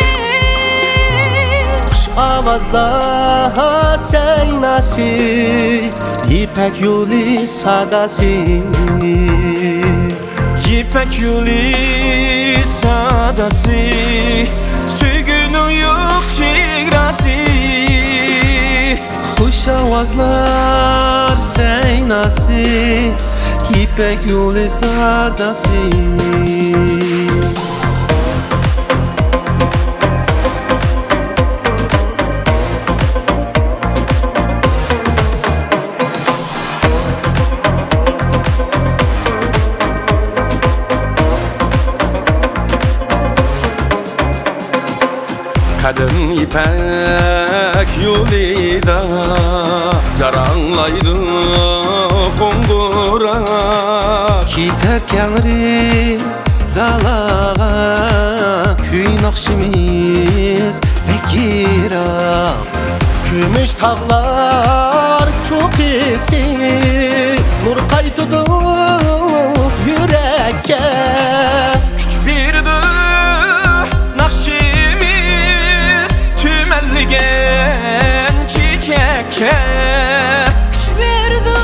ئاۋازلار سەيناسى، يىپەك يولى ساداسى. يىپەك يولى ساداسى، سۆيگۈنىڭ يوق چېگراسى. خۇش ئاۋازلار سەيناسى، يىپەك يولى ساداسى. قەدىم يىپەك يولىدا جاراڭلايدۇ قوڭغۇراق. كېتەر كەڭرى دالاغا، كۈي ناخشىمىز بەك يىراق. كۈمۈش تاغلار چوققىسى، نۇر قايتىدۇ يۈرەككە. كۈچ بېرىدۇ ناخشىمىز تۈمەنلىگەن چېچەككە. كۈچ بېرىدۇ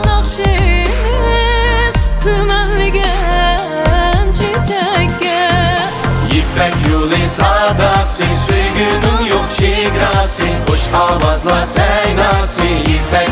ناخشىمىز تۈمەنلىگەن چېچەككە. يىپەك يولى ساداسى، سۆيگۈنىڭ يوق چېگراسى، خۇش ئاۋازلار سەيناسى، يىپەك